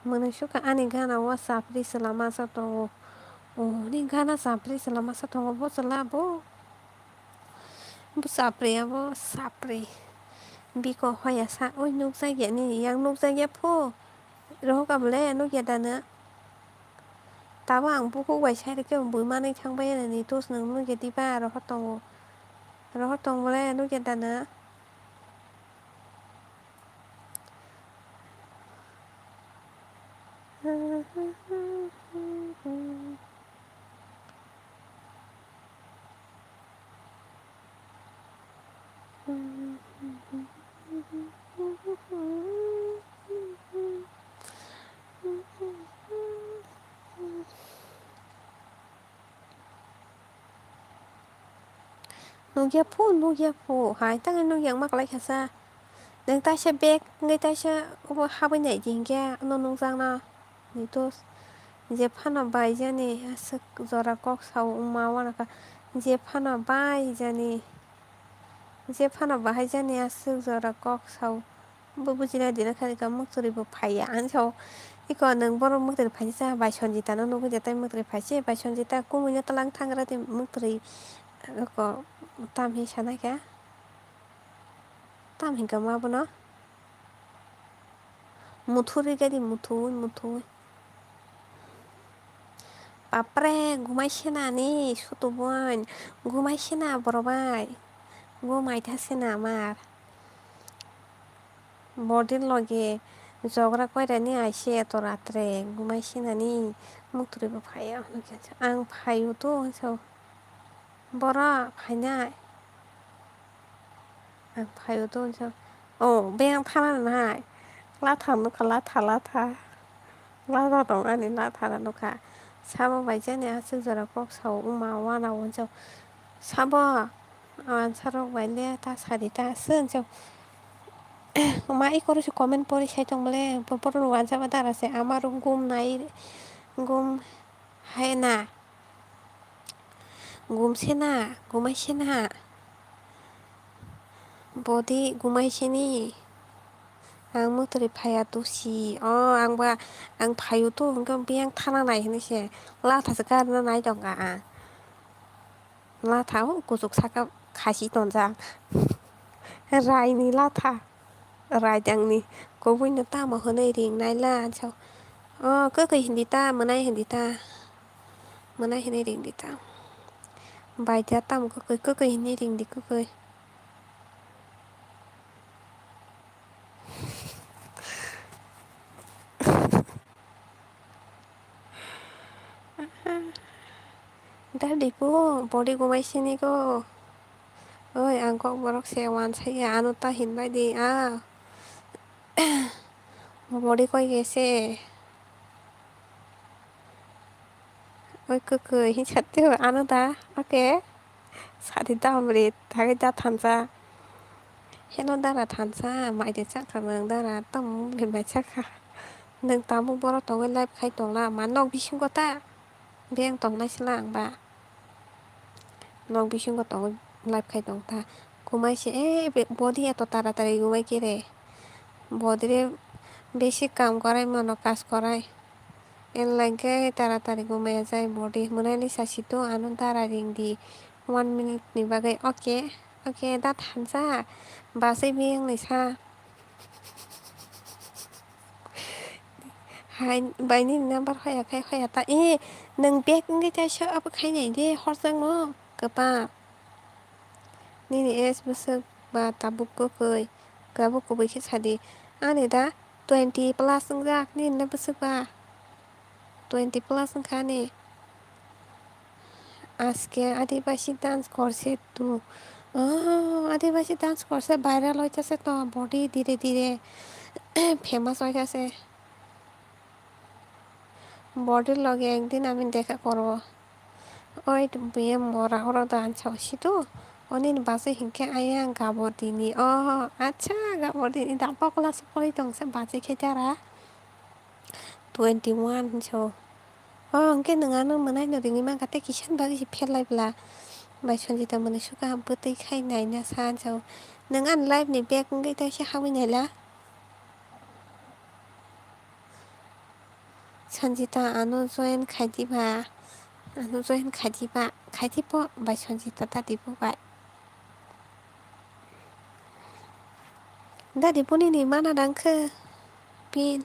Mwnwi sukha ani gana o chapri chwla masa tongo. O, ni gana chapri chwla masa tongo, bo chwla bo. Bo chapri abo chapri. Biko hoya sa, oi nukjak ya nini, yang nukjak ya pho. Rohok abo le nukya da na. Tabo ang bukhuk bai sai rwkhe bui manwi thang bai ya nini, tus nwng nukya diba, rohor tongo. Rohor tongo le nukya da na. Nukya phu, nukya phu, hai tangwi nukya wngma kwlai kha sa. Nwng taisa bag wngwi taisa obo habwi nai di hinkhe ano nukjakna. Ni to je phano bai jani aswk jora kok sao wngma uanakha. Je phano bai jani, je phano bahai jani aswk jora kok sao. Bo bujina dina khani ka muktwrwi bo phaiya. Ang sao, iko nwng borok muktwrwi phaisa, bai Sanjita no nugwi de tai muktwrwi phaise, bai Sanjita kumui no twlang thangra de muktwrwi. Iko tam hi sanai kha? Tam hinkha ma bono? Muthuri gadi muthuri, muthuri. Bapre, gumai sena ni, sutu boin, gumai sena boro bai. Gumai tha sena mar. Body loge jogra koira ni aise eto ratre, gumai sena ni, muktwrwi bo phaiya. Ang phaio to, so. Boro phainai. Ang phaio to, so. Oh, beng thana nai. Latha nukha, latha, latha. Latha tong ani, latha na nukha. Sabo bai jani aswk jora kok sao, wngma wana o, so. Sabo, ansarok bai le ta sadi ta aswk, so. Ma i koro se comment pori sai tong bole, bo borok ni wansa ba dara se, ama rok gum nai, gum hai na, gum se na, gumai se na, body gumai se ni, ang muktwrwi phaiya to si, o ang ba, ang phaio to, hwnkhe biyang thana nai hinui se, latha se karna nai tong kha ang. Latha o kuchuk saka khasi tonjak. Raini latha. Raidangni kubui no tamo hwnwi ring naila, so. O kwkwi hindi ta, mwnai hindi ta. Mwnai hwnwi ring di ta. Bai da tamo kwkwi, kwkwi hwnwi ring di, kwkwi. Dadi po, body gumai sini ko. Oi, ang kok borok se wansaya, ano ta hinbai di, ah. Body koi gese. Oi, kwkwi, hin sat teo, ano da, okay. Sadi da hamri, thagwi da thansa. Hello, dara thansa, mai de chakha nwng, dara, tamo bini bai chakha. Nwng tabuk borok tongwi live khai tongla, ma nok bisingo ta? Beng tongnai sila ang ba. Nok bisingo tongwi live khai tong ta. Kumai se, eh, be-, body eto taratari gumai khe re. Body re besi kam korai mano, kaj korai. Elai khe taratari gumai jai body. Mwnai ni sasi to ano dara ring di. One minute ni bagwi. Okay, okay, da thansa. Basai beng ni sa. Hai, bai nini number hoya khai hoya ta. Eh, nwng back wngwi kaisa abo khainai de, horjakno kwbang. Nini age bwswk ba tabuk kwkwi, tabuk kubui khe sadi. Ani da twenty plus wngjak, nini da bwswk ba? Twenty plus wngkha ani. আজকে আদিবাসী dance করছে তো। Oh, আদিবাসী dance করছে, viral হইতাছে তো, body ধীরে ধীরে famous হইতাছে। Body লগে একদিন আমি দেখা করব। Oi, buye mora horo dance hosi to. Oni ni basi hinkhe ayang gabor dini. Oh, acha, gabor dini da pokla se pori tong se basi khe dara. Twenty one hinso. O, hwnkhe nwng ano mwnaino ringwi mankha tei kisa ni bagwi se pherlai bwla. Bai Sanjita mwnwi sukha bwtwi khai naina sa hinso. Nwng ani life ni bag wngwi tei se habwi naila. Sanjita ano join khai diba? Ano join khai diba? Khai dibo bai Sanjita dadi bo bai. Dadi boni ni mana dang khe pin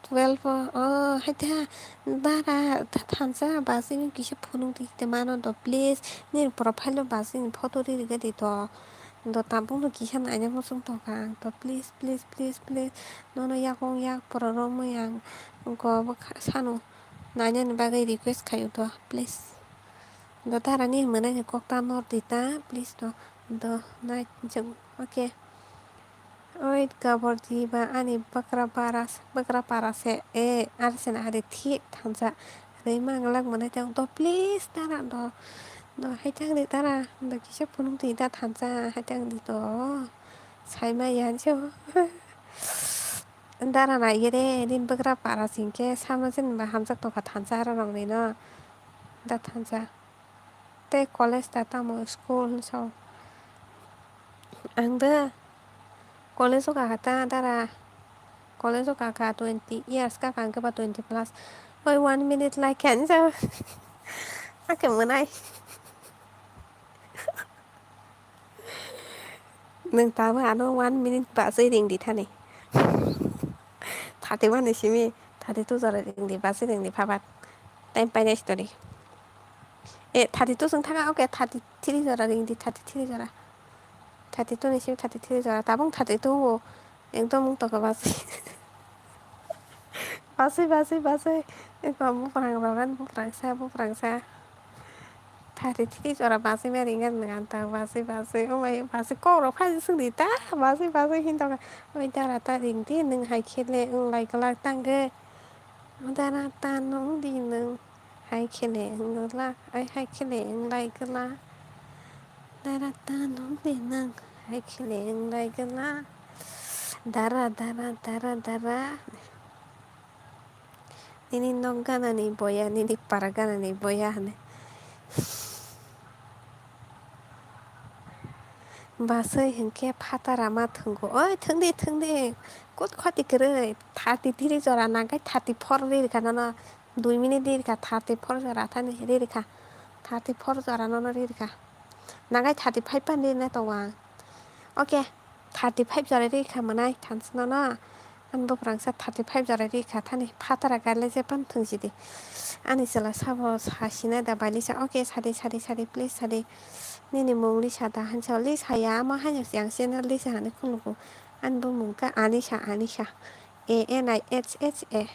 twelve o, o, hai ta dara tha-, thansa basi kisa phunuk di te mano do please, nini profile o basi ni photo ri rwgwi di to, do tabuk no kisa naina muchung tongkha ang to please, please, please, please, nono yakung yak pora romwi ang go bo kha-, sano nainani bagwi request khaio to please. Do dara ni hwnwi nai kok ta nor di ta, please do, do nai jeng, okay. Oi gabor di ba ani bakra para, bakra para se, e, ar se na ari thik thansa. Rwi manglak mwnai tong do, please dara do, do hai tang di dara, do kisa phunuk di da thansa, hai tang di do. Sai ma yan se o. Dara nai gere, din bakra para sing khe, sama sin ba hamjak tongkha thansa aro rok ni no. Da thansa. Tei college ta tamo school hinso. Ang de College o kakha ta dara. College o kakha twenty years, kaka hwnkhe ba twenty plus. Oi, one minute like khe ani jagao. Ake mwnai. Nwng tabuk ano one minute bachwi ringdi thani. Thirty one ni simi thirty two jora ringdi, bachwi ringdi phabat. Time painai story. E, thirty two chwng thangkha, okay, thirty three jora ringdi, thirty three jora. Thirty two ni simi thirty three jora, tabung thirty two o ekdom wng tongkha bachwi. Bachwi, bachwi, bachwi. Eko buphang rok ani buphang sa, buphang sa. Thirty three jora bachwi ma ringya nwng ang ta bachwi, bachwi. O mai bachwi kok rok phai swngdi ta, bachwi, bachwi hin tongkha. Oi dara ta ringdi, nwng hai khe le wng lai glak tangkhe. Dara ta nung di nwng hai khe le wng glak, ai hai khe le wng lai glak. Dara ta nung di nwng hai khe le wng lai glak. Dara, dara, dara, dara. Nini nok ganani boya, nini para ganani boya hwnwi. Bachwi hwnkhe phatara ma thwngo. Oi, thwngdi, thwngdi. Kut khati kwrwi. Thirty three jora nangkhe thirty four ri rikha nono. Dui minute ri rikha, thirty four jora thani ri rikha. Thirty four jora nono ri rikha. Nangkhe thirty five pan ri na tongo ang. Okay, thirty five jora ri kha mwnai thansa nono. Ani buphang sa thirty five jora ri kha thani phatara gaile je pan thwng sidi. Ani chwla sabo sa sinai da bai lisa, okay, sadi, sadi, sadi, please sadi. Nini mung lisa da hansa lisa ya, amo haino yang channel lisa hani khulugo. Ani bumung khe Anisa, Anisa. A N I S S A.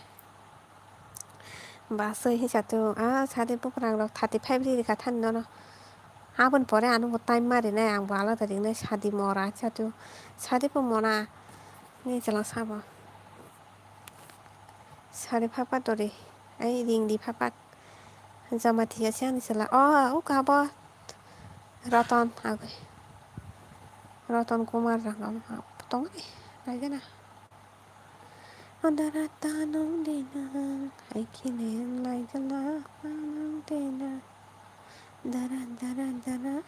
Bachwi hinsa tu, ah, sadi buphang rok thirty five ri rikha thani nono. Aboni pore ano bo time ma rinai, ang bo alada ringnai, sadi mora hinsa tu. Sadi bo mona. Ni chwla sabo. Sari phapat dori. Ai ringdi phapat. Jamatia se ani chwla. Oh, uka bo. Roton agwi. Roton Kumar rang tongni. Naigena. Dara ta nung di nang, hai khe le wng lai glak nung di nang. Dara, dara, dara.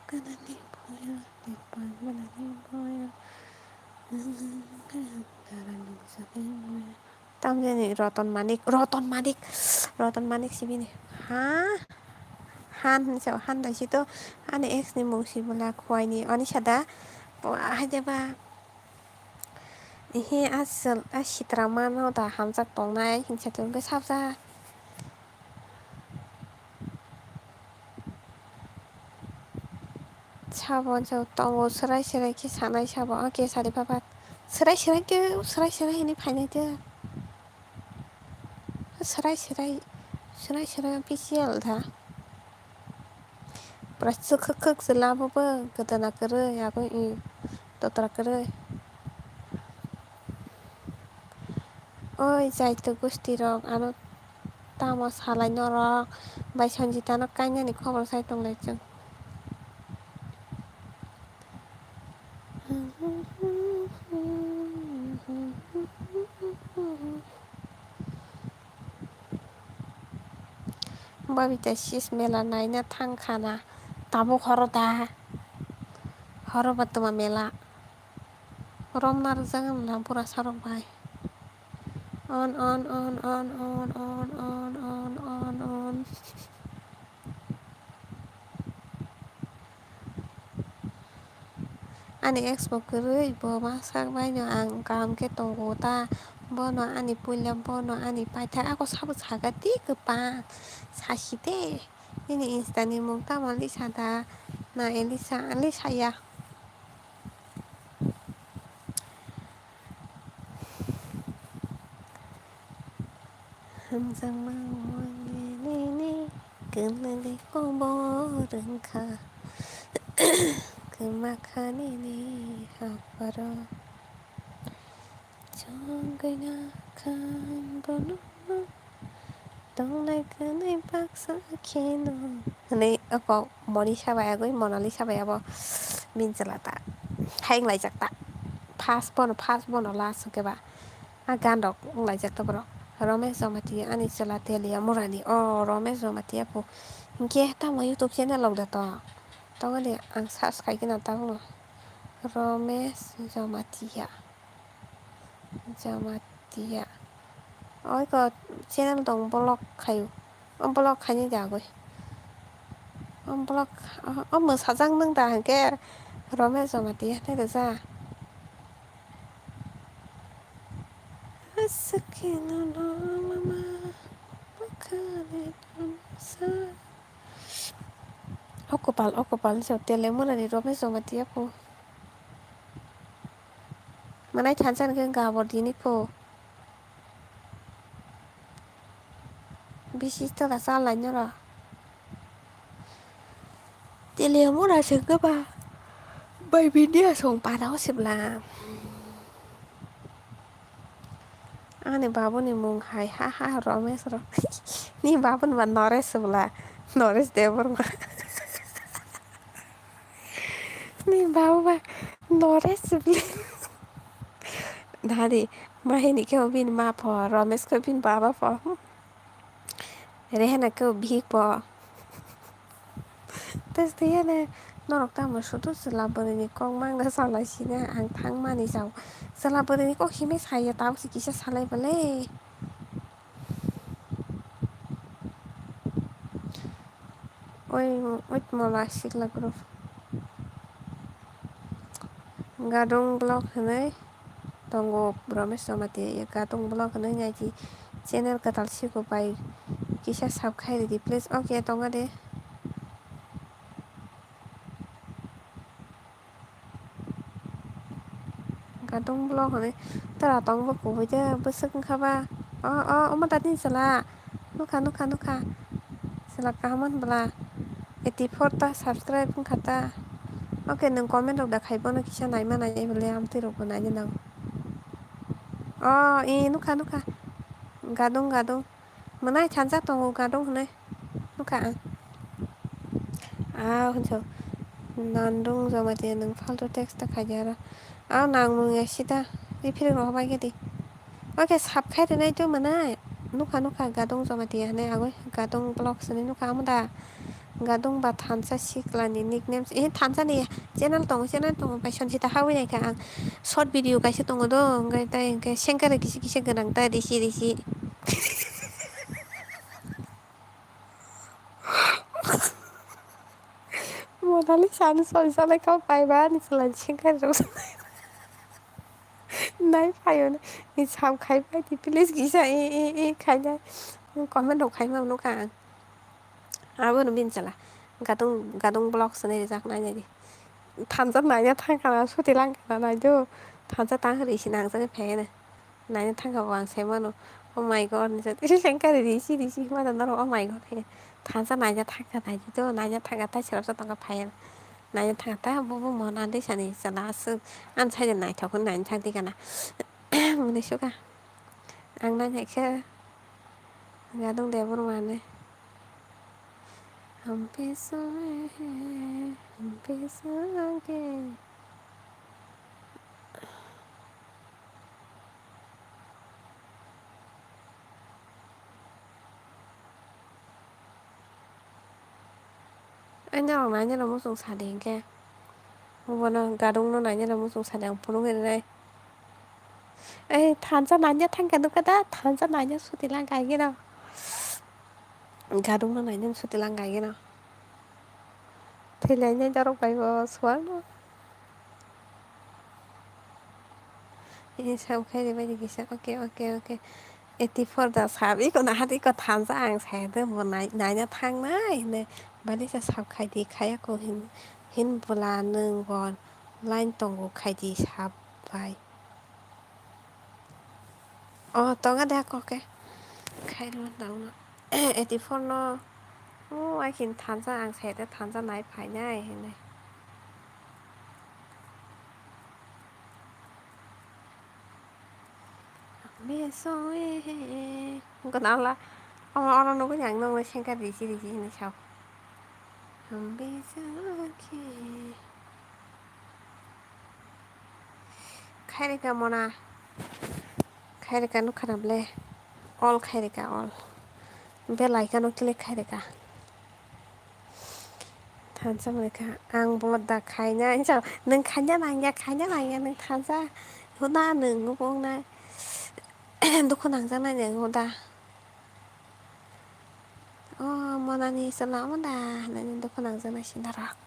Kanani boya, ni pangalani boya. Dara nung sa de boya. Tamjani Roton Manik, Roton Manik, Roton Manik sibini. Ha? Han hinsa, han dai si to, ani ex ni mung si bwla Khowai ni, ani sada, bo, hai de ba, ehe, aswk, a sitra mano da hamjak tongnai, hinsa to, hwnkhe sabjak. Sabo, sabo tongo, swrai swrai khe sanai sabo, o khe sari phapat. Swrai swrai khe, swrai swrai hinwi phainai de. Swrai swrai, swrai swrai official da. Pura swkhwk khwk se labo bo, gwdana kwrwi, abo i totra kwrwi. Oi, jaito gusti rok, ano tamo salai norok bai Sanjita no kainani khobor sai tonglai chwng. Babita sis mela naina thang khana, tabuk horo da, horo ba tuma mela. Rom narwkjak wngla bura sarok bai. On, on, on. Ani ex bo kwrwi, bo ma sak bai no ang kaham khe tongo ta. Bono ani puila, bono ani paithak, ako sabo saga di kwpang. Sasi de. Nini Insta ni mung tamo lisa da? Na Elisa, Elisa ya. Hamjakma wngwi nini kwlwngwi kobor wngkha, kwma kha nini hapharo. Chongwi nakha bono tonglai kwnwi baksa kheno. Hwnwi oko Monisa bai agwi Monalisa bai abo minchwla ta. Hai wnglaijak ta. First bono, first bono last hwnkhe ba. A gan rok wnglaijak ta borok. Romesh Jamatia ani chwla Telia Murani. O Romesh Jamatia bo. Hinkhe tamo YouTube channel rok da to. Tongani ang search khaikhe na tabukno. Romesh Jamatia. Jamatia. Oi ko channel tong block khayu. O block khaini jagoi. O block, o, o mwsajak nung da hwnkhe Romesh Jamatia hwnwi rwja. Aswk khe nono mama, bwkhani nono sa. O kopal, o kopal, so tele mwnani Romesh Jamatia pho. Mwnai thansa hwnkhe gabor dini pho. Bisi tola chalai noro. Tele mura sengke ba. Bai bini asong para o sibla. Ani babuni mung hai ha ha Romesh ro. Ni babuni ba Noresh sibla. Noresh Debbarma. Ni babu ba Noresh sibla. Dadi, mahini khe bini ma pho, Romesh khe bini baba pho. Rehana khe bihik pho. Tei tei norok tamo sudu chwla bwrwini kok mangna salai sina ang thangmani jao. Chwla bwrwini kok himwi saiya tabuk se kisa salai bwle. Oi, oi, mola sikla group. Gadung vlog hwnwi tongo Romesh Jamatia, gadung vlog hwnwi naidi channel kwtal siko bai kisa sub khai ridi please. Okay, tongo de. Gadung vlog hwnwi tora tong bo kubui de bwswk wngkha ba. O, o, omo da ni chwla. Nukha, nukha, nukha. Chwla kaham hwn bwla. Eighty four ta subscribe wngkha ta. Okay, nwng comment rok da khai bono kisa naima nai bwle amtwi rok bo naina nango. O, e, nukha, nukha. Gadung, gadung. Mwnai thansa tongo gadung hwnwi nukha ang. Ah, hwnso. Nandung Jamatia nwng faltu text ta khaidi aro. Ah, nangmung ya sida. Refill rok bai gedi. Okay, sub khai rwnai tu mwnai. Nukha, nukha, gadung Jamatia hwnwi agoi. Gadung vlog swnwi nukha amo da. Gadung ba thansa sikla ni nickname. Eh, thansa ni channel tongo, channel tongo. Bai Sanjita hawi nai kha ang. Short video kaisa tongo do. Hwnkhe tai hwnkhe sengkare kisi kisi gwnang ta risi risi. Monali sani soi salai kau pai ba ni salai singkai rok. Nai payo ni sam khai pai di please kisa e e e khai nai. Comment rok khai ma nukha ang. Abo no bin chala. Gadung gadung vlog sene rijak nai nai di. Thansa naina thang kana suti lang kana nai do. Thansa tang ri si nang jani phai na. Naina thangkha bo ang sai mano. Oh my God, ni jat. Isi sengkha ri ri, isi ri, isi mano norok, oh my God, he. Thansa naina thangkha, nai di to, naina thangkha, tai serap sa tongkha, phai. Naina thangkha, ta, bo, bo, mona de sani, sala, aswk. Ang sai de naithok, naina thang di kana. Muni suka. Ang naina khe. Gadung de bor mane. Hampi so he, hampi so ke. Ai, norok nainano muchung sadi hinkhe. Bono gadungno nainano muchung sadi ang phunuk rinai. Ei, thansa naina thangkha nukha da, thansa naina suti lang kaigeno. Gadungno naina suti lang kaigeno. Thwilainai dorok bai bo suarno. Ini sam khai ribaidi kisa, okay, okay, okay. Eighty four da sab, iko nahat iko thansa ang saya de bo nai-, naina thangnai hwnwi. Balisa sab khai di, khaya ko hin, hin bwla nwng bo line tongo khai di sab bai. Oh, tonga de ako ke. Khairok dauna. Eighty four no. Oh, I can thansa ang saya de thansa nai phainai hwnwi. Beso eh. Gana la. Ama oro nugui ang nungui sengkha risi risi hwnwi sao. Beso ke. Khairika mona. Khairika nukha na ble. All khairika all. Belai kano click khairika. Thansa mani kha, ang bo da khaina, ang sa, nwng khaina nangya, khaina nangya, nwng thansa, huda nwng wngna, dukhu nangjaknai nwng huda. O, Monani chwla omo da, hinwi dukhu nangjaknai sinarok.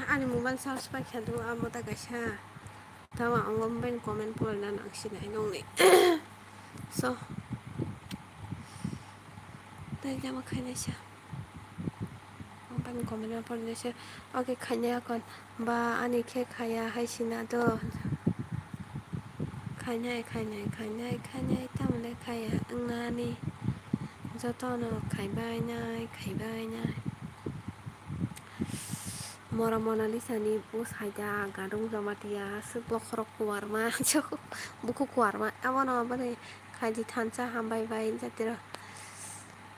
Ani mobile charge paikha do, amo ta kaisa. Tamo ang mobile comment porina nang sinai nongni. So, tei jama khainai sa. Ang bini comment o porina sa. Oke, khainai akon. Ba ani khe khaya hai sina do. Khainai, khainai, khainai, khainai, tamle khaya wngnani. Jotono khaibai nai, khaibai nai. Mora Monalisa ni bwsai da gadung Jamatia, aswk bokhorok kuarma, bukhuk kuarma, abono bwrwi khaidi thansa hambai bai jatiro.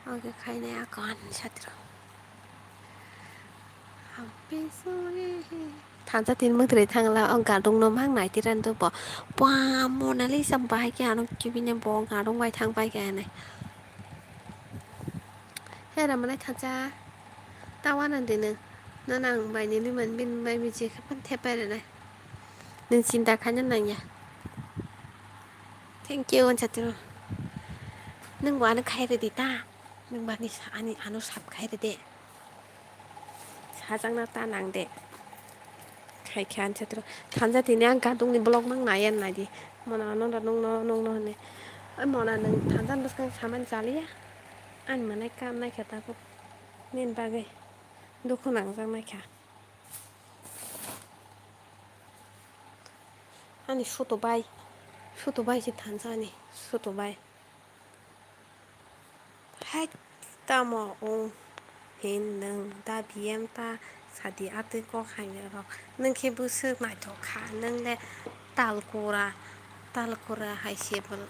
Oke khainai akon satiro. Thansa tin mwthwrwi thangla o gadung no mang nai tiran do bo. Bwa Monalisa bahai khe ano kibine bo gadung bai thang bai khe hinwi. He Ramanai thansa, ta uanang de nwng. Nono ang bai nini man bini bai biji khe phano thepai rwnai. Nwng chinta khaina nangya. Thank you, hwn satiro. Nwng bo ano khai rwdi ta. Nwng bo ani sa-, ani ano sap khai rwdi. Sajakna ta nang de. Khai khe ani satiro. Thansa tini ang gadungni vlog mang nai ya nai di. Mona ano da nungno, nungno hwnwi. Oi Mona nwng thansa bwskang samani chaliya. Ani manai kam nai kha tabuk. Nini bagwi dukhu nangjak nai kha. Ani sutu bai, sutu bai se thansa ani, sutu bai. Hai tamo ong hin nwng da B M ta sadi atwi kok hai rok. Nwng khe bwswk naithok kha, nwng le tal kura, tal kura hai se bwla.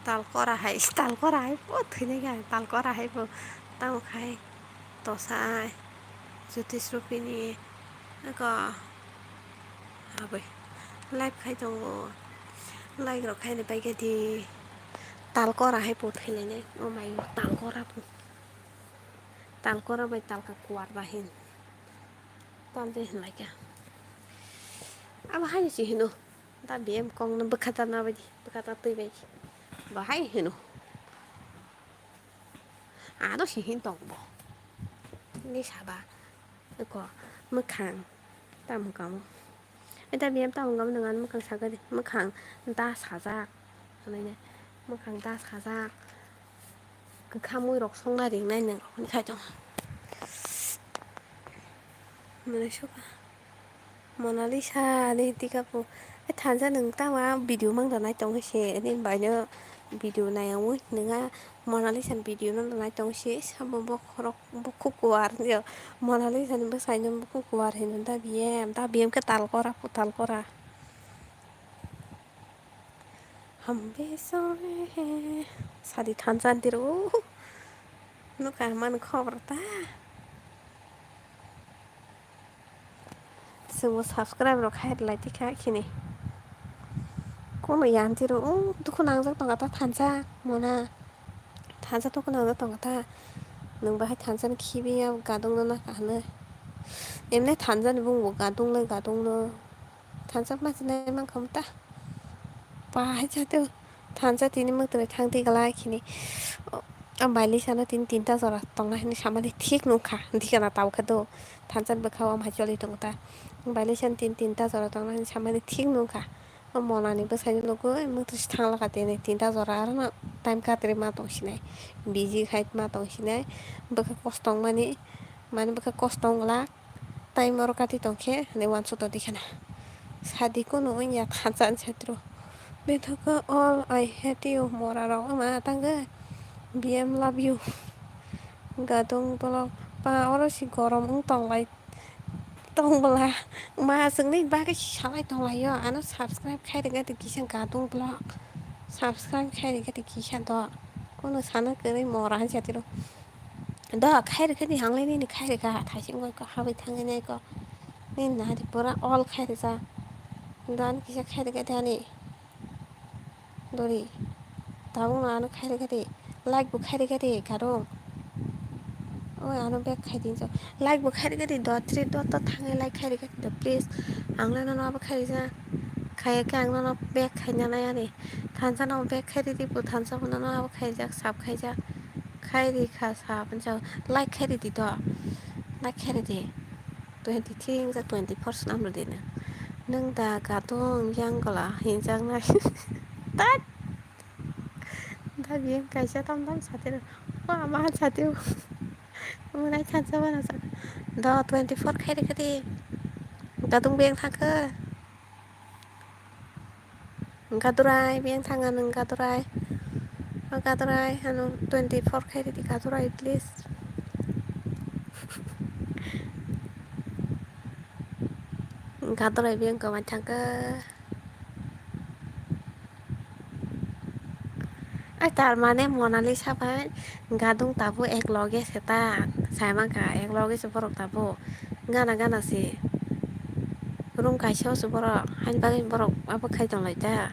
Tal kora hai, tal kora hai po thwinai khe ang tal kora hai po tamo khai tosa ai Jyotish Rupini eko aboi live khai tongo, like rok khai ni pai khe di tal kora hai po thwinai nai o mai tal kora po tal kora bai tal ka kuar ba hin tal de hin lai kha abo hai se hino. Da B M kok no bwkha ta na bai di, bwkha ta twi bai. Bahai hino. Ado si hin tong bo. Ni saba. Ko mwkhang. Tam kamo. Eta B M tam kamo nang an mwkhang saka di. Mwkhang da sajak. Hanai ne. Mwkhang da sajak. Kwkha mui rok songna ringnai nwng rok khai tong. Mwnai suka. Monalisa ni tika pu. Ai thansa nwng tama video mang da nai tong se. Ani bai no video nai ang wi nwng a Monalisa ni video no nai tong se. Samo bokhorok bukhuk kuar yo. Monalisa ni bwsai no bukhuk kuar hino da B M. Da B M khe tal kora pu tal kora. Hambe sore he. Sadi thansa antir o. Nuka man khobor ta. Chwngbo subscribe rok khai rwlai tikha khini. Kono yanti rw o dukhu nangjak tongkha ta thansa mona. Thansa dukhu nangjak tongkha ta. Nwng bahai thansa ni khibi ya gadung no naka hwnwi. Emne thansa ni bung bo gadung le gadung no. Thansa ma sinai mankha ta. Bahai jateo thansa tini mwtwrwi thang twi glak khini. O, o bailisa no tini tinta jora tongna hwnwi samani thik nukha. Dikana tau khe do. Thansa bwkha o amhai choli tongo ta. Bailisa no tini tinta jora tongna hwnwi samani thik nukha. O monani bwsai no nugwi mwtwrwi se thang lakha tini tinta jora aro no time katrwi ma tong sinai. Busy khai ma tong sinai. Bwkha kosto wngmani, mani bwkha kosto wng glak. Time oro kati tongkhe hinwi uansukha dikhana. Sadi kunu wngya thansa ni satro. Bethoko all I hate you mora rok wngma tangwi. B M love you. Gadung bolok pa oro si gorom wng tonglai. tong bwla. Ma chwngni bagwi salai tonglaio. Ano subscribe khai rwgadi kisa gadung vlog. Subscribe khai rwgadi kisa do. Kuno sana kwrwi mora hinsa tiro. Do khai rwgadi hanglai nini khai rwga. Thaising goi ko habwi thangwi nai ko. Nini nahadi pura all khai rwjak. Do ano kisa khai rwgadi ani. Dori. Tabukno ano khai rwgadi. Like bo khai rwgadi, gadung. Oi, ano back khai di hinjo. Like bo khai rwgadi, do, three dot to thangwi like khai rwgadi do, please. Ang le nono abo khai rwjak. Khaiya khe ang nono back khai nanai ani. Thansa no back khai rwdi bo, thansa bo nono abo khai rwjak, sub khaijak. Khai rwkha sub hinjo. Like khai rwdi do. Like khai rwdi. Twenty three wngkha, twenty four swnam rwdi nwng. Nwng da gadung yang gola hinjaknai. Tat! Da biyang kaisa tam tam sati rw. O ama sati o. Omo nai thansa bana sa. Do twenty four khai rwkha di. Gadung biyang thangkha. Gadurai, biyang thanga nwng gadurai. O gadurai, ano twenty four khai rwdi gadurai, please. Gadurai biyang kwmai thangkha. Ai, tar mane Monalisa bai gadung tabuk ek loge se ta, sai mankha, ek loge se borok tabuk. Gana gana se. Room kaisa o se borok, haini bagwi borok abo khai tong lai ta.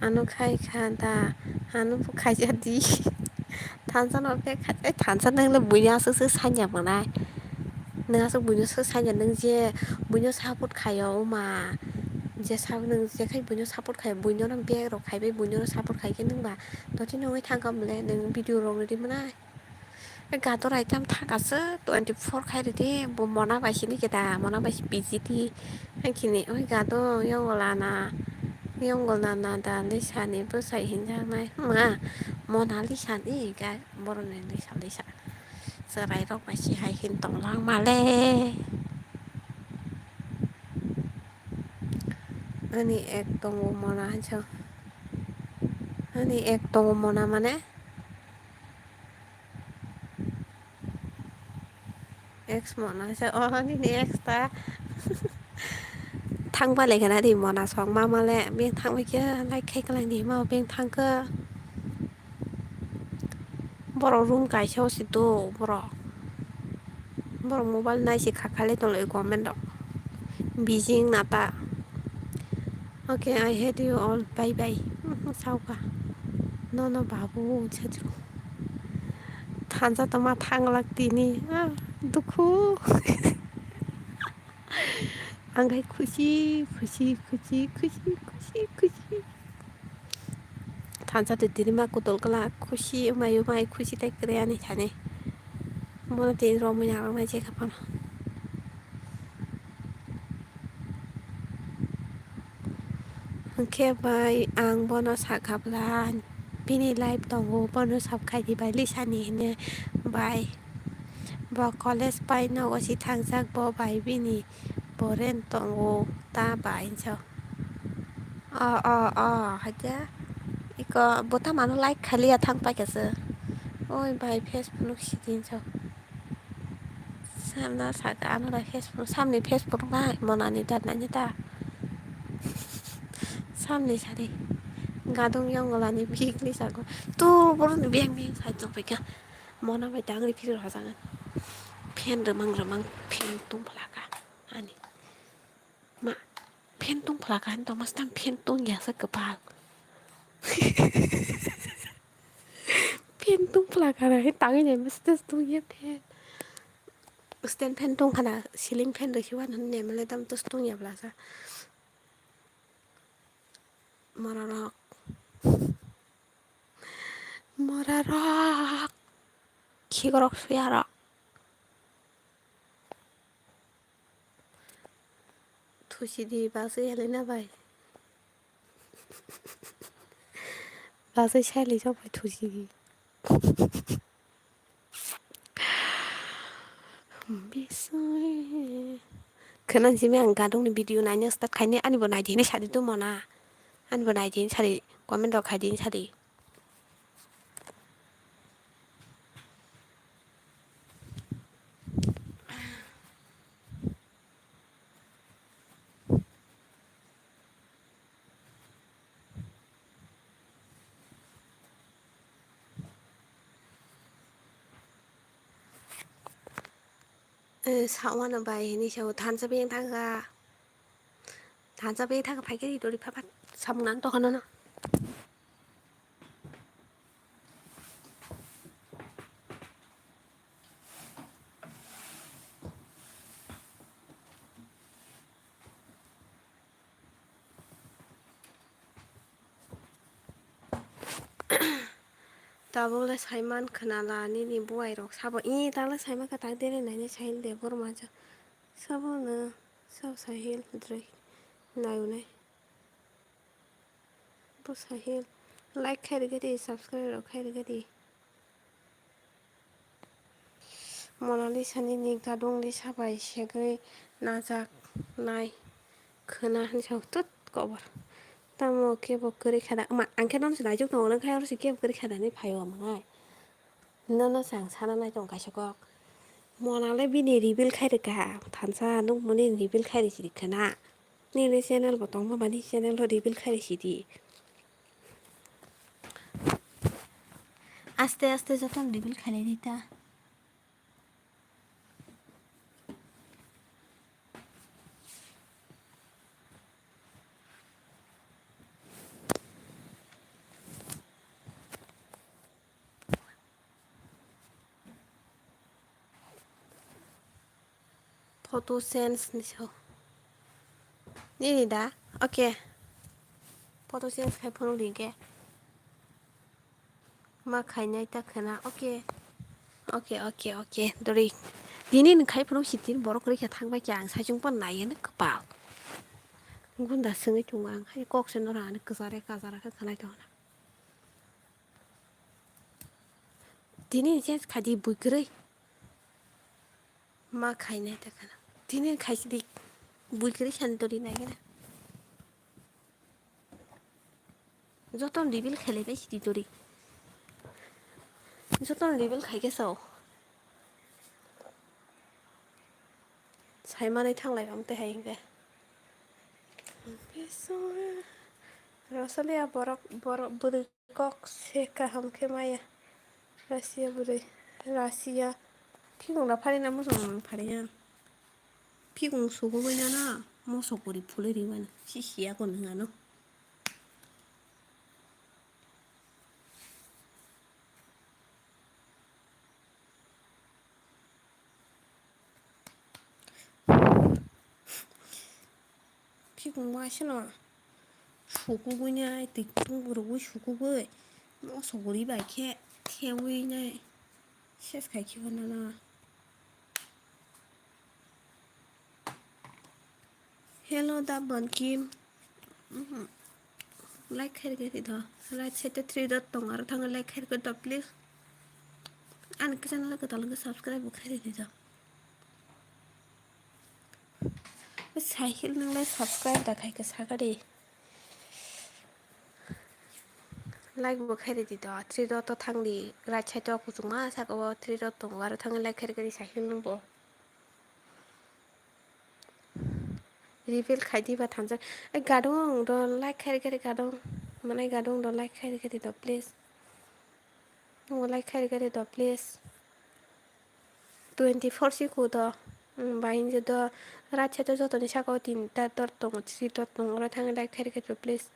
Ano khai kha da, ano bo khaijak di. Thansa no khe khai, ai, thansa nang le buini aswk se sanya mwnai. Nwng aswk buino swk sanya, nwng je buino support khaio, oma. Je sabo nwng jekhai buino support khaio, buino no bag rok khaibai, buino no support khaikhe nwng ba. Totino wngwi thangkha mole, nwng video rok rwdi mwnai. Gadurai tam thangkaswk twenty four khai rwdi, bo Mona bai sini khe da, Mona bai si pijidi. Haikhe ni oi gadung yongol ana, yongol nana da Lisa ni bwsai hinjaknai. Ma, Monalisa ni ga, borok ni Lisa, Lisa. Chwrai rok bai si hai hin tong lang male. Ani ek tongo Mona hinsa. Ani ek tongo Mona mane. Ex Mona sa, oh, nini ex ta. Thang bale gana di Mona song mama le, beng thang bai khe like khai kalang di ma beng thang khe. Borok room kaisa o si do borok. Borok mobile nai si kha khali tong lai comment rok. Bijing nata. Okay, I hate you all. Bye bye. Sauka. No, no, babu, chajru. Thansa toma thanglak tini. Ah, dukhu. Ang hai khusi, khusi, khusi, khusi, khusi, khusi. Thansa twi tini ma kutol kala khusi, umai, umai, khusi tai kwrwi ani thani. Bono tini romwi nang nai je kha phano. Hwnkhe bai ang bono sakha bwla bini life tongo, bono sab khai di bai Lisa ni hwnwi bai. Bo college pai nogo si thangjak, bo bai bini bo rent tongo ta bai hinsa. O, o, o, haikhe iko bo tamo ano like khaliya thang paikha se. Oi bai Facebook si di hinsa. Samna saka ano da Facebook, samni Facebook bai Monani da nani da. Samni sari. Gadung yongolani bigli sago. Tu boroni beng beng sai tongpaikha. Mona bai dangri phiri rwjagan. Phen rwmang rwmang phen tung phlaka. Ani. Ma, phen tung phlaka ani tongma stand phen tung ya sa kwpal. Phen tung phlaka na he tangwi nai ma stand tung ya phen. Stand phen tung khana ceiling phen rwkhe wano hinwi nai male tam tus tung ya bwlasa. Mora rok. Mora rok. Khikrok suya rok. Thusi di, baswi Helena bai. Baswi Sailai sok bai thusi di. Bising. Khwna simi ang gadungni video naina start khaini, ani bo naidi hinwi sadi tu Mona. Ani bo naidi hinwi sadi, comment rok khaidi hinwi sadi. Sawano bai hinwi sao, thansa beng thangkha. Thansa beng thangkha, phaikhe ri dori pha pha samung nang tongkha nono. Tabukle saiman khwnala nini buairok sabo. Ee, takle saimankha, tak dere nainai Sahil Debbarma ja. Sabo no, sabo Sahil droi naiunai. Bo Sahil, like khai rwgwi di, subscribe rok khai rwgwi di. Monalisa nini gadung Lisa bai segwi najaknai khwna hinwi sao, tut kobor. Tamo kebo kwrwi khada, ma, ang khe nono se naijuk tongo, nang khe oro se kebo kwrwi khada hinwi phaio amonai. Nono se ang sana nai tongo kaisa kok. Monale bini reveal khai rwkha, thansa nukmani reveal khai rw sidi khwna. Nini channel bo tongma bani channel o reveal khai rw sidi. Aste aste jotono reveal khainai di ta. Photo sense ni sao. Nini da? Okay. Photo sense khai phunuk di hwnkhe. Ma khainai ta khwna. Okay. Okay, okay, okay. Dori. Tini ni khai phunuk si tini borok kwrwi khe thang bai khe ang saichung pan nai ani kwpal. Gunda swngwi tongo ang. Hai kok se noro ani kwchare kajara khe khwnai tongo. Tini ni sense khai di bui kwrwi. Ma khainai ta khwna. Tini khai si di bui kwrwi sani dori nai gana. Jotono reveal khailai bai sidi dori. Jotono reveal khai khe sao. Saimanwi thanglai bam tei hai hwnkhe. Rosalia borok, borok bwrwi kok se kaham khe maya. Russia bwrwi, Russia. Phikung da phari na muchung nang phari ya. Phikung sugwi nana mosok kwrwi phulwi rwmani sisiya ko nung ano. Phikung waisano sukugwi nai, twi kutung rwgwi sukugwi mosok kwrwi bai khe thewi nai ses khai khe nana. Hello da Bankim. Mhm. Like khai rwgwi di do. Right side o three dot tongo, aro thangwi like khai rwgwi do, please. Ani channel o kwtal wngkha, subscribe bo khai rwgwi di do. Sahil, nwng lai subscribe da khai khe saka di. Like bo khai rwgwi di do. Three dot o thang di. Right side o kuchukma saka o three dot tongo, aro thangwi like khai rwgwi di Sahil nwng bo. Reveal khai diba thansa. Ai gadung do like khai rwgwi di gadung. Manai gadung do like khai rwgwi di do please. Nwng bo like khai rwgwi di do please. Twenty four si ku do. Hmm, bai hinjak do. Right side o jotoni saka o tinta dot tongo, three dot tongo. Oro thangwi like khai rwgwi di do please.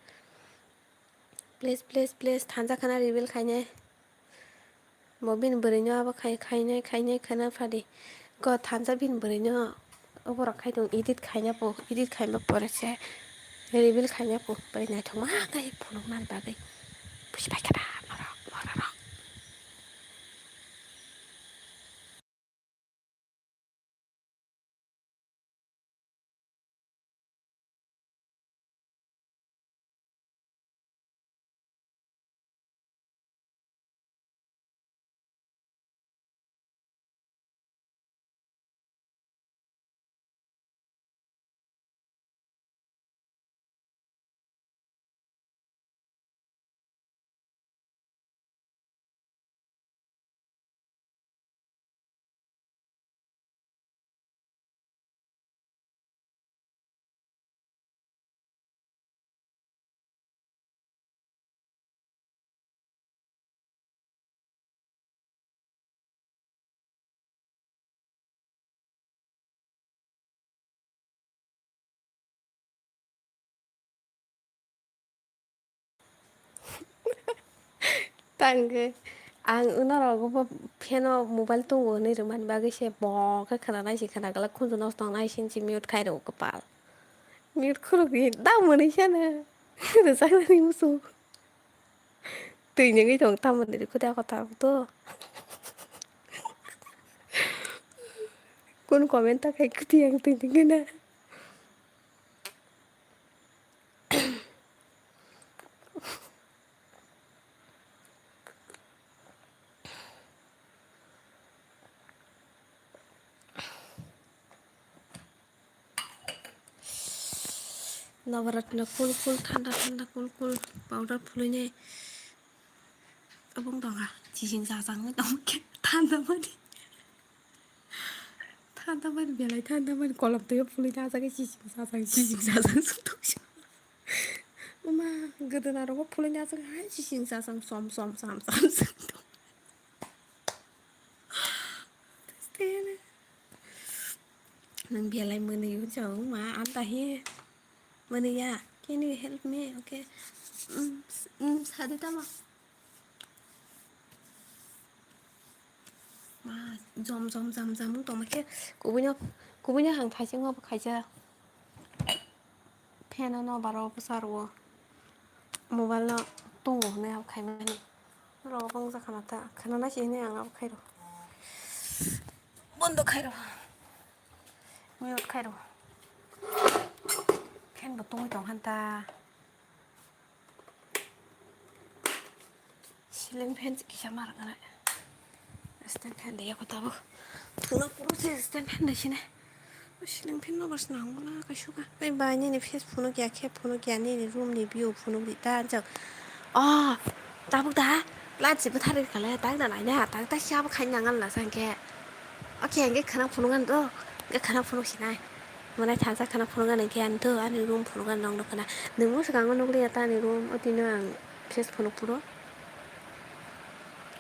Please, please, please, thansa khwna reveal khainai. Bo bini bwrwino abo khai-, khainai, khainai khwna phadi. Go thansa bini bwrwino oborok khai tong edit khaina po, edit khaima pore se reveal khaina po. Bwrwi naithokma khe phunukna bagwi. Buji paikha da norok, bororok. Tangwi ang norok bo pheno mobile tongo hinwi rwmani bagwi se bo khe khwnanai se khwnaglak khunju nosto wngnai sini se mute khairw kwpal. Mute khulukdi da mwnwi sano rwchapnani muchung. Twi nungwi tong tamoni rwkhe da kota to. Kun comment ta khai kwtwi ang twi nungwi na. Nobaratna cool cool, thanda thanda, cool cool powder phulwini. Obong dongha chising sasang tongkhe thanda mani. Thanda mani belai thanda mani kolom twiyo phulwini asakhe chising sasang, chising sasang sutokse. Uma, gwdwna rogo phulwini asakhe hai chising sasang som som sam sam sutokse. Nwng belai mwnwi hwnsa wngma antahi. Mwnwi ya, can you help me? Okay. Mm, s-, mm, sadi tamo. Ma, jom jom jam jam wng tongma khe kubuino, kubuino hang thaisingo bo khaisa. Fan no baro bwsarwo. Mobile no tongo hwnwi abo khaimani. Oro bangjakha na ta khwnanai se hinwi ang abo khairo. Bondo khairo. Mute khairo. Fan bo tongwi tong khan ta. Ceiling fan kisa ma rwkha na. Stand fan de yako tabuk. Thuna puro se stand fan de sine. Ceiling fan no bas nang na kaisuka. Bai bai nini face phunuk ya khe phunuk ya nini room ni view phunuk di ta anjak. Oh, tabuk da. Light se bwthar rwkha le tak da nai na tak ta siya bo khai nang la sang khe. Okay, hingke khana phunuk an do. Hingke khana phunuk sinai. Mane thansa khana phunuk an hingke an do ani room phunuk an nong nukha na. Nwng swkang o nukliya ta ani room o tino ang face phunuk phuru.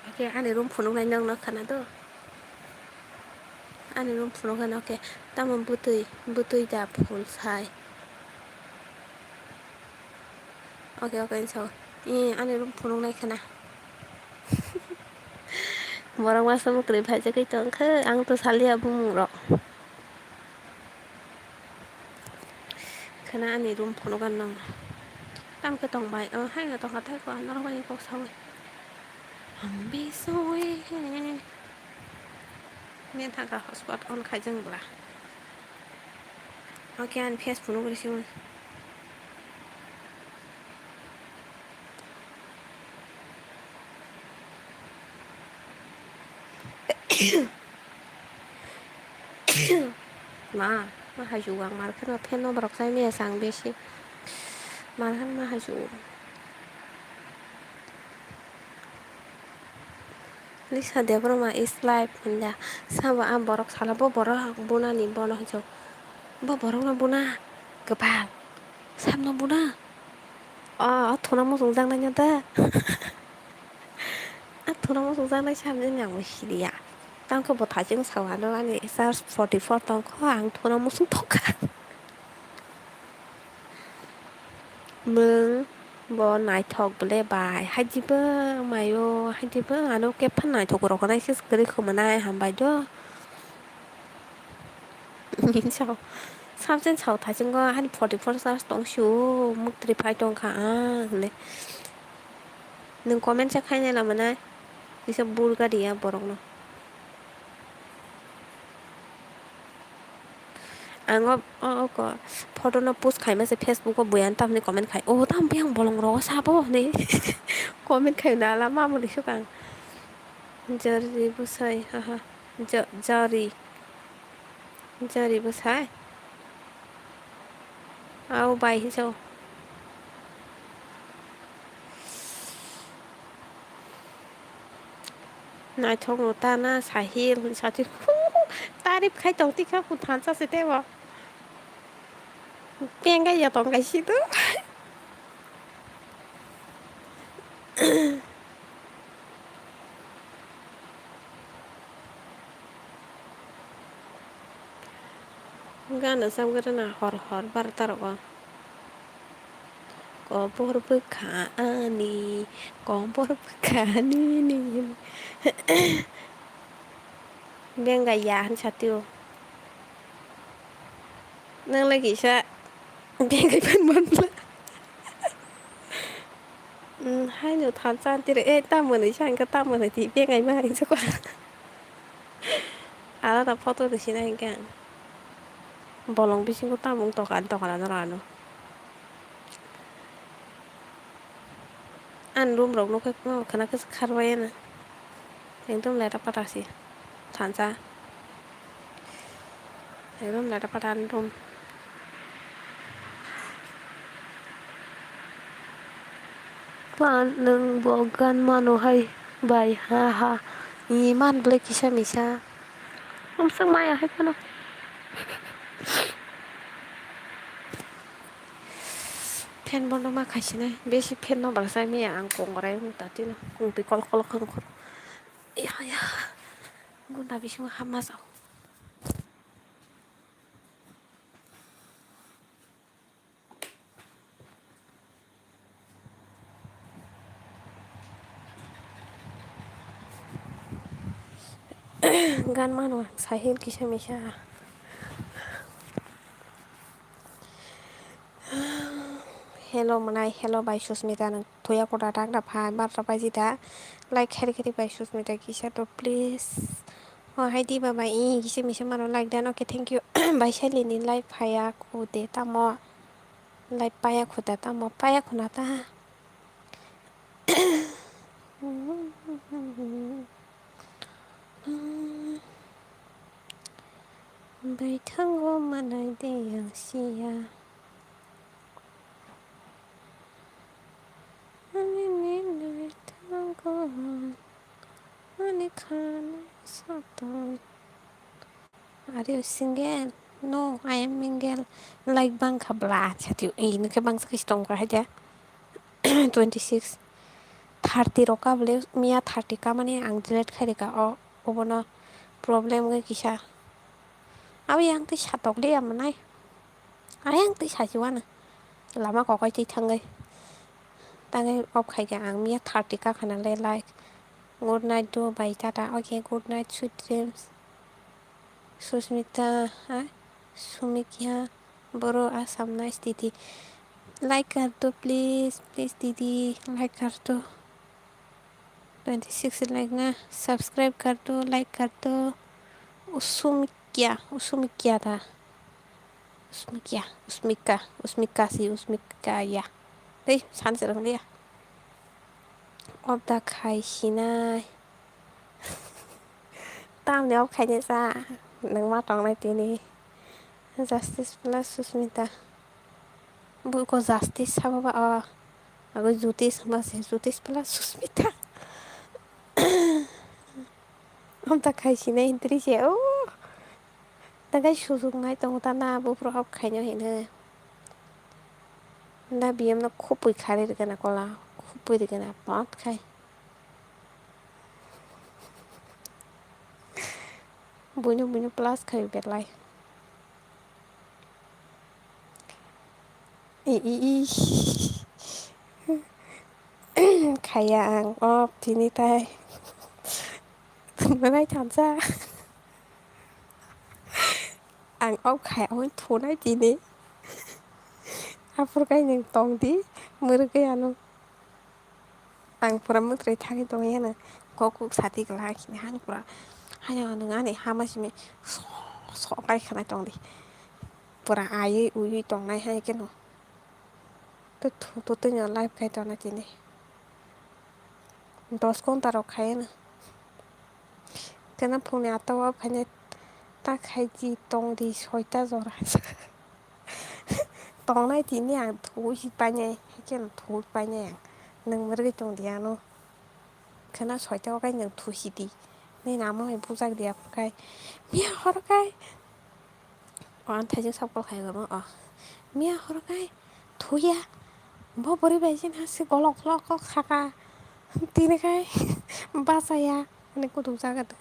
Hingke ani room phunuk nai nong nukha na do. Ani room phunuk an okay. Tamo bwtwi bwtwi da phul sai. Okay, okay, so. Eh, ani room phunuk nai khana. Borok masa mwkhwrwi phaijagwi tongkha, ang to salia bumung rok. Khana ani room phunuk an nong. Tamo khe tong bai, oh, hai no tongkha thai ko, norok bai kok sawi. Ang bisowi he. Ni thangkha hotspot on khai jeng bla. Okay, ani face phunuk risi. Ma, ma haju ang mar kheno fan no borok sai maya sang besi. Mar khan ma haju. Lisa Debbarma is live hinda. Sabo a borok sala bo borok bunani bono hinjo. Bo borok no buna. Kwpal. Samno buna. O, o thuna muchung jaknai no da. A thuna muchung jaknai samjani ang bo siliya. Tangkhe bo thaching sao ano ani charge forty four tongkho ang thuna muchung tongkha. Mwng bo naithok bole bai, haidibo mayo, haidibo ano kepha naithok rok nai se kwrwi khwmwnai hambai do. Sao, sabsen sao thachingo hani forty four charge tong sio, mwktwi phai tongkha ang hwnwi. Nwng comment se khainai lama nai, kisa bur gadi ya borok no. Ang o, o, o ko, photo no post khaima se Facebook o buyan tamni comment khai. O tam biyang bolong rogo sabo hwnwi comment khai na ala mamoni sukang. Jari bwsai, haha. Ja-, jari. Jari bwsai. Au bai hisao. Naithok no ta na sahil hwn sati tarif khai tong tikha ku thansa se tebo. Pengai ya tong kai si do. Gana cham gana hor hor barta rogo. Kobor bwkha ani, kobor bwkha nini. Bengai ya han satio. Nang lagi sa bengai pan man bla. Hmm, hai no thansa tire, eh, tamo ni sa, engka tamo ni ti bengai ma, engka kwa. Alada photo risi na engka. Bolong bisingo tamo wng tokha, tokha na ano. Ani room rok nokhe khwna khe kharwai na. Ekdom leta pata se thansa. Ekdom leta pata ani room. Pa nwng bo gan mano hai bai, ha ha. Iman ble kisa misa. Umswk maya hai phano. Fan bono ma khaisinai, besi fan no balsai miya ang kongrai wng ta tino, kung twi kolok kolok khe rwkha. Ya, ya. Gunda bisingo hama sao. Gan mano sahil kisa misa. Hello mwnai, hello bai Susmita, nwng thuya kota tak da phai, barta baji da. Like khairi khairi bai Susmita kisa to please. O hai di baba, i kisa misa mano like dan. Okay, thank you. Bai Sailini like phaya khu de tamo. Like paya khu da tamo, paya khu na ta. Bai thango manai de yang siya. Ani ni nai thango, ani khani satoi. Are you single? No, I am mingle. Like bangkha bla, chatio. Ei, nokhe bangsa khe tongkha haja. Twenty six. Thirty rok ka bole, miya thirty ka mani ang delete khai rika. O, obono problem wngwi kisa. Abo yang twi satok le ya mwnai. Ayang twi sachi wano. Lama kokai twi thangwi. Tangwi off khai kha ang miya thirty ka khana le like. Good night do bai tata. Okay, good night, sweet dreams. Susmita, ha? Sumikya, boro Assam nice didi. Like kar do please, please didi, like kar do. Twenty six like na, subscribe kar do, like kar do. Usumikya, Usumikya da. Usmikya, Usmika, Usmika si, Usmika ya. Tei, san se rang liya. Off da khai sinai. Tamni off khainai sa, nang ma tongnai tini. Justice plus Susmita. Buko Justice sabo ba o. Ago Jutis ma se, Jutis plus Susmita. Off da khai sinai hintri se o. Takai sujuk nai tongo ta na buphuru hok khaina hino. Da biyam no khupui khari rwgana kola, khupui rwgana pot khai. Buino buino plus khai belai. I, i, i. Khaya ang off tini tai. Manai thansa. Ang off khai, off thunai tini. Aphuru kai nwng tong di, mwrwk kai ano. Ang pura mwtrwi thangwi tongwi ano. Kok kuk sati glak hini hang pura. Haino nwng ani hama simi so, so kai khanai tong di. Pura aiwi uiwi tongnai hai khe no. To thu, to twi no live khai tongna tini. Dos ghonta rok khai no. Kena phungni atta o phainai ta khai di tong di soita jora. Tongnai tini ang thuwi si painai, hai khe no thuwi painai ang. Nwng mwrwgwi tong di ano. Kena soita o kai nwng thusi di. Nini amo hai bujak di aphuru kai. Miya horo kai. O ang thaijak sap kol khai gamo o. Miya horo kai thuya. Bo bwrwi bai jin ha se golok lok kok saka. Tini kai bachaya. Ani kutuk jaga do.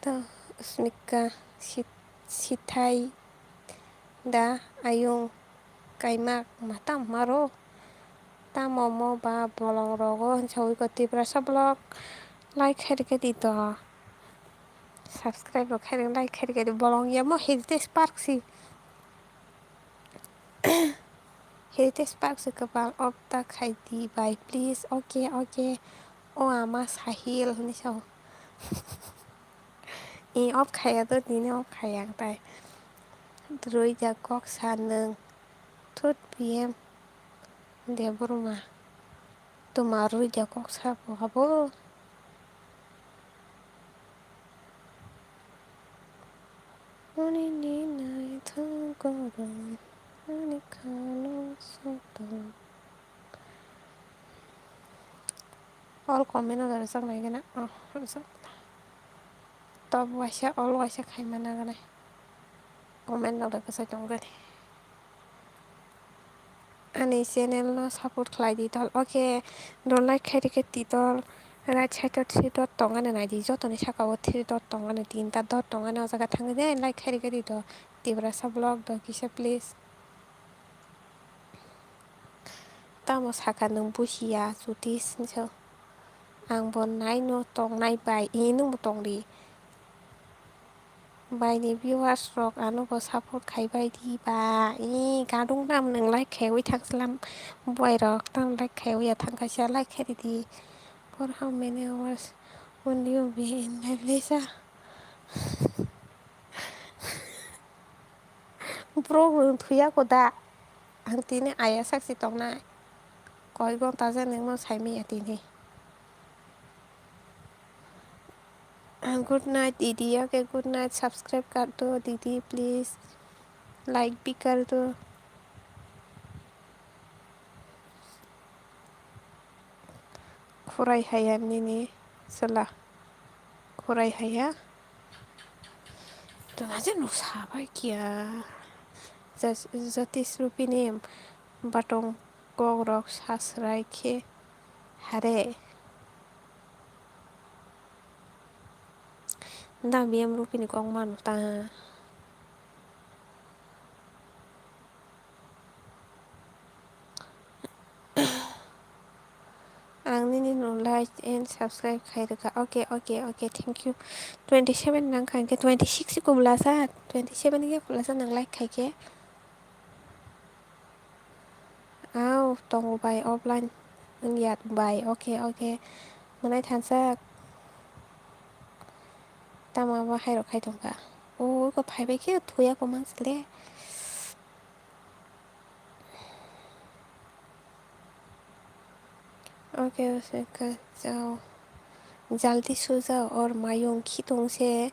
To smika sit-, sithai da ayung kaimak matam maro. Tamo mo ba bolong rogo hinsa ui ko Tiprasa vlog like khairikhe di to. Subscribe rok khairikhe like khairikhe di bolong ya mo Heritage Park si. Heritage Park se kwbang off ta khai di bai please. Okay, okay. O ama Sahil hinwi sao. I off khaiya to tini off khaiya ang tai. Rui ja kok sa nwng. Thut P M Debbarma. Tuma rui ja kok sa bo abo. Ani ni nai thang korong, ani khalo soto. All comment o rwjak nai gana, oh, rwjak. Top waisa, all waisa khai mana gana. Comment no rwjak tong gani. Ani channel no support khlai di tol. Okay, do like khai rikhe ti tol. Right side o three dot tong ani nai di. Jotoni saka o three dot tong ani, tinta dot tong ani, o jaga thang di, like khai rikhe di to. Tiprasa vlog do kisa please. Tamo saka nwng busia chuti sinso. Ang bo nai no tong nai bai, i nwng bo tong di. Bai ni viewers rok ano bo support khai bai di ba. I gadung nam nwng like khaiwi thang slam buai rok tam like khaiwi ya thang kaisa like khai di. For how many hours will you be in my place? Bro, nwng thuya ko da? Ang tini aya sak si tong nai. Koi gonta je nwng no sai manya tini. Ah, good night, didi. Okay, good night. Subscribe kar do, didi, please. Like bhi kar do. Khurai haya nini sala. Khurai haya. Tuna je nuk sabai kia. Jas-, Jatish Rupini batong kok rok sasrai khe hare. Da B M Rupini kok mano ta. Ang nini no like and subscribe khai rwkha. Okay, okay, okay. Thank you. Twenty seven nang kha, hwnkhe twenty six se kubla sa. Twenty seven khe kubla sa nang like khai khe. Au, tongo bai offline. Wngya bai. Okay, okay. Mwnai thansa. Tama ba hai rok khai tongkha. O, ko phai bai khe thuya ko mang sile. Okay, okay, okay, jao. Jaldi sujao, or mayung khitong se.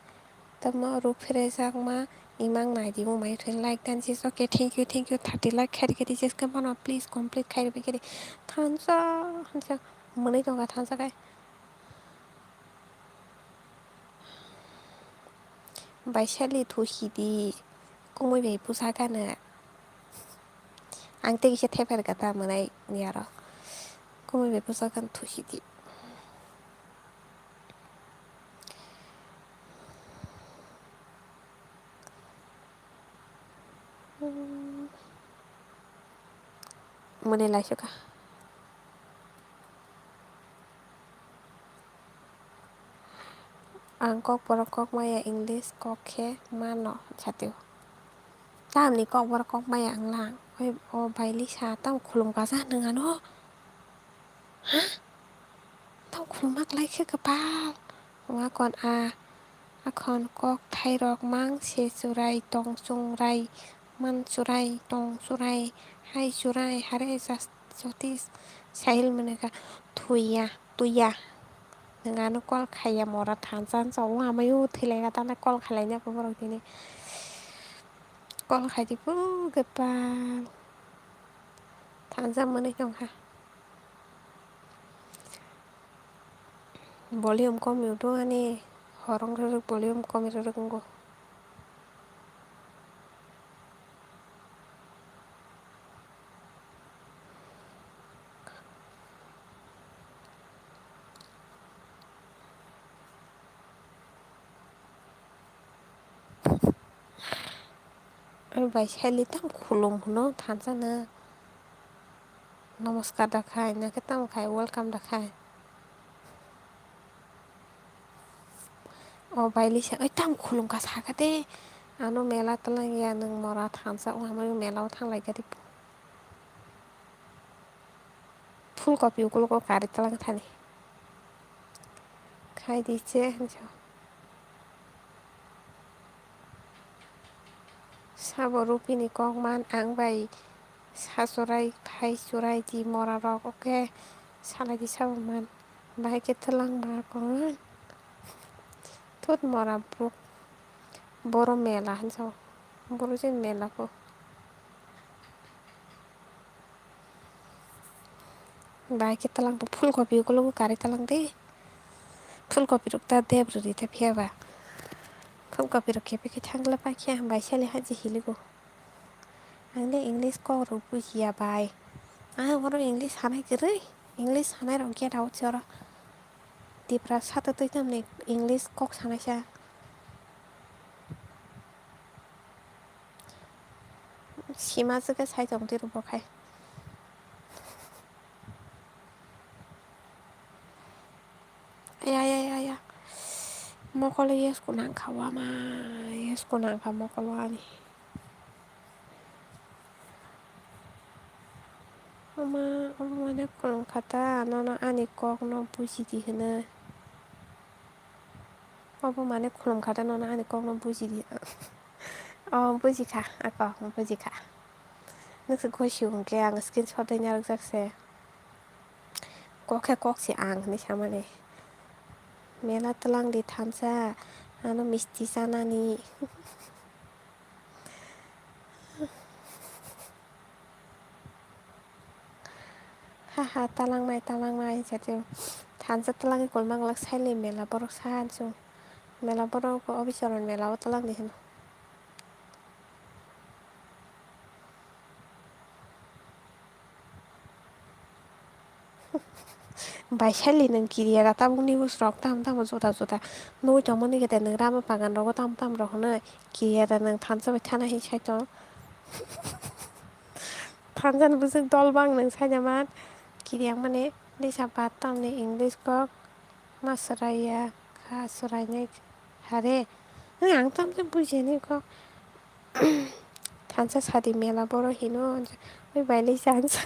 Tamo ruk phere jakma imang nai di mo mai thoi like dan jis. Okay, thank you, thank you. Thirty like khairi khairi jis ka mano, please complete khairi bai khairi. Thansa, thansa. Mwnwi tongkha thansa kai. Baisali thusi di, kumui bai bwsa gana. Ang tei kisa thepher kha ta mwnai ni aro. Kumui bai bwsa gana thusi di. Mwnwi laisukha. Ang kokborok kok maya English kok khe mano satio. Tamni kokborok kok maya wnglang. Oi, o bai Lisa, tamo khulum kasa nwng ano? Ha? Tamo khulum mak lai khe kwpal. Wa kon a, akhon kok thairok mang se churai tong chungrai, man churai tong churai, hai churai, hare jas-, jotis, sahil mwnwi kha, thuya, tuya. Nwng ano call khaiya mora thansa hinsa o amai o thwilaina tamo call khailaina borok tini. Call khaidi phu kwpal. Thansa mwnwi tongkha. Volume kom tongo ani horong rwrwk volume kom rwrwk wngo. Bai sali tam khulum hwno thansa na. Namaskar da khai, na khe tamo khai, welcome da khai. O bai lisa, oi, tam khulum kha sakha de. Ano mela twlang ya, nwng mora thansa, o hamari mela o thang lai kha de. Phul kopi ukologo kari twlang thani. Khai di che, hinso. Sabo Rupini kok man, ang bai sa churai, phai churai di mora rok, oke, salai di sabo man. Bahai khe twlang ma kok man. Thut mora buk. Boro mela hinso. Boro je mela ko. Bai khe twlang bo phul kopi ukologo kari twlang de. Phul kopi rok ta debri ri ta phiya ba. Phul kopi rok khepe khe thangla pa khe ang bai sali haji hiligo. Ang le English kok rok bujiya bai. Ah, oro English sanai kwrwi. English sanai rok get out se oro. Tiprasa to twi tamni English kok sanai sa. Sima jwkhe sai tong twi rw bo khai. Aya, aya, aya, aya. Mokolo yes kunang kha wama, yes kunang kha mokolo ani. Ama, obo mane khulum kha ta, nono ani kok no buji di hwnwi. Obo mane khulum kha ta, nono ani kok no buji di. O buji kha, ako buji kha. Nwk se gosi hwnkhe ang screenshot dai narwk jak se. Kok khe kok se ang hwnwi samani. Mela twlang di thansa, ano misti chanani. Haha, talangnai, talangnai, hinsa twi thansa talangwi kolma glak sailai mela borok saha hinsu. Mela borok obisoron mela o talang di hino. Bai sali nwng kiriya da tabuk news rok tamo tamo juda juda nugui tongmani khe de nwng rama bagan rogo tamo tamo rok hwnwi kiriya da nwng thansa bai thana hinwi sai tong. Thansa ni bwswk dol bang nwng sai naman kiriya mani lisa bad tamni English kok ma swraiya kha swrainai hare. Ang tamo tamo bujiya ni kok. Thansa sadi mela boro hino oi bai lisa hinsa.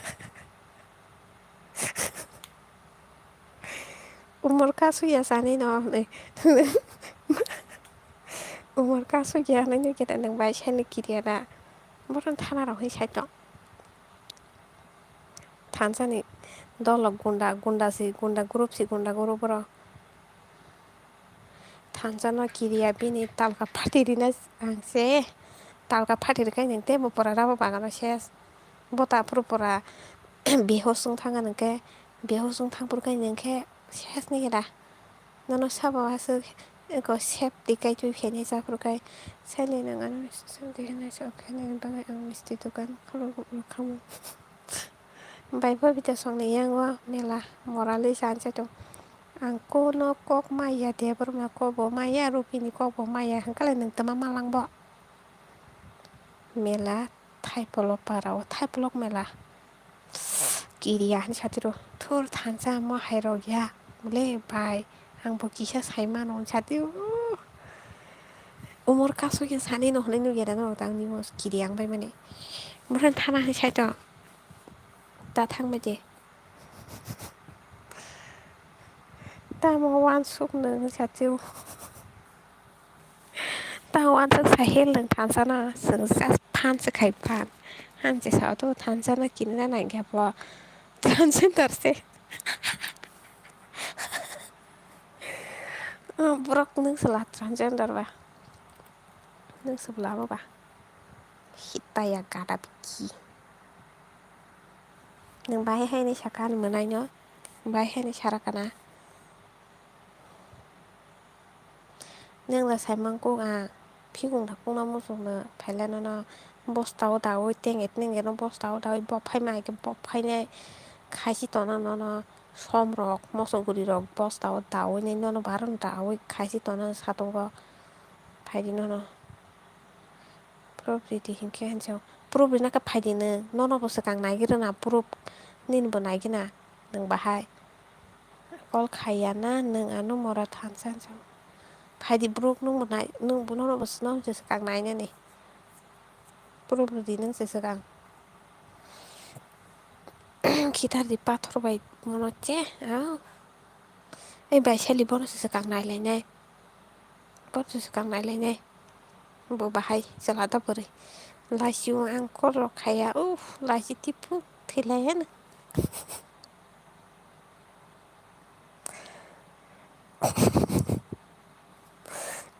Umor kasuk ya sani no hwnwi. Umor kasuk ya hwnwi nw khe nwng bai sani kiriya da. Bohrok thana rok hwnwi sai tong. Thansa ni dol rok gunda, gunda si gunda group si gunda group borok. Thansa no kiriya bini talka phati rina ang se. Talka phati rwkhe nwng tei bo pora rabo bagano ses. Bo ta phuru pora behos wng thang nang khe, behos wng thang phuru khe nwng khe ses ni khe da. Nono sabo aswk eko sep twi kai twi khainai cha phuru kai. Sailai nang ano sep twi khainai cha khainani bagwi ang misti dogan khulugwi khamu. Bai Babita songni yango mela morali chansa tong. Ang kono kok maya, Debbarma kok bo maya, Rupini kok bo maya, hwnkhe nwng tama malang bo. Mela Thaipolo para o, Thaipolok mela. Kiriya hinwi satiro, thur thansa mo hai rok ya, le bai, ang bo kisa sai mano hinwi satiro. Umor kasuk ya sani no hwnwi nugya da norok tang nimo kiriya ang bai mani. Bohrok thana hinwi sai tong. Ta thangbai de. Tamo uansuk nwng hinwi satio. Ta uansuk sahil nwng thansa no, chwng just phan se khai phan. Hanse sao to thansa no kinina nangya bo. Transgender se. Borok nwng sela transgender ba. Nwng sela bo ba. Hitaya gada biki. Nwng bahai haini saka ani mwnaino, bahai haini sara kana. Nwng da saimang kuk ang, phikung da kungna muchungno phaila nono bosta o daui tenge tenge no bosta o daui bophaima hai khe bophainai khaisi tona nono som rok moso guri rok bosta o daui nai nono baron daui khaisi tona satungo phaidi nono. Proof ridi hinkhe hinjao. Proof rina khe phaidi nwng. Nono bo swkang nai rwna proof. Nini bo naigwna nwng bahai. Call khaiya na nwng ano mora thansa hinwi sao. Phaidi bro, nwng bo nai, nwng bo nono bo swkang nainani. Bro, bro di nwng se swkang. Khitar di pathor bai mono che, ah. Ei bai sali bono se swkang nailainai. Bono se swkang nailainai. Bo bahai chwla da bwrwi. Laisio ang call rok khaiya. Uff, laisi tiphuk thwilaia na.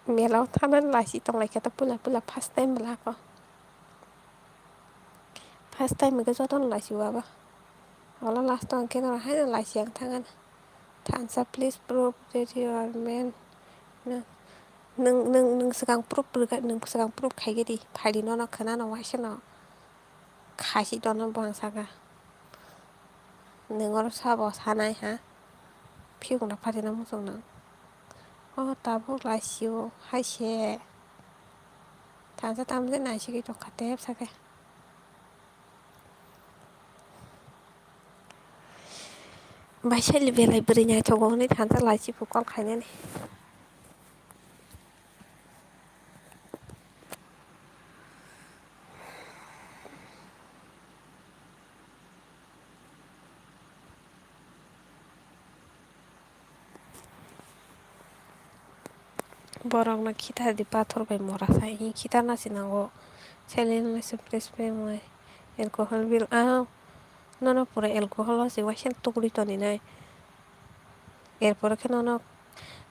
Mela o thanani laisi tonglaikha ta puila puila first time bwlako. First time hwnkhe jotono laisio abo. Olo last o hwnkhe norok haino laisi ang thangana. Thansa, please prove that you are man. Nwng, nwng, nwng, nwng swkang proof rwkha, nwng swkang proof khaikhe di. Phaidi nono khwnano waisano. Khasi tono bo ang saka. Nwng oro sabo sanai ha. Phiyok na phaidi na muchung nang. O tabuk laisio hai se. Thansa tamjani naisingwi tongkha tep sake. Baisali belai bwrwi naithogo hwnwi thansa laisi phu call khainani. Borokno khitar di pathor bai mora sai, khitarna se nango. Seleng se fresh fresh wngnai. Alcohol bil, ah, nono pura alcohol o se waisa tukri toninai. Erpore khe nono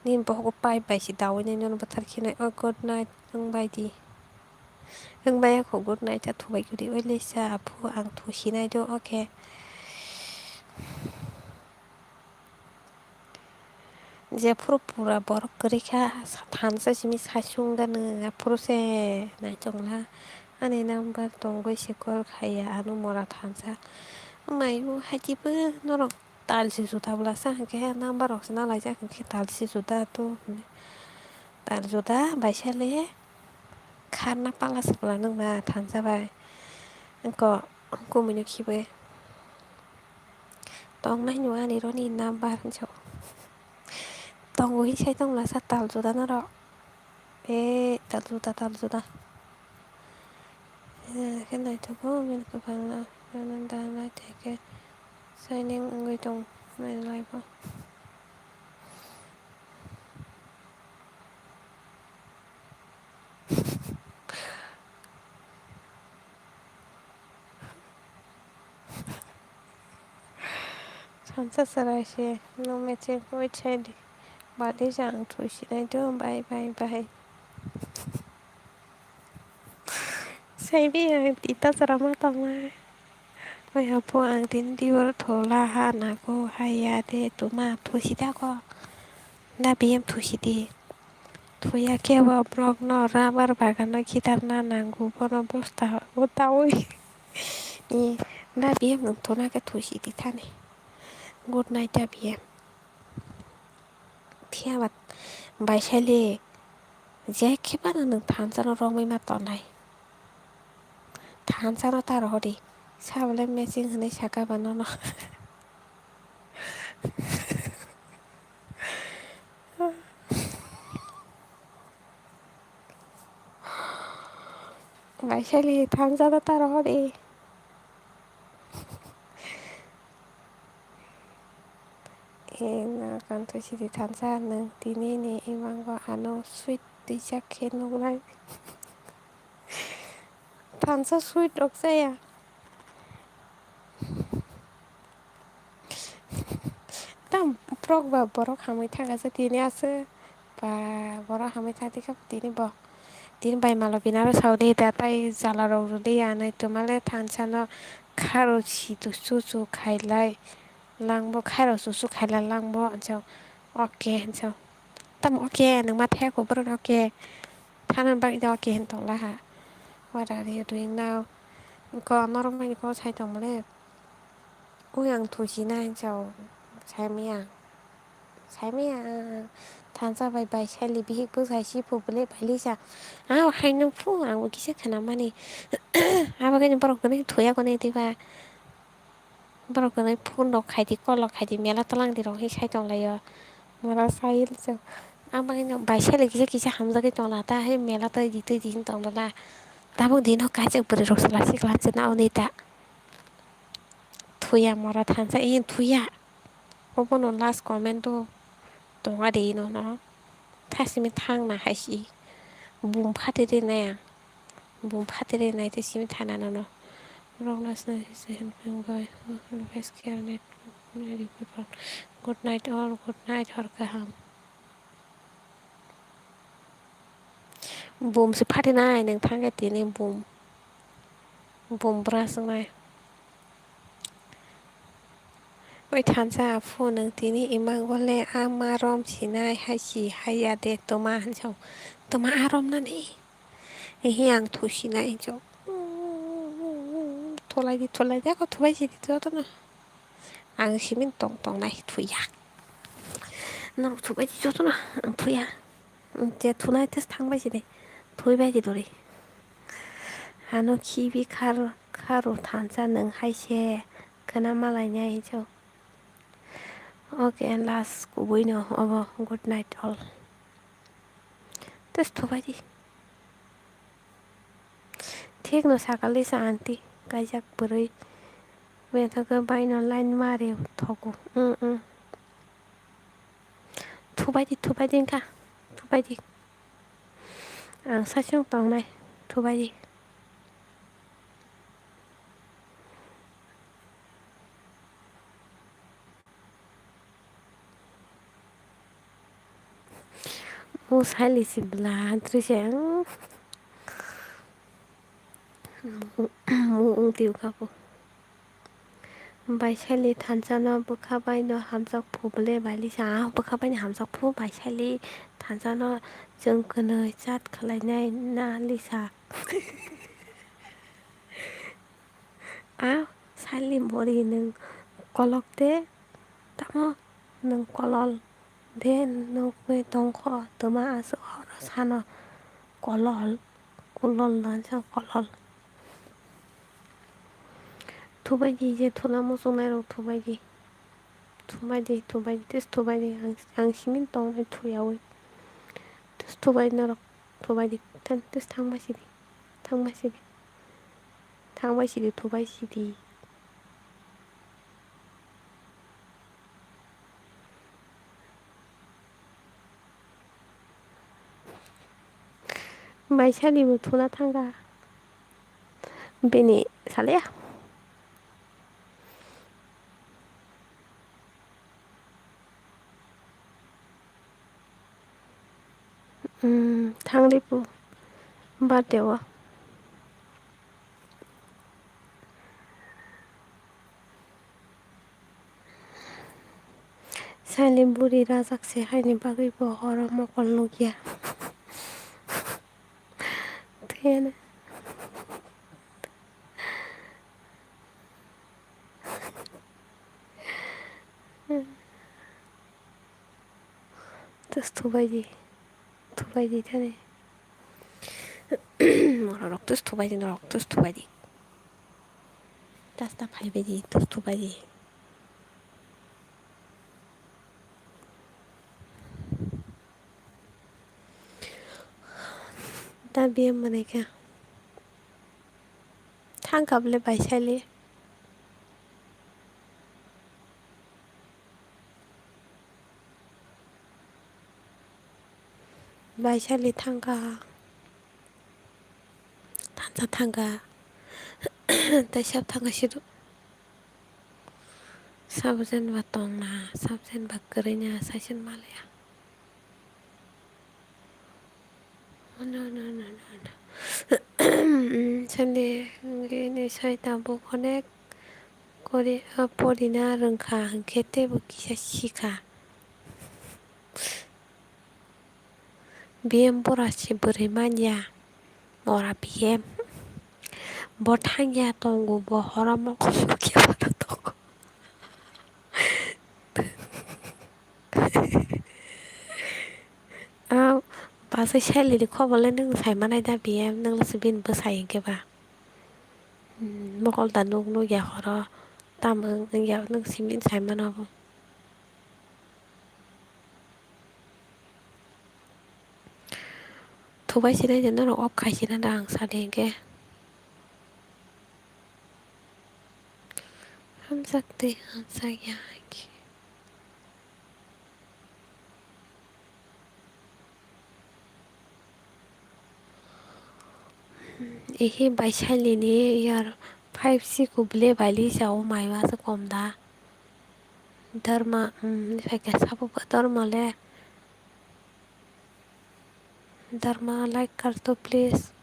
nini bohogo pipe bai se daui nai nono bwthar khe nai. Oh, good night, wng bai di. Wng bai ya kho, good night, ta thubai kwrwi. Oi le sa, aphu, ang thusinai do, okay. Jephuru pura borok kwrwi kha, thansa simi saichung da nwng, aphuru se naichongla. Ani number tongwi se call khaiya, ano mora thansa. Mai bo haichibo norok talsi juda bwlasa, hwnkhe number rok se nalaijak, hwnkhe talsi juda to hwnwi. Tal juda baisale kharna pala se bwla nwngna thansa bai. Wngkha kumui no khibi. Tongnai no ani roni number hinwi sao. Tongo hinwi sai tongla sa tal juda norok. E tal juda, tal juda. E, khe naithogo, bini kwbangma, bini dana theke signing wngwi tong, nai lai bo. Thansa chwrai se, no mecheng wait sai di. Bade jang thwi sinai do, bye, bye, bye. Saibi ang tita chwra ma tongnai. Oi apo ang tini di oro thola ha nago haiya de tuma thusi da ko. Da biyem thusi di. Thuya khe bo borok no rubber bagan no khitarna nango bono bosta o taui. Ni da biyem nwng thuna khe thusi di thani. Good night da biyem. Phiya ba baisali je khe phano nwng thansa no romwi ma tongnai. Thansa no ta rohor di. Sa bole matching hinwi saka ba nono. Baisali thansa no ta rohor di. E na kanthwi sidi thansa nwng tini ni imango ano sweet twijak khe nuknai. Thansa sweet rok chaya. Tam borok ba borok hamwi thangkha se tini aswk ba borok hamwi thangtwi kha tini bo. Tini bai malo bini aro saudi da tai jala rok rwdi ya nai twmale thansa no kharo si tu chu chu khailai. Langbo khairok chuchuk khaila langbo hinwi sao. Oke hinwi sao. Tamo oke nwng ma thaya kho borok ni oke. Thana bagwi da oke hinwi tongla ha. What are you doing now? Ko norok mani ko sai tongmole. Ui ang thusi na hinwi sao. Saimaya. Saimaya. Thansa bai bai sali bihik bwsai si phu bwle bai lisa. Ang haino phu ang bo kisa khna mani. Abo khe borok kwrwi thuya kone diba. Borok hwnwi phone rok khaidi, call rok khaidi, mela twlang di rok hi sai tong laio. Mora sai chwng. Ang bagwi no bai sai lai kisa kisa hamjagwi tong la ta, hai mela twi di twi di hin tong la. Tabuk di no kaisa bwrwi rok se lasi klan se na oni ta. Thuya mora thansa, eh, thuya. Obono last comment o tonga de ino no. Thasimi thang na hai si. Bum phate de na ya. Bum phate de na ite simi thana no no. Rok na sna se se hen peng bai. Best care net. Good night all, good night, hor kaham. Bum se phatinai nwng thangkhe tini bum, bum bwraswngnai. Oi thansa aphu, nwng tini imang bole a ma rom sinai hai si hai ya de twma hinwi sao. Twma a rom nani? Ehe ang thusinai hinwi sao. Thulai di, thulai di, ako thubai si di jotono. Ang simin tong tong nai thuya. Norok thubai di jotono, ang thuya. Ang je thunai tes thang bai sidi. Thui bai di dori. Ano khibi khar, kharo thansa nwng hai se khwna malai nai cho. Okay, and last kubui no obo. Good night all. Tes thubai di. Thik no sakali sa aunty, kaijak bwrwi. Bethok bai no line mari thogo. Mm, mm. Thubai di, thubai di wngkha. Thubai di. Ang saichung tongnai. Thubai di. Mo saili si bwla twi se ang. Mo wng twi kha bo. Bai saili thansa no bwkha bai no hamjak phu bwle bai lisa. Ah, bwkha bai ni hamjak phu bai saili thansa no chwng kwnwi chat khlai nai na lisa. A sali bori nwng kolok de, tamo nwng kolol de nukgwi tongkho, twma aswk horo sano kolol, kolol no sa kolol. Thubaidi je thuna muchungnairok thubaidi, thubaidi, thubaidi, tes thubaidi, ang, ang simin tongnai thuyaui, tes thubai norok thubaidi, tes thangbai sidi, thangbai sidi. Thangbai sidi, thubai sidi. Bai sadi bo thuna thangkha. Bini salaya. Umm, thangripu birthday o. Sali buri rajak se haini bagwi bo oro mokol nukya. Thuyana. Tes thubaidi, thubaidi thani. Norok tes thubaidi, norok tes thubaidi. Tasta phaibaidi, tes thubaidi. Da biyam manai kha. Thang kha bwle bai sali. Bai sali thang kha. Thansa thang kha. Tei sab thang kha sidu. Sabo jenba tongna, sabo jenba kwrwina, saichung malaya. Sende wngwi ni sai tabuk onek kori, ah, porina rwngkha, hinkhe teibo kisa sikha. B M bora se bwrwi manya, ora B M. Bo thangya tongo, bo horo mokol nukya tongo. Ah, bwsai salini khobor le nwng sai manai da B M, nwng le se bini bwsai hinkhe ba. Hmm, mokol da nuk nukya horo, Tamo wng ya, nwng simi sai mano abo. Thubai sinai de norok off khai sina da ang sadi hinkhe. Hamjak tei hamjak ya hinkhe. Ehe bai salini yar five C kubule bai lisa o mai masa kom da. Dharma, um, phaikha sabo ba dharma le. Dharma like karto please.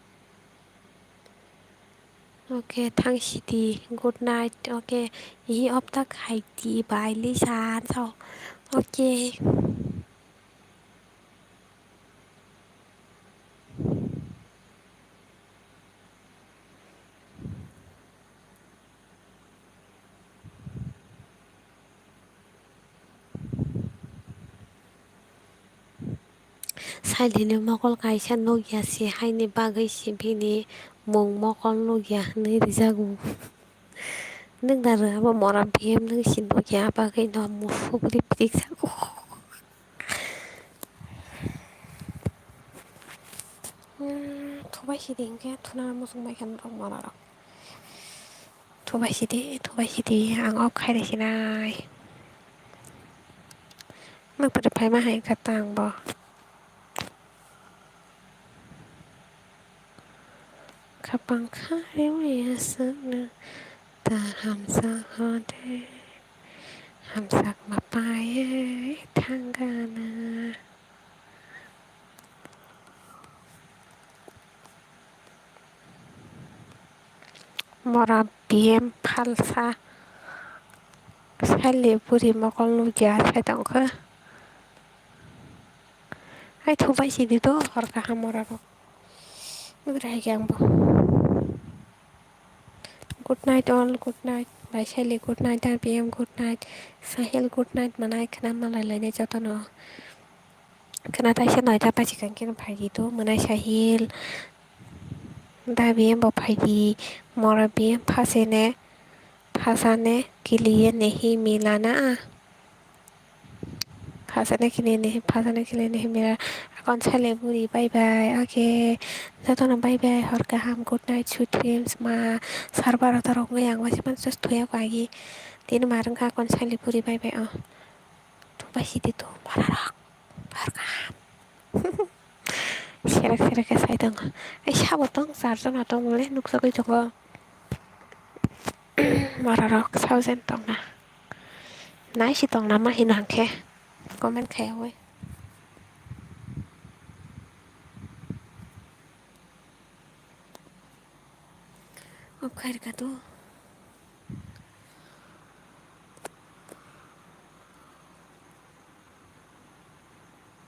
Okay, thang sidi. Good night. Okay, ehe opta khai di bai lisa so. Okay. Sailini mokol kaisa nukya se haini bagwi se bini mung mokol nukya hinwi rijago. Nwng da rwngma mora B M nwng se nukya bagwi no musuk riprik sa. Hmm, thubai sidi hinkhe thuna muchung bai khe norok mora rok. Thubai sidi, thubai sidi, ang off khai rw sinai. Nwng pore phaima hai kha ta ang bo. Khapang kha rw ya swkno ta hamsa hode. Hamsakma paiwi thangana. Mora B M phalsa saile buri mokol nukya sai tongkha. Hai thubai sidi to hor kaham mora rok. Nukra hai khe ang bo. Good night all, good night. Bai Sally, good night. R P M, good night. Sahil, good night. Manai khna malai lainai jotono. Khna taisa noita pachi kangkhe no phaidi to. Manai Sahil. Da B M bo phaidi. Mora B M phasene. Phasane kiliye nehi milana. Phasane kiliye nehi, phasane kiliye nehi mila. Akon sale buri bye bye. Okay. Jotono bye bye. Hor kaham. Good night. Sweet dreams. Ma server rok torok wngwi ang waisa mano just thuya ko agi. Tini ma rwngkha akon sale buri bye bye. Oh. Thubai sidi to mora rok. Hor kaham. Serek serek khe sai tongo. Ai sabo tong charjon tong le nukjagwi tongo. Mora rok saojen tongna. Nai si tongna ma hino hwnkhe comment khaiwi. Off khairwkha to.